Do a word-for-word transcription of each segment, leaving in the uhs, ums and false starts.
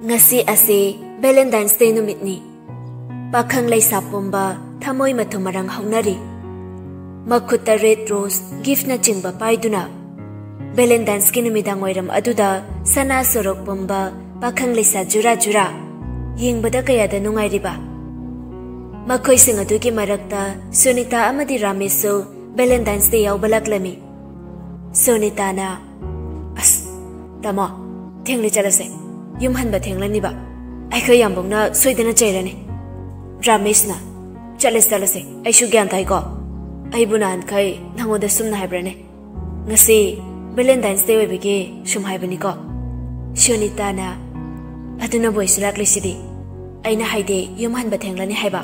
ꯉꯁꯤ ꯑꯁꯤ Valentine's Day ꯅꯨꯃꯤꯠꯅꯤ꯫ ꯄꯥꯈꯪ ꯂꯩꯁꯥ ꯄꯨꯝꯕ ꯊꯃꯣꯏ ꯃꯊꯨꯝ ꯃꯔꯥꯡ ꯍꯧꯅꯔꯤ꯫ ꯃꯈꯨꯠꯇ red rose giftꯅꯆꯤꯡꯕ ꯄꯥꯏꯗꯨꯅ Valentine'sꯀꯤ ꯅꯨꯃꯤꯗꯥꯡ ꯋꯥꯏꯔꯝ ꯑꯗꯨꯗ ꯁꯅꯥ ꯁꯣꯔꯣꯛ ꯄꯨꯝꯕ ꯄꯥꯈꯪ ꯂꯩꯁꯥ ꯖꯨꯔꯥ ꯖꯨꯔꯥ ꯌꯦꯡꯕꯗ ꯀꯌꯥꯗ ꯅꯨꯡꯉꯥꯏꯔꯤꯕ꯫ ꯃꯈꯣꯏꯁꯤꯡ ꯑꯗꯨꯒꯤ ꯃꯔꯛꯇ ꯁꯨꯅꯤꯇꯥ ꯑꯃꯗꯤ ꯔꯥꯃꯦꯁꯁꯨ Valentine's Day ꯌꯥꯎꯕ ꯂꯥꯛꯂꯝꯃꯤ꯫ ꯁꯨꯅꯤꯇꯥꯅ, "ꯑꯁ, ꯇꯥꯃꯣ, ꯊꯦꯡꯂꯦ, ꯆꯠꯂꯁꯦ꯫ ꯌꯨꯝ ꯍꯟꯕ ꯊꯦꯡꯂꯅꯤꯕ꯫ ꯑꯩꯈꯣꯏ ꯌꯥꯝꯕꯨꯡꯅ ꯁꯣꯏꯗꯅ ꯆꯩꯔꯅꯤ꯫" ꯔꯥꯃꯦꯁꯅ, "ꯆꯠꯂꯁꯤ, ꯆꯠꯂꯁꯤ꯫ ꯑꯩꯁꯨ ꯒ꯭ꯌꯥꯟ ꯇꯥꯏꯀꯣ꯫ ꯑꯩꯕꯨ ꯅꯍꯥꯟꯈꯩ ꯅꯉꯣꯟꯗ ꯁꯨꯝꯅ ꯍꯥꯏꯕ꯭ꯔꯅꯦ? ꯉꯁꯤ Valentine's Day ꯑꯣꯏꯕꯒꯤ ꯁꯨꯝ ꯍꯥꯏꯕꯅꯤꯀꯣ꯫" ꯁꯨꯅꯤꯇꯥꯅ, "ꯑꯗꯨꯅꯕꯨ ꯑꯩꯁꯨ ꯂꯥꯛꯂꯤꯁꯤꯗꯤ꯫ ꯑꯩꯅ ꯍꯥꯏꯗꯤ ꯌꯨꯝ ꯍꯟꯕ ꯊꯦꯡꯂꯅꯤ ꯍꯥꯏꯕ꯫"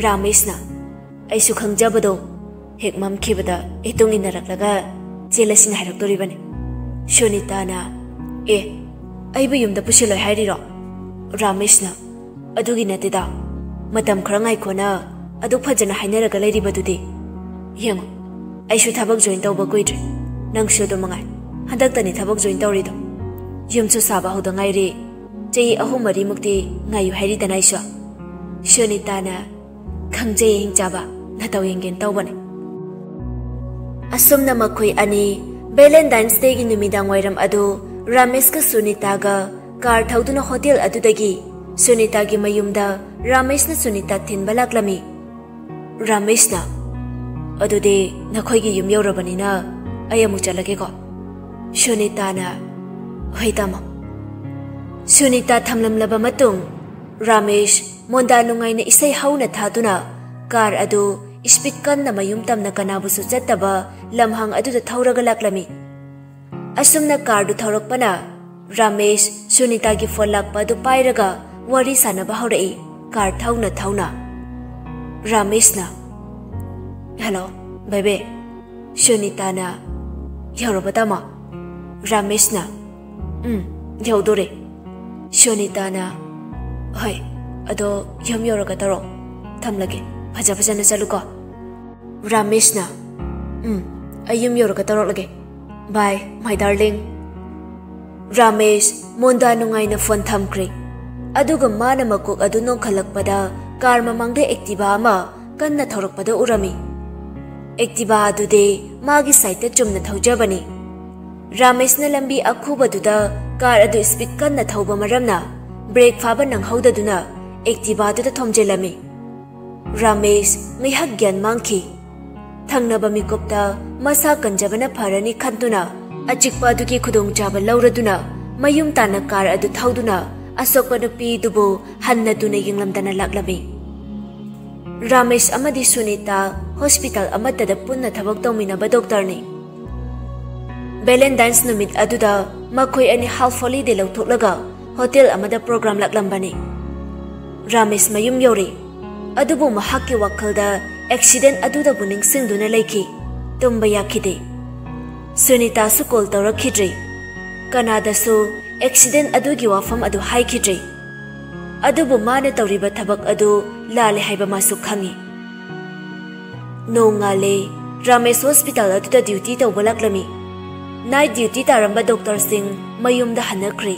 ꯔꯥꯃꯦꯁꯅ, "ꯑꯩꯁꯨ ꯈꯪꯖꯕꯗꯣ ꯍꯦꯛ ꯃꯝꯈꯤꯕꯗ ꯏꯇꯨꯡ ꯏꯟꯅꯔꯛꯂꯒ ꯆꯦꯜꯂꯁꯤꯅ ꯍꯥꯏꯔꯛꯇꯣꯔꯤꯕꯅꯤ꯫" ꯁꯨꯅꯤꯇꯥꯅ, "ꯑꯦ, ꯑꯩꯕꯨ ꯌꯨꯝꯗ ꯄꯨꯁꯤꯜꯂꯣꯏ ꯍꯥꯏꯔꯤꯔꯣ?" ꯔꯥꯃꯦꯁꯅ, "ꯑꯗꯨꯒꯤ ꯅꯠꯇꯦꯗ, ꯃꯇꯝ ꯈꯔ ꯉꯥꯏꯈꯣꯅ ꯑꯗꯨꯛ ꯐꯖꯅ ꯍꯥꯏꯅꯔꯒ ꯂꯩꯔꯤꯕꯗꯨꯗꯤ꯫ ꯌꯦꯡꯉꯣ, ꯑꯩꯁꯨ ꯊꯕꯛ join ꯇꯧꯕ ꯀꯨꯏꯗ꯭ꯔꯤ꯫ ꯅꯪꯁꯨ ꯑꯗꯨ ꯃꯉꯥꯏ, ꯍꯟꯗꯛꯇꯅꯤ ꯊꯕꯛ join ꯇꯧꯔꯤꯗꯣ꯫ ꯌꯨꯝꯁꯨ ꯁꯥꯕ ꯍꯧꯗ ꯉꯥꯏꯔꯤ꯫ ꯆꯍꯤ ꯑꯍꯨꯝ ꯃꯔꯤꯃꯨꯛꯇꯤ ꯉꯥꯏꯌꯨ ꯍꯥꯏꯔꯤꯗꯅ ꯑꯩꯁꯨ꯫" ꯁꯨꯅꯤꯇꯥꯅ, "ꯈꯪꯖꯩ, ꯏꯪꯆꯥꯕ, ꯅꯇꯧ ꯌꯦꯡꯒꯦꯅ ꯇꯧꯕꯅꯦ꯫" ꯑꯁꯨꯝꯅ ꯃꯈꯣꯏ ꯑꯅꯤ Valentine's Dayꯒꯤ ꯅꯨꯃꯤꯗꯥꯡ ꯋꯥꯏꯔꯝ ꯑꯗꯨ ꯔꯥꯃꯦꯁꯀ ꯁꯨꯅꯤꯇꯥꯒ car ꯊꯧꯗꯨꯅ hotel ꯑꯗꯨꯗꯒꯤ ꯁꯨꯅꯤꯇꯥꯒꯤ ꯃꯌꯨꯝꯗ ꯔꯥꯃꯦꯁꯅ ꯁꯨꯅꯤꯇꯥ ꯊꯤꯟꯕ ꯂꯥꯛꯂꯝꯃꯤ꯫ ꯔꯥꯃꯦꯁꯅ, "ꯑꯗꯨꯗꯤ ꯅꯈꯣꯏꯒꯤ ꯌꯨꯝ ꯌꯧꯔꯕꯅꯤꯅ ꯑꯩ ꯑꯃꯨꯛ ꯆꯠꯂꯒꯦꯀꯣ꯫" ꯁꯨꯅꯤꯇꯥꯅ, "ꯍꯣꯏ ꯇꯥꯃꯣ꯫" ꯁꯨꯅꯤꯇꯥ ꯊꯝꯂꯝꯂꯕ ꯃꯇꯨꯡ ꯔꯥꯃꯦꯁ ꯃꯣꯟꯗꯥ ꯅꯨꯡꯉꯥꯏꯅ ꯏꯁꯩ ꯍꯧꯅ ꯊꯥꯗꯨꯅ car ꯑꯗꯨ speed ꯀꯟꯅ ꯃꯌꯨꯝ ꯇꯝꯅ ꯀꯅꯥꯕꯨꯁꯨ ꯆꯠꯇꯕ ꯂꯝꯍꯥꯡ ꯑꯗꯨꯗ ꯊꯧꯔꯒ ꯂꯥꯛꯂꯝꯃꯤ꯫ ꯑꯁꯨꯝꯅ carꯗꯨ ꯊꯧꯔꯛꯄꯅ ꯔꯥꯃꯦꯁ ꯁꯨꯅꯤꯇꯥꯒꯤ phone ꯂꯥꯛꯄ ꯑꯗꯨ ꯄꯥꯏꯔꯒ ꯋꯥꯔꯤ ꯁꯥꯟꯅꯕ ꯍꯧꯔꯛꯏ, car ꯊꯧꯅ ꯊꯧꯅ꯫ ꯔꯥꯃꯦꯁꯅ, "Hello, baby꯫" ꯁꯨꯅꯤꯇꯥꯅ, "ꯌꯧꯔꯕ ꯇꯥꯃꯣ?" ꯔꯥꯃꯦꯁꯅ, "ꯎꯝ, ꯌꯧꯗꯣꯔꯦ꯫" ꯁꯨꯅꯤꯇꯥꯅ, "ꯍꯣꯏ, ꯑꯗꯣ ꯌꯨꯝ ꯌꯧꯔꯒ ꯇꯧꯔꯣ꯫ ꯊꯝꯂꯒꯦ꯫ ꯐꯖ ꯐꯖꯅ ꯆꯠꯂꯨꯀꯣ꯫" ꯔꯥꯃꯦꯁꯅ, "ꯎꯝ, ꯑꯩ ꯌꯨꯝ ꯌꯧꯔꯒ ꯇꯧꯔꯛꯂꯒꯦ꯫ Bye, my darling꯫" ꯔꯥꯃꯦꯁ ꯃꯣꯟꯗꯥ ꯅꯨꯡꯉꯥꯏꯅ ꯐꯣꯟ ꯊꯝꯈ꯭ꯔꯦ꯫ ꯑꯗꯨꯒ ꯃꯥꯅ ꯃꯀꯣꯛ ꯑꯗꯨ ꯅꯣꯡꯈꯠꯂꯛꯄꯗ ꯀꯥꯔ ꯃꯃꯥꯡꯗ ꯑꯦꯛꯇꯤꯚꯥ ꯑꯃ ꯀꯟꯅ ꯊꯧꯔꯛꯄꯗ ꯎꯔꯝꯃꯤ꯫ ꯑꯦꯛꯇꯤꯚꯥ ꯑꯗꯨꯗꯤ ꯃꯥꯒꯤ ꯁꯥꯏꯠꯇ ꯆꯨꯝꯅ ꯊꯧꯖꯕꯅꯤ꯫ ꯔꯥꯃꯦꯁꯅ ꯂꯝꯕꯤ ꯑꯈꯨꯕꯗꯨꯗ ꯀꯥꯔ ꯑꯗꯨ ꯁ꯭ꯄꯤꯗ ꯀꯟꯅ ꯊꯧꯕ ꯃꯔꯝꯅ ꯕ꯭ꯔꯦꯛ ꯐꯥꯕ ꯅꯪꯍꯧꯗꯗꯨꯅ ꯑꯦꯛꯇꯤꯚꯥꯗꯨꯗ ꯊꯣꯝꯖꯤꯜꯂꯝꯃꯤ꯫ ꯔꯥꯃꯦꯁ ꯉꯥꯏꯍꯥꯛ ꯒ꯭ꯌꯥꯟ ꯃꯥꯡꯈꯤ꯫ ꯊꯪꯅꯕ ꯃꯤꯀꯨꯞꯇ ꯃꯁꯥ ꯀꯟꯖꯕꯅ ꯐꯔꯅꯤ ꯈꯟꯗꯨꯅ ꯑꯆꯤꯛꯄ ꯑꯗꯨꯒꯤ ꯈꯨꯗꯣꯡꯆꯥꯕ ꯂꯧꯔꯗꯨꯅ ꯃꯌꯨꯝ ꯇꯥꯅ ꯀꯥꯔ ꯑꯗꯨ ꯊꯧꯗꯨꯅ ꯑꯁꯣꯛꯄ ꯅꯨꯄꯤꯗꯨꯕꯨ ꯍꯟꯅ ꯇꯨꯅ ꯌꯦꯡꯂꯝꯗꯅ ꯂꯥꯛꯂꯝꯃꯤ꯫ ꯔꯥꯃꯦꯁ ꯑꯃꯗꯤ ꯁꯨꯅꯤꯇꯥ ꯍꯣꯁꯄꯤꯇꯥꯜ ꯑꯃꯠꯇꯗ ꯄꯨꯟꯅ ꯊꯕꯛ ꯇꯧꯃꯤꯟꯅꯕ ꯗꯣꯛꯇꯔꯅꯤ꯫ ꯚꯦꯂꯦꯟꯇꯥꯏꯟꯁ ꯅꯨꯃꯤꯠ ꯑꯗꯨꯗ ꯃꯈꯣꯏ ꯑꯅꯤ ꯍꯥꯐ ꯍꯣꯂꯤꯗꯦ ꯂꯧꯊꯣꯛꯂꯒ ꯍꯣꯇꯦꯜ ꯑꯃꯗ ꯄ꯭ꯔꯣꯒ꯭ꯔꯥꯝ ꯂꯥꯛꯂꯝꯕꯅꯤ꯫ ꯔꯥꯃꯦꯁ ꯃꯌꯨꯝ ꯌꯧꯔꯦ꯫ ꯑꯗꯨꯕꯨ ꯃꯍꯥꯛꯀꯤ ꯋꯥꯈꯜꯗ ꯑꯦꯛꯁꯤꯗꯦꯟ ꯑꯗꯨꯗꯕꯨ ꯅꯤꯡꯁꯤꯡꯗꯨꯅ ꯂꯩꯈꯤ꯫ ꯇꯨꯝꯕ ꯌꯥꯈꯤꯗꯦ꯫ ꯁꯨꯅꯤꯇꯥꯁꯨ ꯀꯣꯜ ꯇꯧꯔꯛꯈꯤꯗ꯭ꯔꯦ꯫ ꯀꯅꯥꯗꯁꯨ ꯑꯦꯛꯁꯤꯗꯦꯟ ꯑꯗꯨꯒꯤ ꯋꯥꯐꯝ ꯑꯗꯨ ꯍꯥꯏꯈꯤꯗ꯭ꯔꯦ꯫ ꯑꯗꯨꯕꯨ ꯃꯥꯅ ꯇꯧꯔꯤꯕ ꯊꯕꯛ ꯑꯗꯨ ꯂꯥꯜꯂꯦ ꯍꯥꯏꯕ ꯃꯥꯁꯨ ꯈꯪꯏ꯫ ꯅꯣꯡꯉꯥꯜꯂꯦ꯫ ꯔꯥꯃꯦꯁ ꯍꯣꯁꯄꯤꯇꯥꯜ ꯑꯗꯨꯗ ꯗ꯭ꯌꯨꯇꯤ ꯇꯧꯕ ꯂꯥꯛꯂꯝꯃꯤ꯫ ꯅꯥꯏꯠ ꯗ꯭ꯌꯨꯇꯤ ꯇꯥꯔꯝꯕ ꯗꯣꯛꯇꯔꯁꯤꯡ ꯃꯌꯨꯝꯗ ꯍꯟꯅꯈ꯭ꯔꯦ꯫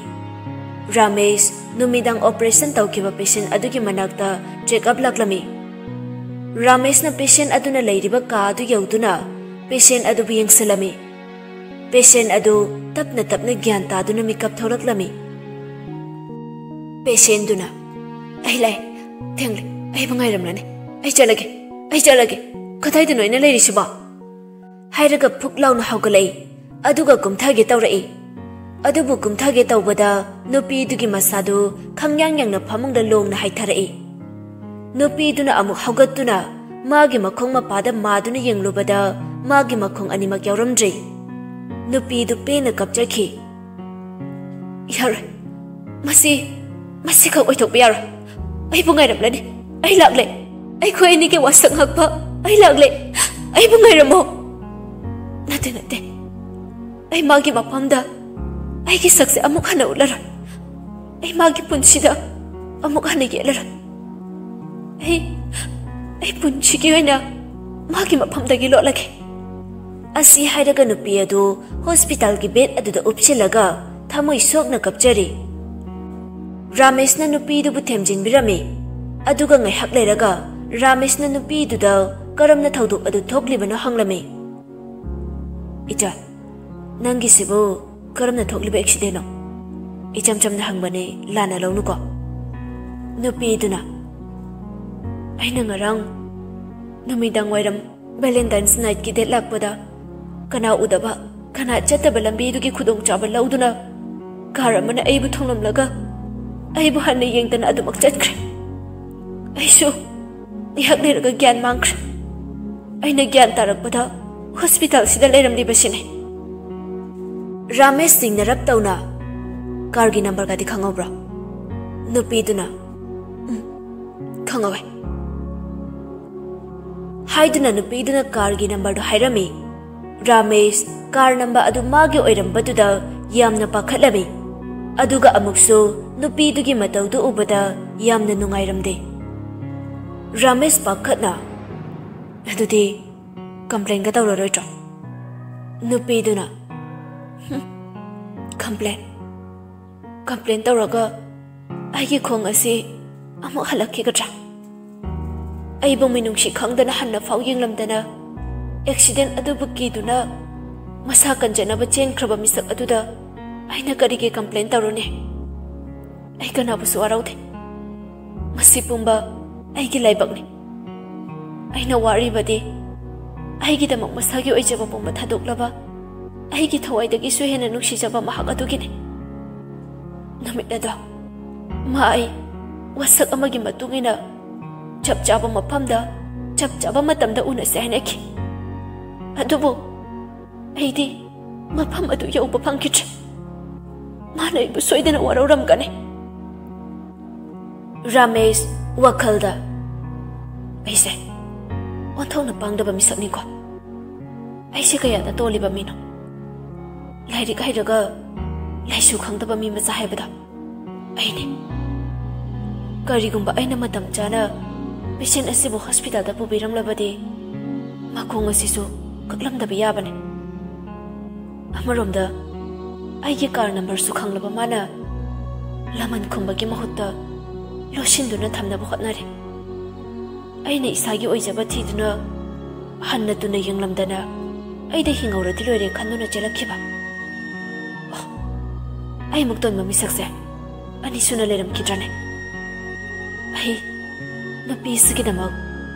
ꯔꯥꯃꯦꯁ ꯅꯨꯃꯤꯗꯥꯡ ꯑꯣꯄꯔꯦꯁꯟ ꯇꯧꯈꯤꯕ ꯄꯦꯁꯦꯟ ꯑꯗꯨꯒꯤ ꯃꯅꯥꯛꯇ ꯆꯦꯛꯑꯞ ꯂꯥꯛꯂꯝꯃꯤ꯫ ꯔꯥꯃꯦꯁꯅ ꯄꯦꯁꯦꯟ ꯑꯗꯨꯅ ꯂꯩꯔꯤꯕ ꯀꯥ ꯑꯗꯨ ꯌꯧꯗꯨꯅ ꯄꯦꯁꯦꯟ ꯑꯗꯨꯕꯨ ꯌꯦꯡꯁꯤꯜꯂꯝꯃꯤ꯫ ꯄꯦꯁꯦꯟ ꯑꯗꯨ ꯇꯞꯅ ꯇꯞꯅ ꯒ꯭ꯌꯥꯟ ꯇꯥꯗꯨꯅ ꯃꯤꯀꯞ ꯊꯣꯛꯂꯛꯂꯝꯃꯤ꯫ ꯄꯦꯁꯦꯟꯗꯨꯅ, "ꯑꯩ ꯂꯥꯛꯑꯦ, ꯊꯦꯡꯂꯦ, ꯑꯩꯕꯨ ꯉꯥꯏꯔꯝꯂꯅꯤ, ꯑꯩ ꯆꯠꯂꯒꯦ, ꯑꯩ ꯆꯠꯂꯒꯦ, ꯀꯗꯥꯏꯗꯅꯣ ꯑꯩꯅ ꯂꯩꯔꯤꯁꯤꯕꯣ?" ꯍꯥꯏꯔꯒ ꯐꯨꯛ ꯂꯥꯎꯅ ꯍꯧꯒꯠꯂꯛꯏ꯫ ꯑꯗꯨꯒ ꯀꯨꯝꯊꯒꯦ ꯇꯧꯔꯛꯏ꯫ ꯑꯗꯨꯕꯨ ꯀꯨꯝꯊꯒꯦ ꯇꯧꯕꯗ ꯅꯨꯄꯤꯗꯨꯒꯤ ꯃꯁꯥꯗꯨ ꯈꯪꯌꯥꯡ ꯌꯥꯡꯅ ꯐꯃꯨꯡꯗ ꯂꯣꯡꯅ ꯍꯥꯏꯊꯔꯛꯏ꯫ ꯅꯨꯄꯤꯗꯨꯅ ꯑꯃꯨꯛ ꯍꯧꯒꯠꯇꯨꯅ ꯃꯥꯒꯤ ꯃꯈꯣꯡ ꯃꯄꯥꯗ ꯃꯥꯗꯨꯅ ꯌꯦꯡꯂꯨꯕꯗ ꯃꯥꯒꯤ ꯃꯈꯣꯡ ꯑꯅꯤꯃꯛ ꯌꯥꯎꯔꯝꯗ꯭ꯔꯦ꯫ ꯅꯨꯄꯤꯗꯨ ꯄꯦꯟꯅ ꯀꯞꯆꯈꯤ꯫ "ꯌꯥꯔꯣꯏ, ꯃꯁꯤ, ꯃꯁꯤꯈꯛ ꯑꯣꯏꯊꯣꯛꯄ ꯌꯥꯔꯣꯏ꯫ ꯑꯩꯕꯨ ꯉꯥꯏꯔꯝꯂꯅꯤ, ꯑꯩ ꯂꯥꯛꯂꯦ꯫ ꯑꯩꯈꯣꯏ ꯑꯅꯤꯒꯤ ꯋꯥꯁꯛ ꯉꯥꯛꯄ, ꯑꯩ ꯂꯥꯛꯂꯦ꯫ ꯑꯩꯕꯨ ꯉꯥꯏꯔꯝꯃꯣ꯫" "ꯅꯠꯇꯦ, ꯅꯠꯇꯦ, ꯑꯩ ꯃꯥꯒꯤ ꯃꯐꯝꯗ ꯑꯩꯒꯤ ꯁꯛꯁꯦ ꯑꯃꯨꯛ ꯍꯟꯅ ꯎꯠꯂꯔꯣꯏ꯫ ꯑꯩ ꯃꯥꯒꯤ ꯄꯨꯟꯁꯤꯗ ꯑꯃꯨꯛ ꯍꯟꯅ ꯌꯦꯠꯂꯔꯣꯏ꯫ ꯑꯩ, ꯑꯩ ꯄꯨꯟꯁꯤꯒꯤ ꯑꯣꯏꯅ ꯃꯥꯒꯤ ꯃꯐꯝꯗꯒꯤ ꯂꯣꯠꯂꯒꯦ꯫" ꯑꯁꯤ ꯍꯥꯏꯔꯒ ꯅꯨꯄꯤ ꯑꯗꯨ ꯍꯣꯁꯄꯤꯇꯥꯜꯒꯤ ꯕꯦꯗ ꯑꯗꯨꯗ ꯎꯞꯁꯤꯜꯂꯒ ꯊꯃꯣꯏ ꯁꯣꯛꯅ ꯀꯞꯆꯔꯤ꯫ ꯔꯥꯃꯦꯁꯅ ꯅꯨꯄꯤꯗꯨꯕꯨ ꯊꯦꯝꯖꯤꯟꯕꯤꯔꯝꯃꯤ꯫ ꯑꯗꯨꯒ ꯉꯥꯏꯍꯥꯛ ꯂꯩꯔꯒ ꯔꯥꯃꯦꯁꯅ ꯅꯨꯄꯤꯗꯨꯗ ꯀꯔꯝꯅ ꯊꯧꯗꯣꯛ ꯑꯗꯨ ꯊꯣꯛꯂꯤꯕꯅꯣ ꯍꯪꯂꯝꯃꯤ꯫ "ꯏꯆꯥ, ꯅꯪꯒꯤꯁꯤꯕꯨ ꯀꯔꯝꯅ ꯊꯣꯛꯂꯤꯕ ꯑꯦꯛꯁꯤꯗꯦꯟꯅꯣ?" ꯏꯆꯝ ꯆꯝꯅ ꯍꯪꯕꯅꯦ, ꯂꯥꯟꯅ ꯂꯧꯅꯨꯀꯣ꯫ ꯅꯨꯄꯤꯗꯨꯅ, "ꯑꯩꯅ ꯉꯔꯥꯡ ꯅꯨꯃꯤꯗꯥꯡ ꯋꯥꯏꯔꯝ ꯚꯦꯂꯦꯟꯇꯥꯏꯟꯁ ꯅꯥꯏꯠꯀꯤ ꯗꯦꯠ ꯂꯥꯛꯄꯗ ꯀꯅꯥ ꯎꯗꯕ, ꯀꯅꯥ ꯆꯠꯇꯕ ꯂꯝꯕꯤꯗꯨꯒꯤ ꯈꯨꯗꯣꯡꯆꯥꯕ ꯂꯧꯗꯨꯅ ꯀꯥꯔ ꯑꯃꯅ ꯑꯩꯕꯨ ꯊꯣꯝꯂꯝꯂꯒ ꯑꯩꯕꯨ ꯍꯟꯅ ꯌꯦꯡꯗꯅ ꯑꯗꯨꯃꯛ ꯆꯠꯈ꯭ꯔꯦ꯫ ꯑꯩꯁꯨ ꯉꯥꯏꯍꯥꯛ ꯂꯩꯔꯒ ꯒ꯭ꯌꯥꯟ ꯃꯥꯡꯈ꯭ꯔꯦ꯫ ꯑꯩꯅ ꯒ꯭ꯌꯥꯟ ꯇꯥꯔꯛꯄꯗ ꯍꯣꯁꯄꯤꯇꯥꯜꯁꯤꯗ ꯂꯩꯔꯝꯂꯤꯕꯁꯤꯅꯤ꯫" ꯔꯥꯃꯦꯁ ꯆꯤꯡꯅꯔꯞ ꯇꯧꯅ, "ꯀꯥꯔꯒꯤ ꯅꯝꯕꯔꯒꯗꯤ ꯈꯪꯍꯧꯕ꯭ꯔꯣ?" ꯅꯨꯄꯤꯗꯨꯅ, "ꯎꯝ, ꯈꯪꯍꯧꯋꯦ" ꯍꯥꯏꯗꯨꯅ ꯅꯨꯄꯤꯗꯨꯅ ꯀꯥꯔꯒꯤ ꯅꯝꯕꯔꯗꯨ ꯍꯥꯏꯔꯝꯃꯤ꯫ ꯔꯥꯃꯦꯁ ꯀꯥꯔ ꯅꯝꯕꯔ ꯑꯗꯨ ꯃꯥꯒꯤ ꯑꯣꯏꯔꯝꯕꯗꯨꯗ ꯌꯥꯝꯅ ꯄꯥꯈꯠꯂꯝꯃꯤ꯫ ꯑꯗꯨꯒ ꯑꯃꯨꯛꯁꯨ ꯅꯨꯄꯤꯗꯨꯒꯤ ꯃꯇꯧꯗꯨ ꯎꯕꯗ ꯌꯥꯝꯅ ꯅꯨꯡꯉꯥꯏꯔꯝꯗꯦ꯫ ꯔꯥꯃꯦꯁ ꯄꯥꯈꯠꯅ, "ꯑꯗꯨꯗꯤ ꯀꯝꯄ꯭ꯂꯦꯟꯒ ꯇꯧꯔꯔꯣꯏꯗ꯭ꯔꯣ?" ꯅꯨꯄꯤꯗꯨꯅ, "ꯍꯨꯝ, ꯀꯝꯄ꯭ꯂꯦꯟ? ꯀꯝꯄ꯭ꯂꯦꯟ ꯇꯧꯔꯒ ꯑꯩꯒꯤ ꯈꯣꯡ ꯑꯁꯤ ꯑꯃꯨꯛ ꯍꯜꯂꯛꯈꯤꯒꯗ꯭ꯔꯥ? ꯑꯩꯕꯨ ꯃꯤꯅꯨꯡꯁꯤ ꯈꯪꯗꯅ ꯍꯟꯅ ꯐꯥꯎ ꯌꯦꯡꯂꯝꯗꯅ ꯑꯦꯛꯁꯤꯗꯦꯟ ꯑꯗꯨꯕꯨ ꯀꯤꯗꯨꯅ ꯃꯁꯥ ꯀꯟꯖꯅꯕ ꯆꯦꯟꯈ꯭ꯔꯕ ꯃꯤꯁꯛ ꯑꯗꯨꯗ ꯑꯩꯅ ꯀꯔꯤꯒꯤ ꯀꯝꯄ꯭ꯂꯦꯟ ꯇꯧꯔꯨꯅꯤ? ꯑꯩ ꯀꯅꯥꯕꯨꯁꯨ ꯋꯥꯔꯧꯗꯦ꯫ ꯃꯁꯤ ꯄꯨꯝꯕ ꯑꯩꯒꯤ ꯂꯥꯏꯕꯛꯅꯤ꯫ ꯑꯩꯅ ꯋꯥꯔꯤꯕꯗꯤ ꯑꯩꯒꯤꯗꯃꯛ ꯃꯁꯥꯒꯤ ꯑꯣꯏꯖꯕ ꯄꯨꯝꯕ ꯊꯥꯗꯣꯛꯂꯕ, ꯑꯩꯒꯤ ꯊꯋꯥꯏꯗꯒꯤꯁꯨ ꯍꯦꯟꯅ ꯅꯨꯡꯁꯤꯖꯕ ꯃꯍꯥꯛ ꯑꯗꯨꯒꯤꯅꯤ꯫ ꯅꯨꯃꯤꯠ ꯑꯗꯣ ꯃꯥ ꯑꯩ ꯋꯥꯁꯛ ꯑꯃꯒꯤ ꯃꯇꯨꯡ ꯏꯟꯅ ꯆꯞ ꯆꯥꯕ ꯃꯐꯝꯗ ꯆꯞ ꯆꯥꯕ ꯃꯇꯝꯗ ꯎꯅꯁꯦ ꯍꯥꯏꯅꯈꯤ꯫ ꯑꯗꯨꯕꯨ ꯑꯩꯗꯤ ꯃꯐꯝ ꯑꯗꯨ ꯌꯧꯕ ꯐꯪꯈꯤꯗ꯭ꯔꯦ꯫ ꯃꯥꯅ ꯑꯩꯕꯨ ꯁꯣꯏꯗꯅ ꯋꯥꯔꯧꯔꯝꯒꯅꯤ꯫" ꯔꯥꯃꯦꯁ ꯋꯥꯈꯜꯗ, "ꯑꯩꯁꯦ ꯑꯣꯟꯊꯣꯛꯅ ꯄꯥꯡꯗꯕ ꯃꯤꯁꯛꯅꯤꯀꯣ꯫ ꯑꯩꯁꯦ ꯀꯌꯥꯗ ꯇꯣꯜꯂꯤꯕ ꯃꯤꯅꯣ꯫ ꯂꯥꯏꯔꯤꯛ ꯍꯩꯔꯒ ꯂꯥꯏꯁꯨ ꯈꯪꯗꯕ ꯃꯤ ꯃꯆꯥ ꯍꯥꯏꯕꯗꯣ ꯑꯩꯅꯤ꯫ ꯀꯔꯤꯒꯨꯝꯕ ꯑꯩꯅ ꯃꯇꯝ ꯆꯥꯅ ꯄꯦꯁꯦꯟ ꯑꯁꯤꯕꯨ ꯍꯣꯁꯄꯤꯇꯥꯜꯗ ꯄꯨꯕꯤꯔꯝꯂꯕꯗꯤ ꯃꯈꯣꯡ ꯑꯁꯤꯁꯨ ꯀꯛꯂꯝꯗꯕ ꯌꯥꯕꯅꯤ꯫ ꯑꯃꯔꯣꯝꯗ ꯑꯩꯒꯤ ꯀꯥꯔ ꯅꯝꯕꯔꯁꯨ ꯈꯪꯂꯕ ꯃꯥꯅ ꯂꯃꯟ ꯈꯨꯝꯕꯒꯤ ꯃꯍꯨꯠꯇ ꯂꯣꯠꯁꯤꯟꯗꯨꯅ ꯊꯝꯅꯕ ꯍꯣꯠꯅꯔꯦ꯫ ꯑꯩꯅ ꯏꯁꯥꯒꯤ ꯑꯣꯏꯖꯕ ꯊꯤꯗꯨꯅ ꯍꯟꯅ ꯇꯨꯅ ꯌꯦꯡꯂꯝꯗꯅ ꯑꯩꯗ ꯍꯤꯡꯍꯧꯔꯗꯤ ꯂꯣꯏꯔꯦ ꯈꯟꯗꯨꯅ ꯆꯦꯜꯂꯛꯈꯤꯕ꯫ ꯑꯣ, ꯑꯩꯃꯨꯛ ꯇꯣꯟꯕ ꯃꯤꯁꯛꯁꯦ ꯑꯅꯤꯁꯨꯅ ꯂꯩꯔꯝꯈꯤꯗ꯭ꯔꯅꯦ? ꯑꯩ ꯅꯨꯄꯤꯁꯤꯒꯤꯗꯃꯛ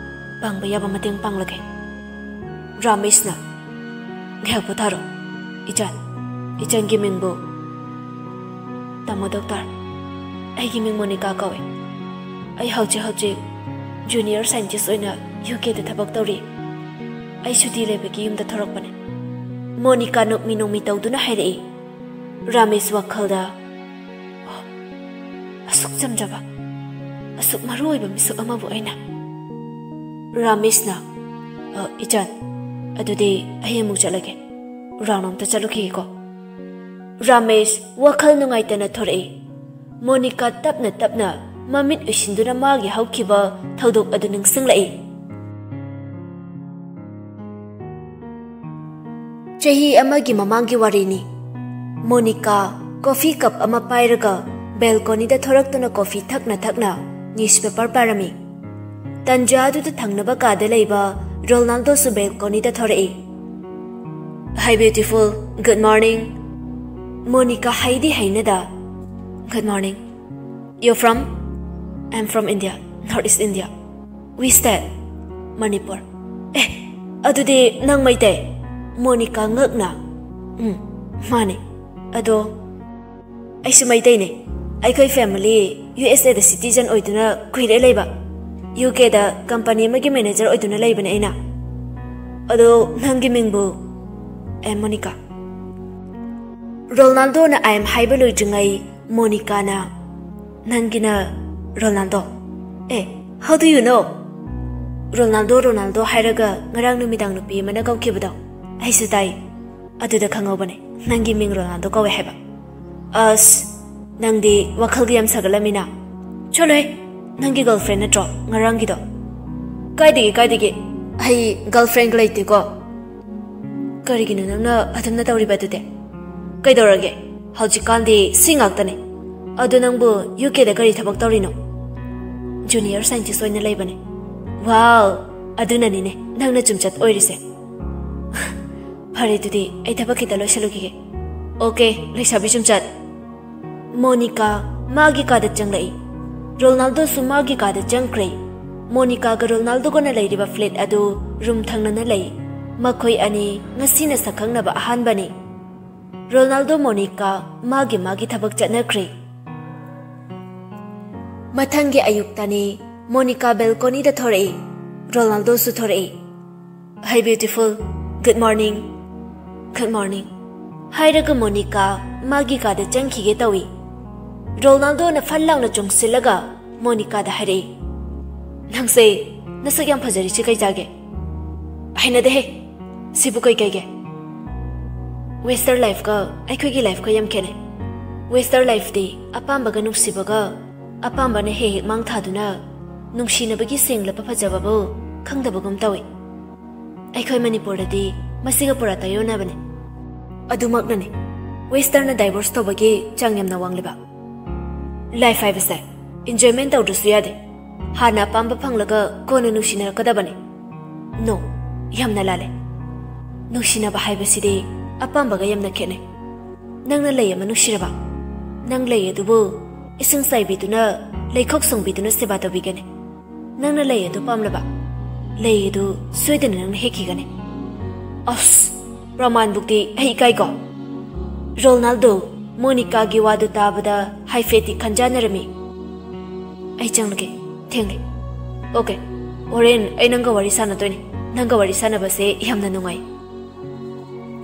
ꯄꯥꯡꯕ ꯌꯥꯕ ꯃꯇꯦꯡ ꯄꯥꯡꯂꯒꯦ꯫ ꯔꯥꯃꯦꯁꯅ, "ꯉꯥꯏꯍꯥꯛ ꯄꯣꯊꯥꯔꯣ, ꯏꯆꯥꯟ꯫ ꯏꯆꯟꯒꯤ ꯃꯤꯡꯕꯨ?" "ꯇꯥꯃꯣ ꯗꯣꯛꯇꯔ, ꯑꯩꯒꯤ ꯃꯤꯡ ꯃꯣꯅꯤꯀꯥ ꯀꯧꯏ꯫ ꯑꯩ ꯍꯧꯖꯤꯛ ꯍꯧꯖꯤꯛ ꯖꯨꯅꯤꯌꯔ ꯁꯥꯏꯟꯇꯤꯁ ꯑꯣꯏꯅ ꯌꯨ ꯀꯦꯗ ꯊꯕꯛ ꯇꯧꯔꯤ꯫ ꯑꯩ ꯁꯨꯇꯤ ꯂꯩꯕꯒꯤ ꯌꯨꯝꯗ ꯊꯣꯔꯛꯄꯅꯦ꯫" ꯃꯣꯅꯤꯀꯥ ꯅꯣꯛꯃꯤ ꯅꯣꯛꯃꯤ ꯇꯧꯗꯨꯅ ꯍꯥꯏꯔꯛꯏ꯫ ꯔꯥꯃꯦꯁ ꯋꯥꯈꯜꯗ, "ꯑꯣ, ꯑꯁꯨꯛ ꯆꯝꯖꯕ, ꯑꯁꯨꯛ ꯃꯔꯨ ꯑꯣꯏꯕ ꯃꯤꯁꯛ ꯑꯃꯕꯨ ꯑꯩꯅ?" ꯔꯥꯃꯦꯁꯅ, "ꯑ, ꯏꯆꯥꯟ, ꯑꯗꯨꯗꯤ ꯑꯩ ꯑꯃꯨꯛ ꯆꯠꯂꯒꯦ꯫ ꯔꯥꯎꯟ ꯑꯝꯇ ꯆꯠꯂꯨꯈꯤꯒꯦꯀꯣ꯫" ꯔꯥꯃꯦꯁ ꯋꯥꯈꯜ ꯅꯨꯡꯉꯥꯏꯇꯅ ꯊꯣꯔꯛꯏ꯫ ꯃꯣꯅꯤꯀꯥ ꯇꯞꯅ ꯇꯞꯅ ꯃꯃꯤꯠ ꯎꯏꯁꯤꯟꯗꯨꯅ ꯃꯥꯒꯤ ꯍꯧꯈꯤꯕ ꯊꯧꯗꯣꯛ ꯑꯗꯨ ꯅꯤꯡꯁꯤꯡꯂꯛꯏ꯫ ꯆꯍꯤ ꯑꯃꯒꯤ ꯃꯃꯥꯡꯒꯤ ꯋꯥꯔꯤꯅꯤ꯫ ꯃꯣꯅꯤꯀꯥ ꯀꯣꯐꯤ ꯀꯞ ꯑꯃ ꯄꯥꯏꯔꯒ ꯕꯦꯜꯀꯣꯅꯤꯗ ꯊꯣꯔꯛꯇꯨꯅ ꯀꯣꯐꯤ ꯊꯛꯅ ꯊꯛꯅ ꯅ꯭ꯌꯨꯁꯄꯦꯄꯔ ꯄꯥꯔꯝꯃꯤ꯫ ꯇꯟꯖꯥꯗꯨꯗ ꯊꯪꯅꯕ ꯀꯥꯗ ꯂꯩꯕ ꯔꯣꯅꯥꯜꯗꯣꯁꯨ ꯕꯦꯜꯀꯣꯅꯤꯗ ꯊꯣꯔꯛꯏ꯫ "Hi beautiful, good morning." Monica ꯍꯩꯗꯤ ꯍꯩꯅꯗ, "Good morning. You're from?" "I'm from India, North East India." "Which state?" "Manipur." "ꯑꯦ, ꯑꯗꯨꯗꯤ ꯅꯪ ꯃꯩꯇꯩ?" ꯃꯣꯅꯤꯀꯥ ꯉꯛꯅ, "ꯎꯝ, ꯃꯥꯅꯦ꯫ ꯑꯗꯣ ꯑꯩꯁꯨ ꯃꯩꯇꯩꯅꯦ꯫ ꯑꯩꯈꯣꯏ ꯐꯦꯃꯤꯂꯤ ꯌꯨ ꯑꯦꯁ ꯑꯦꯗ ꯁꯤꯇꯤꯖꯟ ꯑꯣꯏꯗꯨꯅ ꯀꯨꯏꯔꯦ ꯂꯩꯕ꯫ ꯌꯨ ꯀꯦꯗ ꯀꯝꯄꯅꯤ ꯑꯃꯒꯤ ꯃꯦꯅꯦꯖꯔ ꯑꯣꯏꯗꯨꯅ ꯂꯩꯕꯅꯦ ꯑꯩꯅ꯫ ꯑꯗꯣ ꯅꯪꯒꯤ ꯃꯤꯡꯕꯨ?" "ꯑꯦ, ꯃꯣꯅꯤꯀꯥ꯫" ꯔꯣꯅꯥꯜꯗꯣꯅ "I am" ꯍꯥꯏꯕ ꯂꯣꯏꯗ꯭ꯔꯤꯉꯩ ꯃꯣꯅꯤꯀꯥꯅ, "ꯅꯪꯒꯤꯅ Ronaldo? A, how do you know?" "Ronaldo, Ronaldo ꯍꯥꯏꯔꯒ ꯉꯔꯥꯡ ꯅꯨꯃꯤꯗꯥꯡ ꯅꯨꯄꯤ ꯑꯃꯅ ꯀꯧꯈꯤꯕꯗꯣ, ꯑꯩꯁꯨ ꯇꯥꯏ꯫ ꯑꯗꯨꯗ ꯈꯪꯍꯧꯕꯅꯦ ꯅꯪꯒꯤ ꯃꯤꯡ ꯔꯣꯅꯥꯜꯗꯣ ꯀꯧꯋꯦ ꯍꯥꯏꯕ꯫ ꯑꯁ, ꯅꯪꯗꯤ ꯋꯥꯈꯜꯒ ꯌꯥꯝ ꯁꯥꯒꯠꯂꯝꯃꯤꯅ꯫ ꯆꯠꯂꯣꯍꯦ, ꯅꯪꯒꯤ ꯒꯔꯜꯐ꯭ꯔꯦꯟ ꯅꯠꯇ꯭ꯔꯣ ꯉꯔꯥꯡꯒꯤꯗꯣ?" "ꯀꯥꯏꯗꯒꯤ, ꯀꯥꯏꯗꯒꯤ? ꯑꯩ ꯒꯔꯜꯐ꯭ꯔꯦꯟꯒ ꯂꯩꯇꯦꯀꯣ꯫" "ꯀꯔꯤꯒꯤꯅꯣ ꯅꯪꯅ ꯑꯗꯨꯝꯅ ꯇꯧꯔꯤꯕ ꯑꯗꯨꯗꯤ?" ꯀꯩꯗꯧꯔꯒꯦ? ꯍꯧꯖꯤꯛꯀꯥꯟꯗꯤ ꯁꯤ ꯉꯥꯛꯇꯅꯦ꯫ ꯑꯗꯣ ꯅꯪꯕꯨ ꯌꯨ ꯀꯦꯗ ꯀꯔꯤ ꯊꯕꯛ ꯇꯧꯔꯤꯅꯣ? ꯖꯨꯅꯤꯌꯔ ꯁꯥꯏꯟꯇꯤꯁ ꯑꯣꯏꯅ ꯂꯩꯕꯅꯦ꯫ ꯋꯥꯎ! ꯑꯗꯨꯅꯅꯤꯅꯦ ꯅꯪꯅ ꯆꯨꯝꯆꯠ ꯑꯣꯏꯔꯤꯁꯦ꯫ ꯐꯔꯦ, ꯑꯗꯨꯗꯤ ꯑꯩ ꯊꯕꯛ ꯈꯤꯇ ꯂꯣꯏꯁꯤꯜꯂꯨꯈꯤꯒꯦ꯫ ꯑꯣꯀꯦ, ꯂꯩꯁꯥꯕꯤ ꯆꯨꯝꯆꯠ꯫ ꯃꯣꯅꯤꯀꯥ ꯃꯥꯒꯤ ꯀꯥꯗ ꯆꯪꯂꯛꯏ꯫ ꯔꯣꯅꯥꯜꯗꯣꯁꯨ ꯃꯥꯒꯤ ꯀꯥꯗ ꯆꯪꯈ꯭ꯔꯦ꯫ ꯃꯣꯅꯤꯀꯥꯒ ꯔꯣꯅꯥꯜꯗꯣꯒꯅ ꯂꯩꯔꯤꯕ ꯐ꯭ꯂꯦꯠ ꯑꯗꯨ ꯔꯨꯝ ꯊꯪꯅꯅ ꯂꯩ꯫ ꯃꯈꯣꯏ ꯑꯅꯤ ꯉꯁꯤꯅ ꯁꯛꯈꯪꯅꯕ ꯑꯍꯥꯟꯕꯅꯤ꯫ ꯔꯣꯅꯥꯜꯗꯣ ꯃꯣꯅꯤꯀꯥ ꯃꯥꯒꯤ ꯃꯥꯒꯤ ꯊꯕꯛ ꯆꯠꯅꯈ꯭ꯔꯦ꯫ ꯃꯊꯪꯒꯤ ꯑꯌꯨꯛꯇꯅꯤ꯫ ꯃꯣꯅꯤꯀꯥ ꯕꯦꯜꯀꯣꯅꯤꯗ ꯊꯣꯔꯛꯏ꯫ ꯔꯣꯅꯥꯜꯗꯣꯁꯨ ꯊꯣꯔꯛꯏ꯫ "Hi beautiful, good morning." "Good morning," ꯍꯥꯏꯔꯒ ꯃꯣꯅꯤꯀꯥ ꯃꯥꯒꯤ ꯀꯥꯗ ꯆꯪꯈꯤꯒꯦ ꯇꯧꯏ꯫ ꯔꯣꯅꯥꯜꯗꯣꯅ ꯐꯟ ꯂꯥꯎꯅ ꯆꯣꯡꯁꯤꯜꯂꯒ ꯃꯣꯅꯤꯀꯥꯗ ꯍꯥꯏꯔꯛꯏ, "ꯅꯪꯁꯦ ꯅꯁꯛ ꯌꯥꯝ ꯐꯖꯔꯤꯁꯦ ꯀꯩ ꯆꯥꯒꯦ? ꯍꯩꯅꯗꯦꯍꯦ, ꯁꯤꯕꯨ ꯀꯩ ꯀꯩꯒꯦ?" ꯋꯦꯁꯇꯔ ꯂꯥꯏꯐꯀ ꯑꯩꯈꯣꯏꯒꯤ ꯂꯥꯏꯐꯀ ꯌꯥꯝ ꯈꯦꯠꯅꯩ꯫ ꯋꯦꯁꯇꯔ ꯂꯥꯏꯐꯇꯤ ꯑꯄꯥꯝꯕꯒ ꯅꯨꯡꯁꯤꯕꯒ, ꯑꯄꯥꯝꯕꯅ ꯍꯦꯛ ꯍꯦꯛ ꯃꯥꯡ ꯊꯥꯗꯨꯅ ꯅꯨꯡꯁꯤꯅꯕꯒꯤ ꯁꯦꯡꯂꯕ ꯐꯖꯕꯕꯨ ꯈꯪꯗꯕꯒꯨꯝ ꯇꯧꯏ꯫ ꯑꯩꯈꯣꯏ ꯃꯅꯤꯄꯨꯔꯗꯗꯤ ꯃꯁꯤꯒ ꯄꯨꯔꯥ ꯇꯥꯏꯌꯣꯟꯅꯕꯅꯤ꯫ ꯑꯗꯨꯃꯛꯅꯅꯤ ꯋꯦꯁꯇꯔꯅ ꯗꯥꯏꯚꯣꯔꯁ ꯇꯧꯕꯒꯤ ꯆꯥꯡ ꯌꯥꯝꯅ ꯋꯥꯡꯂꯤꯕ꯫ ꯂꯥꯏꯐ ꯍꯥꯏꯕꯁꯦ ꯏꯟꯖꯣꯏꯃꯦꯟ ꯇꯧꯗ꯭ꯔꯁꯨ ꯌꯥꯗꯦ꯫ ꯍꯥꯟꯅ ꯑꯄꯥꯝꯕ ꯐꯪꯂꯒ ꯀꯣꯟꯅ ꯅꯨꯡꯁꯤꯅꯔꯛꯀꯗꯕꯅꯤ꯫ ꯅꯣ, ꯌꯥꯝꯅ ꯂꯥꯜꯂꯦ꯫ ꯅꯨꯡꯁꯤꯅꯕ ꯍꯥꯏꯕꯁꯤꯗꯤ ꯑꯄꯥꯝꯕꯒ ꯌꯥꯝꯅ ꯈꯦꯠꯅꯩ꯫ ꯅꯪꯅ ꯂꯩ ꯑꯃ ꯅꯨꯡꯁꯤꯔꯕ? ꯅꯪ ꯂꯩ ꯑꯗꯨꯕꯨ ꯏꯁꯤꯡ ꯆꯥꯏꯕꯤꯗꯨꯅ, ꯂꯩꯈꯣꯛ ꯁꯨꯡꯕꯤꯗꯨꯅ ꯁꯦꯕꯥ ꯇꯧꯕꯤꯒꯅꯤ꯫ ꯅꯪꯅ ꯂꯩ ꯑꯗꯨ ꯄꯥꯝꯂꯕ? ꯂꯩ ꯑꯗꯨ ꯁꯣꯏꯗꯅ ꯅꯪꯅ ꯍꯦꯛꯈꯤꯒꯅꯤ꯫ ꯑꯁ, ꯄ꯭ꯔꯃꯥꯟꯕꯨꯛꯇꯤ ꯑꯩ ꯏꯀꯥꯏꯀꯣ꯫ ꯔꯣꯅꯥꯜꯗꯣ, ꯃꯣꯅꯤꯀꯥꯒꯤ ꯋꯥꯗꯨ ꯇꯥꯕꯗ ꯍꯥꯏꯐꯦꯠꯇꯤ ꯈꯟꯖꯥꯟꯅꯔꯝꯃꯤ꯫ "ꯑꯩ ꯆꯪꯂꯒꯦ, ꯊꯦꯡꯂꯦ꯫" "ꯑꯣꯀꯦ, ꯍꯣꯔꯦꯟ ꯑꯩ ꯅꯪꯒ ꯋꯥꯔꯤ ꯁꯥꯟꯅꯗꯣꯏꯅꯤ꯫ ꯅꯪꯒ ꯋꯥꯔꯤ ꯁꯥꯟꯅꯕꯁꯦ ꯌꯥꯝꯅ ꯅꯨꯡꯉꯥꯏ꯫"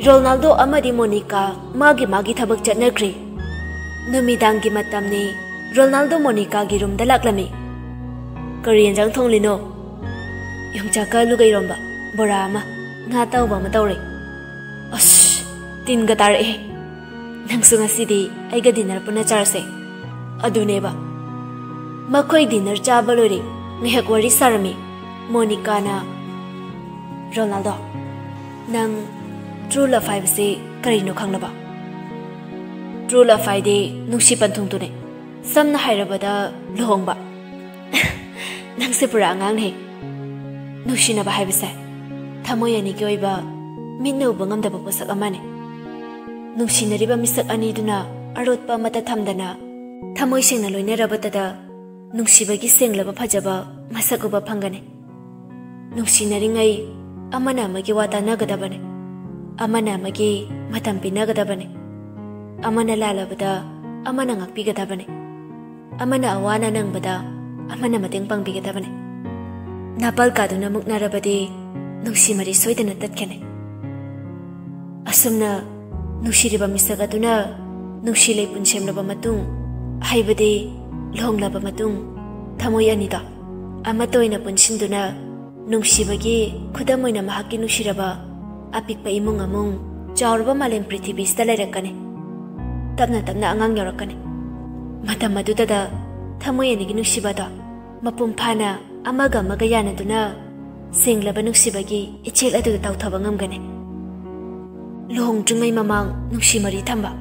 ꯔꯣꯅꯥꯜꯗꯣ ꯑꯃꯗꯤ ꯃꯣꯅꯤꯀꯥ ꯃꯥꯒꯤ ꯃꯥꯒꯤ ꯊꯕꯛ ꯆꯠꯅꯈ꯭ꯔꯦ꯫ ꯅꯨꯃꯤꯗꯥꯡꯒꯤ ꯃꯇꯝꯅꯤ꯫ ꯔꯣꯅꯥꯜꯗꯣ ꯃꯣꯅꯤꯀꯥꯒꯤ ꯔꯨꯝꯗ ꯂꯥꯛꯂꯝꯃꯤ꯫ "ꯀꯔꯤ ꯌꯦꯟꯖꯥꯡ ꯊꯣꯡꯂꯤꯅꯣ?" "ꯌꯣꯡꯆꯥꯛꯀ ꯑꯂꯨꯒ ꯏꯔꯣꯝꯕ, ꯕꯣꯔꯥ ꯑꯃ, ꯉꯥ ꯑꯇꯥꯎꯕ ꯑꯃ ꯇꯧꯔꯦ꯫" "ꯑꯁ, ꯇꯤꯟꯒ ꯇꯥꯔꯛꯑꯦ꯫ ꯅꯪꯁꯨ ꯉꯁꯤꯗꯤ ꯑꯩꯒ ꯗꯤꯅꯔ ꯄꯨꯟꯅ ꯆꯥꯔꯁꯦ꯫" ꯑꯗꯨꯅꯦꯕ꯫ ꯃꯈꯣꯏ ꯗꯤꯅꯔ ꯆꯥꯕ ꯂꯣꯏꯔꯦ꯫ ꯉꯥꯏꯍꯥꯛ ꯋꯥꯔꯤ ꯁꯥꯔꯝꯃꯤ꯫ ꯃꯣꯅꯤꯀꯥꯅ, "ꯔꯣꯅꯥꯜꯗꯣ, ꯅꯪ ꯇ꯭ꯔꯨ ꯂꯚ ꯍꯥꯏꯕꯁꯤ ꯀꯔꯤꯅꯣ ꯈꯪꯂꯕ?" True love ꯍꯥꯏꯗꯤ ꯅꯨꯡꯁꯤ ꯄꯟꯊꯨꯡꯗꯨꯅꯦ꯫ ꯁꯝꯅ ꯍꯥꯏꯔꯕꯗ, ꯂꯨꯍꯣꯡꯕ꯫ ꯅꯪꯁꯦ ꯄꯨꯔꯥ ꯑꯉꯥꯡꯅꯦ꯫ ꯅꯨꯡꯁꯤꯅꯕ ꯍꯥꯏꯕꯁꯦ ꯊꯃꯣꯏ ꯑꯅꯤꯒꯤ ꯑꯣꯏꯕ ꯃꯤꯠꯅ ꯎꯕ ꯉꯝꯗꯕ ꯄꯣꯠꯁꯛ ꯑꯃꯅꯤ꯫ ꯅꯨꯡꯁꯤꯅꯔꯤꯕ ꯃꯤꯁꯛ ꯑꯅꯤꯗꯨꯅ ꯑꯔꯣꯠꯄ ꯑꯃꯠꯇ ꯊꯝꯗꯅ ꯊꯃꯣꯏ ꯁꯦꯡꯅ ꯂꯣꯏꯅꯔꯕꯇꯗ ꯅꯨꯡꯁꯤꯕꯒꯤ ꯁꯦꯡꯂꯕ ꯐꯖꯕ ꯃꯁꯛ ꯎꯕ ꯐꯪꯒꯅꯤ꯫ ꯅꯨꯡꯁꯤꯅꯔꯤꯉꯩ ꯑꯃꯅ ꯑꯃꯒꯤ ꯋꯥ ꯇꯥꯟꯅꯒꯗꯕꯅꯤ, ꯑꯃꯅ ꯑꯃꯒꯤ ꯃꯇꯝ ꯄꯤꯅꯒꯗꯕꯅꯤ, ꯑꯃꯅ ꯂꯥꯜꯂꯕꯗ ꯑꯃꯅ ꯉꯥꯛꯄꯤꯒꯗꯕꯅꯤ, ꯑꯃꯅ ꯑꯋꯥ ꯑꯅꯥ ꯅꯪꯕꯗ ꯑꯃꯅ ꯃꯇꯦꯡ ꯄꯥꯡꯕꯤꯒꯗꯕꯅꯤ꯫ ꯅꯥꯄꯥꯜ ꯀꯥꯗꯨꯅ ꯃꯨꯛꯅꯔꯕꯗꯤ ꯅꯨꯡꯁꯤ ꯃꯔꯤ ꯁꯣꯏꯗꯅ ꯇꯠꯀꯅꯤ꯫ ꯑꯁꯨꯝꯅ ꯅꯨꯡꯁꯤꯔꯤꯕ ꯃꯤꯁꯛ ꯑꯗꯨꯅ ꯅꯨꯡꯁꯤ ꯂꯩꯄꯨꯟ ꯁꯦꯝꯂꯕ ꯃꯇꯨꯡ, ꯍꯥꯏꯕꯗꯤ ꯂꯨꯍꯣꯡꯂꯕ ꯃꯇꯨꯡ, ꯊꯃꯣꯏ ꯑꯅꯤꯗꯣ ꯑꯃꯠꯇ ꯑꯣꯏꯅ ꯄꯨꯟꯁꯤꯟꯗꯨꯅ ꯅꯨꯡꯁꯤꯕꯒꯤ ꯈꯨꯗꯝ ꯑꯣꯏꯅ ꯃꯍꯥꯛꯀꯤ ꯅꯨꯡꯁꯤꯔꯕ ꯑꯄꯤꯛꯄ ꯏꯃꯨꯡ ꯑꯃꯨꯡ ꯆꯥꯎꯔꯕ ꯃꯥꯂꯦꯝ ꯄ꯭ꯔꯤꯊꯤꯕꯤꯁꯤꯗ ꯂꯩꯔꯛꯀꯅꯤ꯫ ꯇꯞꯅ ꯇꯞꯅ ꯑꯉꯥꯡ ꯌꯧꯔꯛꯀꯅꯤ꯫ ꯃꯇꯝ ꯑꯗꯨꯗꯗ ꯊꯃꯣꯏ ꯑꯅꯤꯒꯤ ꯅꯨꯡꯁꯤꯕꯗꯣ ꯃꯄꯨꯡ ꯐꯥꯅ ꯑꯃꯒ ꯑꯃꯒ ꯌꯥꯅꯗꯨꯅ ꯁꯦꯡꯂꯕ ꯅꯨꯡꯁꯤꯕꯒꯤ ꯏꯆꯦꯜ ꯑꯗꯨꯗ ꯇꯥꯎꯊꯕ ꯉꯝꯒꯅꯤ꯫ ꯂꯨꯍꯣꯡꯗ꯭ꯔꯤꯉꯩ ꯃꯃꯥꯡ ꯅꯨꯡꯁꯤ ꯃꯔꯤ ꯊꯝꯕ꯫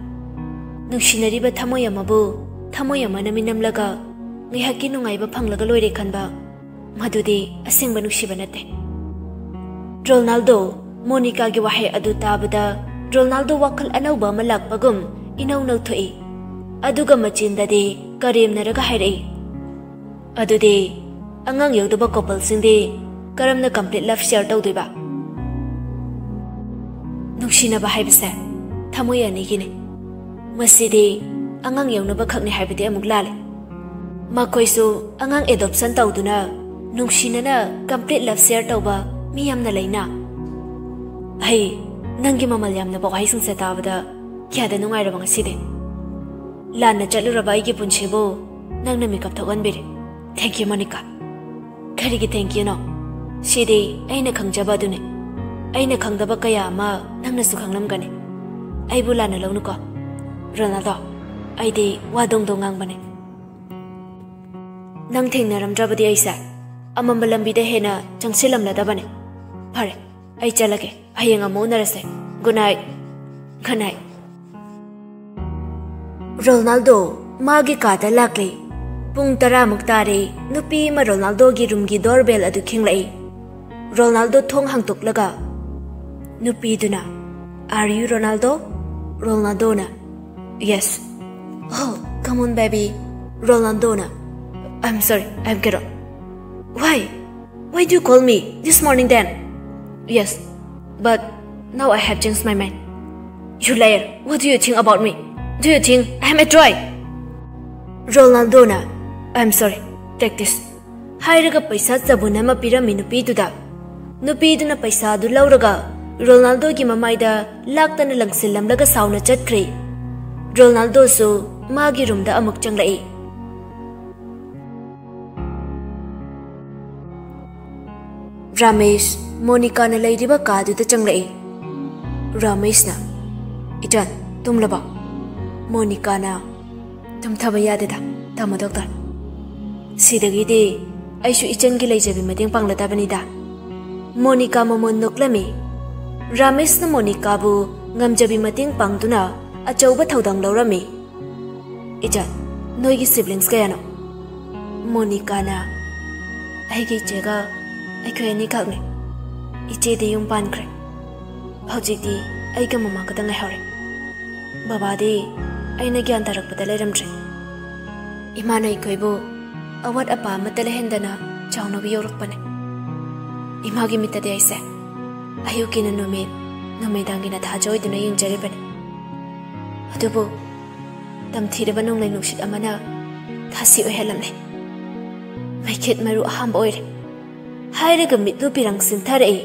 ꯅꯨꯡꯁꯤꯅꯔꯤꯕ ꯊꯃꯣꯏ ꯑꯃꯕꯨ ꯊꯃꯣꯏ ꯑꯃꯅ ꯃꯤꯅꯝꯂꯒ ꯉꯥꯏꯍꯥꯛꯀꯤ ꯅꯨꯡꯉꯥꯏꯕ ꯐꯪꯂꯒ ꯂꯣꯏꯔꯦ ꯈꯟꯕ, ꯃꯗꯨꯗꯤ ꯑꯁꯦꯡꯕ ꯅꯨꯡꯁꯤꯕ ꯅꯠꯇꯦ꯫ ꯔꯣꯅꯥꯜꯗꯣ, ꯃꯣꯅꯤꯀꯥꯒꯤ ꯋꯥꯍꯩ ꯑꯗꯨ ꯇꯥꯕꯗ ꯔꯣꯅꯥꯜꯗꯣ ꯋꯥꯈꯜ ꯑꯅꯧꯕ ꯑꯃ ꯂꯥꯛꯄꯒꯨꯝ ꯏꯅꯧ ꯅꯧꯊꯣꯛꯏ꯫ ꯑꯗꯨꯒ ꯃꯆꯤꯟꯗꯗꯤ ꯀꯔꯦꯝꯅꯔꯒ ꯍꯥꯏꯔꯛꯏ, "ꯑꯗꯨꯗꯤ ꯑꯉꯥꯡ ꯌꯧꯗꯕ ꯀꯣꯄꯜꯁꯤꯡꯗꯤ ꯀꯔꯝꯅ complete love share ꯇꯧꯗꯣꯏꯕ?" ꯅꯨꯡꯁꯤꯅꯕ ꯍꯥꯏꯕꯁꯦ ꯊꯃꯣꯏ ꯑꯅꯤꯒꯤꯅꯤ꯫ ꯃꯁꯤꯗꯤ ꯑꯉꯥꯡ ꯌꯧꯅꯕ ꯈꯛꯅꯤ ꯍꯥꯏꯕꯗꯤ ꯑꯃꯨꯛ ꯂꯥꯜꯂꯦ꯫ ꯃꯈꯣꯏꯁꯨ ꯑꯉꯥꯡ adoption ꯇꯧꯗꯨꯅ ꯅꯨꯡꯁꯤꯅꯅ complete love share ꯇꯧꯕ ꯃꯤ ꯌꯥꯝꯅ ꯂꯩꯅ꯫ ꯑꯩ ꯅꯪꯒꯤ ꯃꯃꯜ ꯌꯥꯝꯂꯕ ꯋꯥꯍꯩꯁꯤꯡꯁꯦ ꯇꯥꯕꯗ ꯀꯌꯥꯗ ꯅꯨꯡꯉꯥꯏꯔꯕ ꯉꯁꯤꯗꯤ꯫ ꯂꯥꯟꯅ ꯆꯠꯂꯨꯔꯕ ꯑꯩꯒꯤ ꯄꯨꯟꯁꯤꯕꯨ ꯅꯪꯅ ꯃꯤꯀꯞ ꯊꯣꯛꯍꯟꯕꯤꯔꯦ꯫ Thank you, Monica. ꯀꯔꯤꯒꯤ thank you ꯅꯣ? ꯁꯤꯗꯤ ꯑꯩꯅ ꯈꯪꯖꯕ ꯑꯗꯨꯅꯤ꯫ ꯑꯩꯅ ꯈꯪꯗꯕ ꯀꯌꯥ ꯑꯃ ꯅꯪꯅꯁꯨ ꯈꯪꯂꯝꯒꯅꯤ꯫ ꯑꯩꯕꯨ ꯂꯥꯟꯅ ꯂꯧꯅꯨꯀꯣ, ꯔꯣꯅꯥꯜꯗꯣ꯫ ꯑꯩꯗꯤ ꯋꯥ ꯗꯣꯡ ꯗꯣꯡ ꯉꯥꯡꯕꯅꯦ꯫ ꯅꯪ ꯊꯦꯡꯅꯔꯝꯗ꯭ꯔꯕꯗꯤ ꯑꯩꯁꯦ ꯑꯃꯝꯕ ꯂꯝꯕꯤꯗ ꯍꯦꯟꯅ ꯆꯪꯁꯤꯜꯂꯝꯂꯗꯕꯅꯦ꯫ ꯐꯔꯦ, ꯑꯩ ꯆꯠꯂꯒꯦ꯫ ꯍꯌꯦꯡ ꯑꯃꯨꯛ ꯎꯅꯔꯁꯦ꯫ Good night꯫ Good night꯫ Ronaldo ꯃꯥꯒꯤ ꯀꯥꯗ ꯂꯥꯛꯂꯦ꯫ ꯄꯨꯡ ꯇꯔꯥꯃꯨꯛ ꯇꯥꯔꯦ꯫ ꯅꯨꯄꯤ ꯑꯃ ꯔꯣꯅꯥꯜꯗꯣꯒꯤ ꯔꯨꯝꯒꯤ ꯗꯣꯔꯕꯦꯜ ꯑꯗꯨ ꯈꯤꯡꯂꯛꯏ꯫ ꯔꯣꯅꯥꯜꯗꯣ ꯊꯣꯡ ꯍꯥꯡꯇꯣꯛꯂꯒ ꯅꯨꯄꯤꯗꯨꯅ, "Are you Ronaldo?" ꯔꯣꯅꯥꯜꯗꯣꯅ, "Yes." "Oh, come on, baby." ꯔꯣꯅꯥꯜꯗꯣꯅ, "I'm sorry, I'm Carol." "Why? Why do you call me this morning then?" "Yes, but now I have changed my mind." "You liar! What do you think about me? Do you think I am a toy?" ꯔꯣꯅꯥꯜꯗꯣꯅ, "I'm sorry, take this." ꯍꯥꯏꯔꯒ ꯄꯩꯁꯥ ꯆꯕꯨꯟ ꯑꯃ ꯄꯤꯔꯝꯃꯤ ꯅꯨꯄꯤꯗꯨꯗ꯫ ꯅꯨꯄꯤꯗꯨꯅ ꯄꯩꯁꯥ ꯑꯗꯨ ꯂꯧꯔꯒ ꯔꯣꯅꯥꯜꯗꯣꯒꯤ ꯃꯃꯥꯏꯗ ꯂꯥꯛꯇꯅ ꯂꯪꯁꯤꯜꯂꯝꯂꯒ ꯁꯥꯎꯅ ꯆꯠꯈ꯭ꯔꯦ꯫ ꯔꯣꯅꯥꯜꯗꯣꯁꯨ ꯃꯥꯒꯤ ꯔꯨꯝꯗ ꯑꯃꯨꯛ ꯆꯪꯂꯛꯏ꯫ ꯔꯥꯃꯦꯁ ꯃꯣꯅꯤꯀꯥꯅ ꯂꯩꯔꯤꯕ ꯀꯥꯗꯨꯗ ꯆꯪꯂꯛꯏ꯫ ꯔꯥꯃꯦꯁꯅ, "ꯏꯆꯟ, ꯇꯨꯝꯂꯕ?" ꯃꯣꯅꯤꯀꯥꯅ, "ꯇꯨꯝꯊꯕ ꯌꯥꯗꯦꯗ, ꯇꯥꯃꯣ ꯗꯣꯛꯇꯔ꯫ ꯁꯤꯗꯒꯤꯗꯤ ꯑꯩꯁꯨ ꯏꯆꯟꯒꯤ ꯂꯩꯖꯕꯤ ꯃꯇꯦꯡ ꯄꯥꯡꯂꯗꯕꯅꯤꯗ꯫" ꯃꯣꯅꯤꯀꯥ ꯃꯃꯣꯟ ꯅꯣꯛꯂꯝꯃꯤ꯫ ꯔꯥꯃꯦꯁꯅ ꯃꯣꯅꯤꯀꯥꯕꯨ ꯉꯝꯖꯕꯤ ꯃꯇꯦꯡ ꯄꯥꯡꯗꯨꯅ ꯑꯆꯧꯕ ꯊꯧꯗꯥꯡ ꯂꯧꯔꯝꯃꯤ꯫ "ꯏꯆꯟ, ꯅꯣꯏꯒꯤ siblings ꯀꯌꯥꯅꯣ?" ꯃꯣꯅꯤꯀꯥꯅ, "ꯑꯩꯒꯤ ꯏꯆꯦꯒ ꯑꯩꯈꯣꯏ ꯑꯅꯤꯈꯛꯅꯤ꯫ ꯏꯆꯦꯗꯤ ꯌꯨꯝ ꯄꯥꯟꯈ꯭ꯔꯦ꯫ ꯍꯧꯖꯤꯛꯇꯤ ꯑꯩꯒ ꯃꯃꯥ ꯈꯛꯇ ꯉꯥꯏꯍꯧꯔꯦ꯫ ꯕꯕꯥꯗꯤ ꯑꯩꯅ ꯒ꯭ꯌꯥꯟ ꯇꯥꯔꯛꯄꯗ ꯂꯩꯔꯝꯗ꯭ꯔꯦ꯫ ꯏꯃꯥꯅ ꯑꯩꯈꯣꯏꯕꯨ ꯑꯋꯥꯠ ꯑꯄꯥ ꯑꯃꯠꯇ ꯂꯩꯍꯟꯗꯅ ꯆꯥꯎꯅꯕ ꯌꯣꯛꯂꯛꯄꯅꯦ꯫ ꯏꯃꯥꯒꯤ ꯃꯤꯠꯇꯗꯤ ꯑꯩꯁꯦ ꯑꯌꯨꯛꯀꯤꯅ ꯅꯨꯃꯤꯠ, ꯅꯨꯃꯤꯗꯥꯡꯒꯤꯅ ꯊꯥꯖ ꯑꯣꯏꯗꯨꯅ ꯌꯦꯡꯖꯔꯤꯕꯅꯤ꯫ ꯑꯗꯨꯕꯨ ꯇꯝꯊꯤꯔꯕ ꯅꯣꯡꯂꯩ ꯅꯨꯡꯁꯤꯠ ꯑꯃꯅ ꯊꯥꯁꯤ ꯑꯣꯏꯍꯜꯂꯝꯂꯦ꯫ ꯃꯩꯈꯦꯠ ꯃꯔꯨ ꯑꯍꯥꯟꯕ ꯑꯣꯏꯔꯦ꯫" ꯍꯥꯏꯔꯒ ꯃꯤꯠꯂꯨ ꯄꯤꯔꯪ ꯁꯤꯟꯊꯔꯛꯏ꯫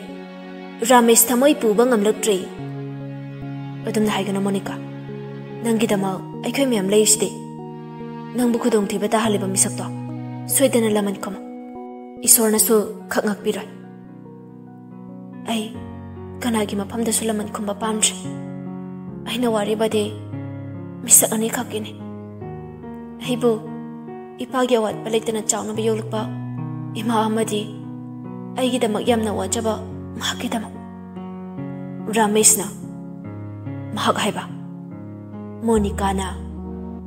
ꯔꯥꯃꯦꯁ ꯊꯃꯣꯏ ꯄꯨꯕ ꯉꯝꯂꯛꯇ꯭ꯔꯦ꯫ "ꯑꯗꯨꯝꯅ ꯍꯥꯏꯒꯅꯨ ꯃꯣꯅꯤꯀꯥ꯫ ꯅꯪꯒꯤꯗꯃꯛ ꯑꯩꯈꯣꯏ ꯃꯌꯥꯝ ꯂꯩꯔꯤꯁꯤꯗꯤ꯫ ꯅꯪꯕꯨ ꯈꯨꯗꯣꯡꯊꯤꯕ ꯇꯥꯍꯜꯂꯤꯕ ꯃꯤꯁꯛꯇꯣ ꯁꯣꯏꯗꯅ ꯂꯃꯟ ꯈꯨꯝꯃꯨ꯫ ꯏꯁꯣꯔꯅꯁꯨ ꯈꯛ ꯉꯥꯛꯄꯤꯔꯣꯏ꯫ ꯑꯩ ꯀꯅꯥꯒꯤ ꯃꯐꯝꯗꯁꯨ ꯂꯃꯟ ꯈꯨꯝꯕ ꯄꯥꯝꯗ꯭ꯔꯦ꯫ ꯑꯩꯅ ꯋꯥꯔꯤꯕꯗꯤ ꯃꯤꯁꯛ ꯑꯅꯤꯈꯛꯀꯤꯅꯤ꯫ ꯑꯩꯕꯨ ꯏꯄꯥꯒꯤ ꯑꯋꯥꯠꯄ ꯂꯩꯇꯅ ꯆꯥꯎꯅꯕ ꯌꯣꯛꯂꯛꯄ ꯏꯃꯥ ꯑꯃꯗꯤ ꯑꯩꯒꯤꯗꯃꯛ ꯌꯥꯝꯅ ꯋꯥꯖꯕ ꯃꯍꯥꯛꯀꯤꯗꯃꯛ꯫" ꯔꯥꯃꯦꯁꯅ, "ꯃꯍꯥꯛ ꯍꯥꯏꯕ?" ꯃꯣꯅꯤꯀꯥꯅ,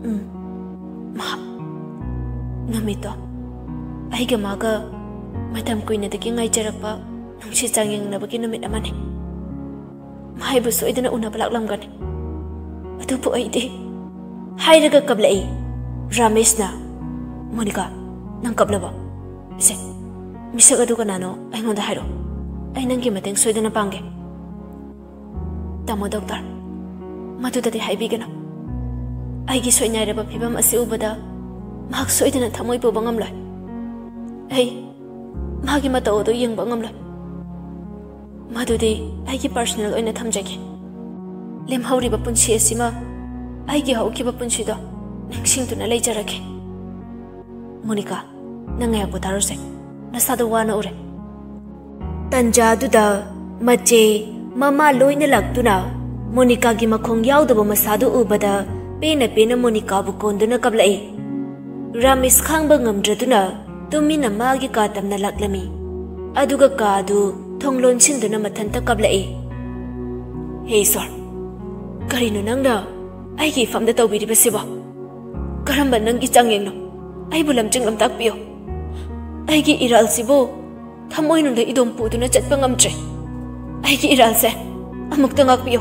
ꯎꯝ, ꯃꯍꯥꯛ ꯅꯨꯃꯤꯠꯇꯣ ꯑꯩꯒ ꯃꯥꯒ ꯃꯇꯝ ꯀꯨꯏꯅꯗꯒꯤ ꯉꯥꯏꯖꯔꯛꯄ ꯅꯨꯡꯁꯤ ꯆꯥꯡꯌꯦꯡꯅꯕꯒꯤ ꯅꯨꯃꯤꯠ ꯑꯃꯅꯤ꯫ ꯃꯍꯥꯛꯕꯨ ꯁꯣꯏꯗꯅ ꯎꯅꯕ ꯂꯥꯛꯂꯝꯒꯅꯤ꯫ ꯑꯗꯨꯕꯨ ꯑꯩꯗꯤ ꯍꯥꯏꯔꯒ ꯀꯞꯂꯛꯏ꯫ ꯔꯥꯃꯦꯁꯅ, "ꯃꯣꯅꯤꯀꯥ, ꯅꯪ ꯀꯞꯂꯕꯣ? ꯁꯦ, ꯃꯤꯁꯛ ꯑꯗꯨ ꯀꯅꯥꯅꯣ ꯑꯩꯉꯣꯟꯗ ꯍꯥꯏꯔꯣ꯫ ꯑꯩ ꯅꯪꯒꯤ ꯃꯇꯦꯡ ꯁꯣꯏꯗꯅ ꯄꯥꯡꯒꯦ꯫" "ꯇꯥꯃꯣ ꯗꯣꯛꯇꯔ, ꯃꯗꯨꯗꯗꯤ ꯍꯥꯏꯕꯤꯒꯅꯨ꯫ ꯑꯩꯒꯤ ꯁꯣꯏꯅꯥꯏꯔꯕ ꯐꯤꯕꯝ ꯑꯁꯤ ꯎꯕꯗ ꯃꯍꯥꯛ ꯁꯣꯏꯗꯅ ꯊꯃꯣꯏ ꯄꯨꯕ ꯉꯝꯂꯣꯏ꯫ ꯑꯩ ꯃꯥꯒꯤ ꯃꯇꯧ ꯑꯗꯨ ꯌꯦꯡꯕ ꯉꯝꯂꯣꯏ꯫ ꯃꯗꯨꯗꯤ ꯑꯩꯒꯤ ꯄꯔꯁꯅꯦꯜ ꯑꯣꯏꯅ ꯊꯝꯖꯒꯦ꯫ ꯂꯦꯝꯍꯧꯔꯤꯕ ꯄꯨꯟꯁꯤ ꯑꯁꯤꯃ ꯑꯩꯒꯤ ꯍꯧꯈꯤꯕ ꯄꯨꯟꯁꯤꯗꯣ ꯅꯤꯡꯁꯤꯡꯗꯨꯅ ꯂꯩꯖꯔꯒꯦ꯫" "ꯃꯣꯅꯤꯀꯥ, ꯅꯪ ꯉꯥꯏꯍꯥꯛ ꯄꯣꯊꯥꯔꯨꯁꯦ꯫ ꯅꯁꯥꯗꯣ ꯋꯥꯅ ꯎꯔꯦ꯫" ꯇꯟꯖꯥꯗꯨꯗ ꯃꯆꯦ, ꯃꯃꯥ ꯂꯣꯏꯅ ꯂꯥꯛꯇꯨꯅ ꯃꯣꯅꯤꯀꯥꯒꯤ ꯃꯈꯣꯡ ꯌꯥꯎꯗꯕ ꯃꯁꯥꯗꯨ ꯎꯕꯗ ꯄꯦꯟꯅ ꯄꯦꯟꯅ ꯃꯣꯅꯤꯀꯥꯕꯨ ꯀꯣꯟꯗꯨꯅ ꯀꯞꯂꯛꯏ꯫ ꯔꯥꯃꯦꯁ ꯈꯥꯡꯕ ꯉꯝꯗ꯭ꯔꯗꯨꯅ ꯇꯨꯃꯤꯟꯅ ꯃꯥꯒꯤ ꯀꯥ ꯇꯝꯅ ꯂꯥꯛꯂꯝꯃꯤ꯫ ꯑꯗꯨꯒ ꯀꯥ ꯑꯗꯨ ꯊꯣꯡ ꯂꯣꯟꯁꯤꯟꯗꯨꯅ ꯃꯊꯟꯇ ꯀꯞꯂꯛꯏ꯫ "ꯍꯦ ꯏꯁꯣꯔ, ꯀꯔꯤꯅꯣ ꯅꯪꯅ ꯑꯩꯒꯤ ꯏꯐꯝꯗ ꯇꯧꯕꯤꯔꯤꯕꯁꯤꯕꯣ? ꯀꯔꯝꯕ ꯅꯪꯒꯤ ꯆꯥꯡꯌꯦꯡꯅꯣ? ꯑꯩꯕꯨ ꯂꯝꯖꯤꯡ ꯂꯝꯇꯥꯛꯄꯤꯌꯨ꯫ ꯑꯩꯒꯤ ꯏꯔꯥꯜꯁꯤꯕꯨ ꯊꯃꯣꯏꯅꯨꯡꯗ ꯏꯗꯣꯝ ꯄꯨꯗꯨꯅ ꯆꯠꯄ ꯉꯝꯗ꯭ꯔꯦ꯫ ꯑꯩꯒꯤ ꯏꯔꯥꯜꯁꯦ ꯑꯃꯨꯛꯇ ꯉꯥꯛꯄꯤꯌꯨ꯫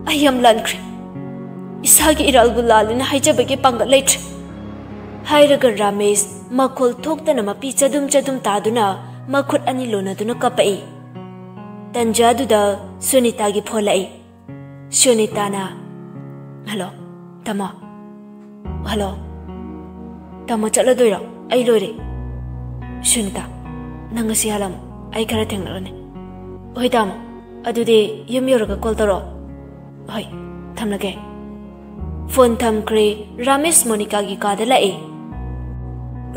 ꯑꯩ ꯌꯥꯝ ꯂꯥꯟꯈ꯭ꯔꯦ꯫ ꯏꯁꯥꯒꯤ ꯏꯔꯥꯜꯕꯨ ꯂꯥꯜꯂꯦꯅ ꯍꯥꯏꯖꯕꯒꯤ ꯄꯥꯡꯒꯜ ꯂꯩꯇ꯭ꯔꯦ꯫" ꯍꯥꯏꯔꯒ ꯔꯥꯃꯦꯁ ꯃꯈꯣꯜ ꯊꯣꯛꯇꯅ ꯃꯄꯤ ꯆꯗꯨꯝ ꯆꯗꯨꯝ ꯇꯥꯗꯨꯅ ꯃꯈꯨꯠ ꯑꯅꯤ ꯂꯣꯟꯅꯗꯨꯅ ꯀꯞꯄꯛꯏ꯫ ꯇꯟꯖꯥꯗꯨꯗ ꯁꯨꯅꯤꯇꯥꯒꯤ ꯐꯣꯟ ꯂꯥꯛꯏ꯫ ꯁꯨꯅꯤꯇꯥꯅ, "ꯍꯜꯂꯣ, ꯇꯥꯃꯣ꯫ ꯍꯜꯂꯣ, ꯇꯥꯃꯣ, ꯆꯠꯂꯗꯣꯏꯔꯣ? ꯑꯩ ꯂꯣꯏꯔꯦ꯫" "ꯁꯨꯅꯤꯇꯥ, ꯅꯪ ꯉꯁꯤ ꯍꯜꯂꯝꯃꯣ꯫ ꯑꯩ ꯈꯔ ꯊꯦꯡꯅꯔꯅꯤ꯫" "ꯍꯣꯏ, ꯇꯥꯃꯣ꯫ ꯑꯗꯨꯗꯤ ꯌꯨꯝ ꯌꯧꯔꯒ ꯀꯣꯜ ꯇꯧꯔꯛꯑꯣ꯫" "ꯍꯣꯏ, ꯊꯝꯂꯒꯦ꯫" ꯐꯣꯟ ꯊꯝꯈ꯭ꯔꯦ꯫ ꯔꯥꯃꯦꯁ ꯃꯣꯅꯤꯀꯥꯒꯤ ꯀꯥꯗ ꯂꯥꯛꯑꯦ꯫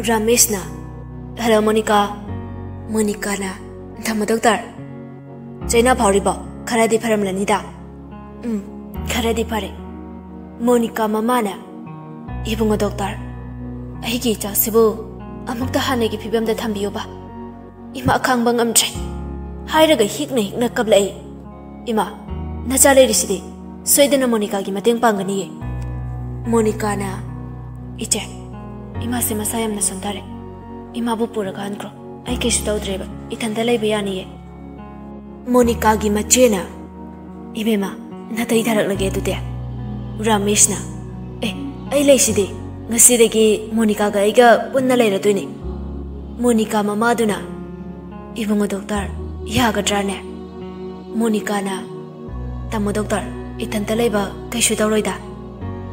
ꯔꯥꯃꯦꯁꯅ, "ꯍꯜꯂꯣ, ꯃꯣꯅꯤꯀꯥ꯫" ꯃꯣꯅꯤꯀꯥꯅ, "ꯊꯝꯃꯣ, ꯗꯣꯛꯇꯔ꯫ ꯆꯩꯅꯥ ꯐꯥꯎꯔꯤꯕꯣ? ꯈꯔꯗꯤ ꯐꯔꯝꯂꯅꯤꯗ꯫" "ꯎꯝ, ꯈꯔꯗꯤ ꯐꯔꯦ꯫" ꯃꯣꯅꯤꯀꯥ ꯃꯃꯥꯅ, "ꯏꯕꯨꯡꯉꯣ ꯗꯣꯛꯇꯔ, ꯑꯩꯒꯤ ꯏꯆꯥꯁꯤꯕꯨ ꯑꯃꯨꯛꯇ ꯍꯥꯟꯅꯒꯤ ꯐꯤꯕꯝꯗ ꯊꯝꯕꯤꯌꯨꯕ꯫ ꯏꯃꯥ ꯈꯥꯡꯕ ꯉꯝꯗ꯭ꯔꯦ꯫" ꯍꯥꯏꯔꯒ ꯍꯤꯛꯅ ꯍꯤꯛꯅ ꯀꯞꯂꯛꯏ꯫ "ꯏꯃꯥ, ꯅꯆꯥ ꯂꯩꯔꯤꯁꯤꯗꯤ ꯁꯣꯏꯗꯅ ꯃꯣꯅꯤꯀꯥꯒꯤ ꯃꯇꯦꯡ ꯄꯥꯡꯒꯅꯤꯌꯦ꯫" ꯃꯣꯅꯤꯀꯥꯅ, "ꯏꯆꯦ, ꯏꯃꯥꯁꯦ ꯃꯁꯥ ꯌꯥꯝꯅ ꯁꯣꯟꯊꯔꯦ꯫ ꯏꯃꯥꯕꯨ ꯄꯨꯔꯒ ꯍꯟꯈ꯭ꯔꯣ꯫ ꯑꯩ ꯀꯩꯁꯨ ꯇꯧꯗ꯭ꯔꯦꯕ꯫ ꯏꯊꯟꯇ ꯂꯩꯕ ꯌꯥꯅꯤꯌꯦ꯫" ꯃꯣꯅꯤꯀꯥꯒꯤ ꯃꯆꯦꯅ, "ꯏꯕꯦꯝꯃ, ꯅꯥꯇꯩ ꯊꯥꯔꯛꯂꯒꯦ ꯑꯗꯨꯗꯤ꯫" ꯔꯥꯃꯦꯁꯅ, "ꯑꯦ, ꯑꯩ ꯂꯩꯁꯤꯗꯤ꯫ ꯉꯁꯤꯗꯒꯤ ꯃꯣꯅꯤꯀꯥꯒ ꯑꯩꯒ ꯄꯨꯟꯅ ꯂꯩꯔꯗꯣꯏꯅꯤ꯫" ꯃꯣꯅꯤꯀꯥ ꯃꯃꯥꯗꯨꯅ, "ꯏꯕꯨꯡꯉꯣ ꯗꯣꯛꯇꯔ, ꯌꯥꯒꯗ꯭ꯔꯥꯅꯦ?" ꯃꯣꯅꯤꯀꯥꯅ, "ꯇꯥꯃꯣ ꯗꯣꯛꯇꯔ, ꯏꯊꯟꯇ ꯂꯩꯕ ꯀꯩꯁꯨ ꯇꯧꯔꯣꯏꯗ꯫"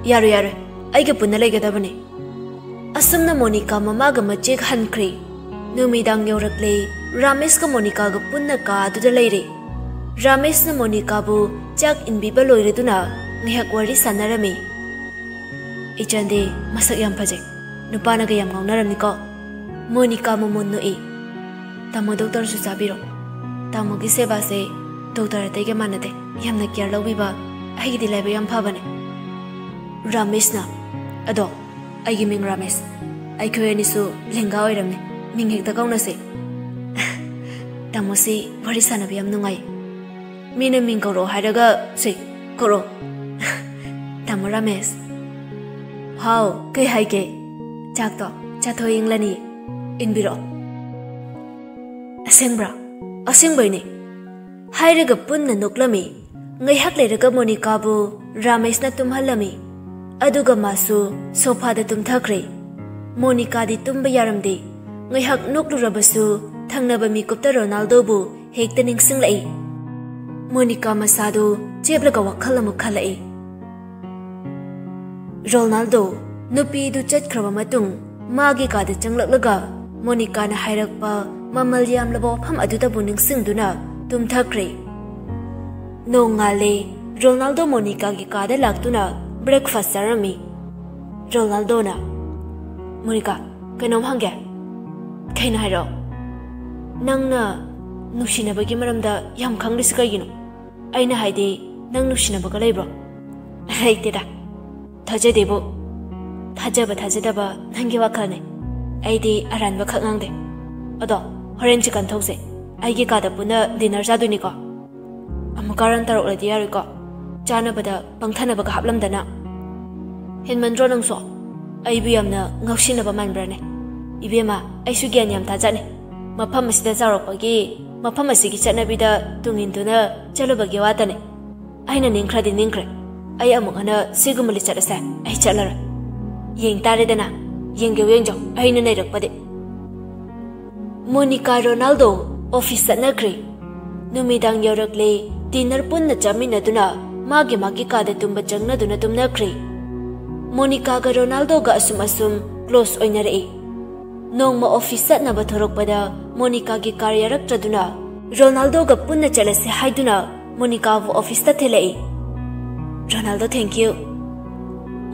"ꯌꯥꯔꯣꯏ, ꯌꯥꯔꯣꯏ, ꯑꯩꯒ ꯄꯨꯟꯅ ꯂꯩꯒꯗꯕꯅꯤ꯫" ꯑꯁꯨꯝꯅ ꯃꯣꯅꯤꯀꯥ ꯃꯃꯥꯒ ꯃꯆꯦꯒ ꯍꯟꯈ꯭ꯔꯦ꯫ ꯅꯨꯃꯤꯗꯥꯡ ꯌꯧꯔꯛꯂꯦ꯫ ꯔꯥꯃꯦꯁꯀ ꯃꯣꯅꯤꯀꯥꯒ ꯄꯨꯟꯅ ꯀꯥ ꯑꯗꯨꯗ ꯂꯩꯔꯦ꯫ ꯔꯥꯃꯦꯁꯅ ꯃꯣꯅꯤꯀꯥꯕꯨ ꯆꯥꯛ ꯏꯟꯕꯤꯕ ꯂꯣꯏꯔꯗꯨꯅ ꯉꯥꯏꯍꯥꯛ ꯋꯥꯔꯤ ꯁꯥꯟꯅꯔꯝꯃꯤ꯫ "ꯏꯆꯟꯗꯤ ꯃꯁꯛ ꯌꯥꯝ ꯐꯖꯩ꯫ ꯅꯨꯄꯥꯅꯒ ꯌꯥꯝ ꯉꯥꯎꯅꯔꯝꯅꯤꯀꯣ꯫" ꯃꯣꯅꯤꯀꯥ ꯃꯃꯣꯟ ꯅꯣꯛꯏ꯫ "ꯇꯥꯃꯣ ꯗꯣꯛꯇꯔꯁꯨ ꯆꯥꯕꯤꯔꯣ꯫ ꯇꯥꯃꯣꯒꯤ ꯁꯦꯕꯥꯁꯦ ꯗꯣꯛꯇꯔ ꯑꯇꯩꯒ ꯃꯥꯟꯅꯗꯦ꯫ ꯌꯥꯝꯅ ꯀꯤꯌꯔ ꯂꯧꯕꯤꯕ꯫ ꯑꯩꯒꯤꯗꯤ ꯂꯥꯏꯕꯛ ꯌꯥꯝ ꯐꯕꯅꯦ꯫" ꯔꯥꯃꯦꯁꯅ, "ꯑꯗꯣ, ꯑꯩꯒꯤ ꯃꯤꯡ ꯔꯥꯃꯦꯁ꯫ ꯑꯩꯈꯣꯏ ꯑꯅꯤꯁꯨ ꯂꯦꯡꯒꯥ ꯑꯣꯏꯔꯝꯃꯤ꯫ ꯃꯤꯡ ꯍꯦꯛꯇ ꯀꯧꯅꯁꯦ꯫" "ꯇꯥꯃꯣꯁꯤ ꯋꯥꯔꯤ ꯁꯥꯟꯅꯕ ꯌꯥꯝ ꯅꯨꯡꯉꯥꯏ꯫ ꯃꯤꯅ ꯃꯤꯡ ꯀꯧꯔꯛꯑꯣ ꯍꯥꯏꯔꯒ ꯁꯦ ꯀꯧꯔꯛꯑꯣ꯫" "ꯇꯥꯃꯣ ꯔꯥꯃꯦꯁ꯫" "ꯍꯥꯎ, ꯀꯩ ꯍꯥꯏꯒꯦ?" "ꯆꯥꯛꯇꯣ ꯆꯥꯊꯣꯛ ꯌꯦꯡꯂꯅꯤ꯫ ꯏꯟꯕꯤꯔꯛꯑꯣ꯫" "ꯑꯁꯦꯡꯕ꯭ꯔꯥ?" "ꯑꯁꯦꯡꯕꯩꯅꯦ꯫" ꯍꯥꯏꯔꯒ ꯄꯨꯟꯅ ꯅꯣꯛꯂꯝꯃꯤ꯫ ꯉꯥꯏꯍꯥꯛ ꯂꯩꯔꯒ ꯃꯣꯅꯤꯀꯥꯕꯨ ꯔꯥꯃꯦꯁꯅ ꯇꯨꯝꯍꯜꯂꯝꯃꯤ꯫ ꯑꯗꯨꯒ ꯃꯥꯁꯨ ꯁꯣꯐꯥꯗ ꯇꯨꯝꯊꯈ꯭ꯔꯦ꯫ ꯃꯣꯅꯤꯀꯥꯗꯤ ꯇꯨꯝꯕ ꯌꯥꯔꯝꯗꯦ꯫ ꯉꯥꯏꯍꯥꯛ ꯅꯣꯛꯂꯨꯔꯕꯁꯨ ꯊꯪꯅꯕ ꯃꯤꯀꯨꯞꯇ ꯔꯣꯅꯥꯜꯗꯣꯕꯨ ꯍꯦꯛꯇ ꯅꯤꯡꯁꯤꯡꯂꯛꯏ꯫ ꯃꯣꯅꯤꯀꯥ ꯃꯁꯥꯗꯨ ꯆꯦꯞꯂꯒ ꯋꯥꯈꯜ ꯑꯃꯨꯛ ꯈꯜꯂꯛꯏ꯫ ꯔꯣꯅꯥꯜꯗꯣ ꯅꯨꯄꯤꯗꯨ ꯆꯠꯈ꯭ꯔꯕ ꯃꯇꯨꯡ ꯃꯥꯒꯤ ꯀꯥꯗ ꯆꯪꯂꯛꯂꯒ ꯃꯣꯅꯤꯀꯥꯅ ꯍꯥꯏꯔꯛꯄ ꯃꯃꯜ ꯌꯥꯝꯂꯕ ꯋꯥꯐꯝ ꯑꯗꯨꯗꯕꯨ ꯅꯤꯡꯁꯤꯡꯗꯨꯅ ꯇꯨꯝꯊꯈ꯭ꯔꯦ꯫ ꯅꯣꯡꯉꯥꯜꯂꯦ꯫ ꯔꯣꯅꯥꯜꯗꯣ ꯃꯣꯅꯤꯀꯥꯒꯤ ꯀꯥꯗ ꯂꯥꯛꯇꯨꯅ ꯕ꯭ꯔꯦꯛꯐꯥꯁ ꯆꯥꯔꯝꯃꯤ꯫ ꯔꯣꯅꯥꯜꯗꯣꯅ, "ꯃꯣꯅꯤꯀꯥ, ꯀꯩꯅꯣꯝ ꯍꯪꯒꯦ꯫" "ꯀꯩꯅꯣ ꯍꯥꯏꯔꯛꯑꯣ꯫" "ꯅꯪꯅ ꯅꯨꯡꯁꯤꯅꯕꯒꯤ ꯃꯔꯝꯗ ꯌꯥꯝ ꯈꯪꯂꯤꯁꯤ ꯀꯩꯒꯤꯅꯣ? ꯑꯩꯅ ꯍꯥꯏꯗꯤ, ꯅꯪ ꯅꯨꯡꯁꯤꯅꯕꯒ ꯂꯩꯕ꯭ꯔꯣ?" "ꯂꯩꯇꯦꯗ꯫" "ꯊꯥꯖꯗꯦꯕꯨ꯫" "ꯊꯥꯖꯕ ꯊꯥꯖꯗꯕ ꯅꯪꯒꯤ ꯋꯥꯈꯜꯅꯦ꯫ ꯑꯩꯗꯤ ꯑꯔꯥꯟꯕ ꯈꯛ ꯉꯥꯡꯗꯦ꯫ ꯑꯗꯣ, ꯍꯣꯔꯦꯟ ꯆꯤꯀꯟ ꯊꯧꯁꯦ꯫ ꯑꯩꯒꯤ ꯀꯥꯗ ꯄꯨꯟꯅ ꯗꯤꯅꯔ ꯆꯥꯗꯣꯏꯅꯤꯀꯣ꯫ ꯑꯃꯨꯛꯀ ꯔꯟ ꯇꯧꯔꯛꯂꯗꯤ ꯌꯥꯔꯣꯏꯀꯣ꯫ ꯆꯥꯅꯕꯗ ꯄꯪꯊꯅꯕꯒ ꯍꯥꯞꯂꯝꯗꯅ꯫" ꯍꯦꯟꯃꯟꯗ꯭ꯔꯣ ꯅꯪꯁꯨ? ꯑꯩꯕꯨ ꯌꯥꯝꯅ ꯉꯥꯎꯁꯤꯟꯅꯕ ꯃꯥꯟꯕ꯭ꯔꯥꯅꯦ? ꯏꯕꯦꯝꯃ, ꯑꯩꯁꯨ ꯒ꯭ꯌꯥꯟ ꯌꯥꯝ ꯇꯥꯖꯥꯠꯅꯤ꯫ ꯃꯐꯝ ꯑꯁꯤꯗ ꯆꯥꯎꯔꯛꯄꯒꯤ ꯃꯐꯝ ꯑꯁꯤꯒꯤ ꯆꯠꯅꯕꯤꯗ ꯇꯨꯡ ꯏꯟꯗꯨꯅ ꯆꯠꯂꯨꯕꯒꯤ ꯋꯥꯇꯅꯤ꯫ ꯑꯩꯅ ꯅꯤꯡꯈ꯭ꯔꯗꯤ ꯅꯤꯡꯈ꯭ꯔꯦ꯫ ꯑꯩ ꯑꯃꯨꯛ ꯍꯟꯅ ꯁꯤꯒꯨꯝꯕ ꯂꯤꯆꯠ ꯑꯁꯦ ꯑꯩ ꯆꯠꯂꯔꯣꯏ꯫ ꯌꯦꯡ ꯇꯥꯔꯦꯗꯅ꯫ ꯌꯦꯡꯒꯦ ꯌꯦꯡꯖꯧ, ꯑꯩꯅ ꯅꯩꯔꯛꯄꯗꯤ꯫ ꯃꯣꯅꯤꯀꯥ ꯔꯣꯅꯥꯜꯗꯣ ꯑꯣꯐꯤꯁ ꯆꯠꯅꯈ꯭ꯔꯦ꯫ ꯅꯨꯃꯤꯗꯥꯡ ꯌꯧꯔꯛꯂꯦ꯫ ꯗꯤꯅꯔ ꯄꯨꯟꯅ ꯆꯥꯃꯤꯟꯅꯗꯨꯅ ꯃꯥꯒꯤ ꯃꯥꯒꯤ ꯀꯥꯗ ꯇꯨꯝꯕ ꯆꯪꯅꯗꯨꯅ ꯇꯨꯝꯅꯈ꯭ꯔꯦ꯫ ꯃꯣꯅꯤꯀꯥꯒ ꯔꯣꯅꯥꯜꯗꯣꯒ ꯑꯁꯨꯝ ꯑꯁꯨꯝ ꯀ꯭ꯂꯣꯁ ꯑꯣꯏꯅꯔꯛꯏ꯫ ꯅꯣꯡꯃ ꯑꯣꯐꯤꯁ ꯆꯠꯅꯕ ꯊꯣꯔꯛꯄꯗ ꯃꯣꯅꯤꯀꯥꯒꯤ ꯀꯥꯔ ꯌꯥꯔꯛꯇ꯭ꯔꯗꯨꯅ ꯔꯣꯅꯥꯜꯗꯣꯒ ꯄꯨꯟꯅ ꯆꯠꯂꯁꯦ ꯍꯥꯏꯗꯨꯅ ꯃꯣꯅꯤꯀꯥꯕꯨ ꯑꯣꯐꯤꯁꯇ ꯊꯤꯜꯂꯛꯏ꯫ Ronaldo, thank you꯫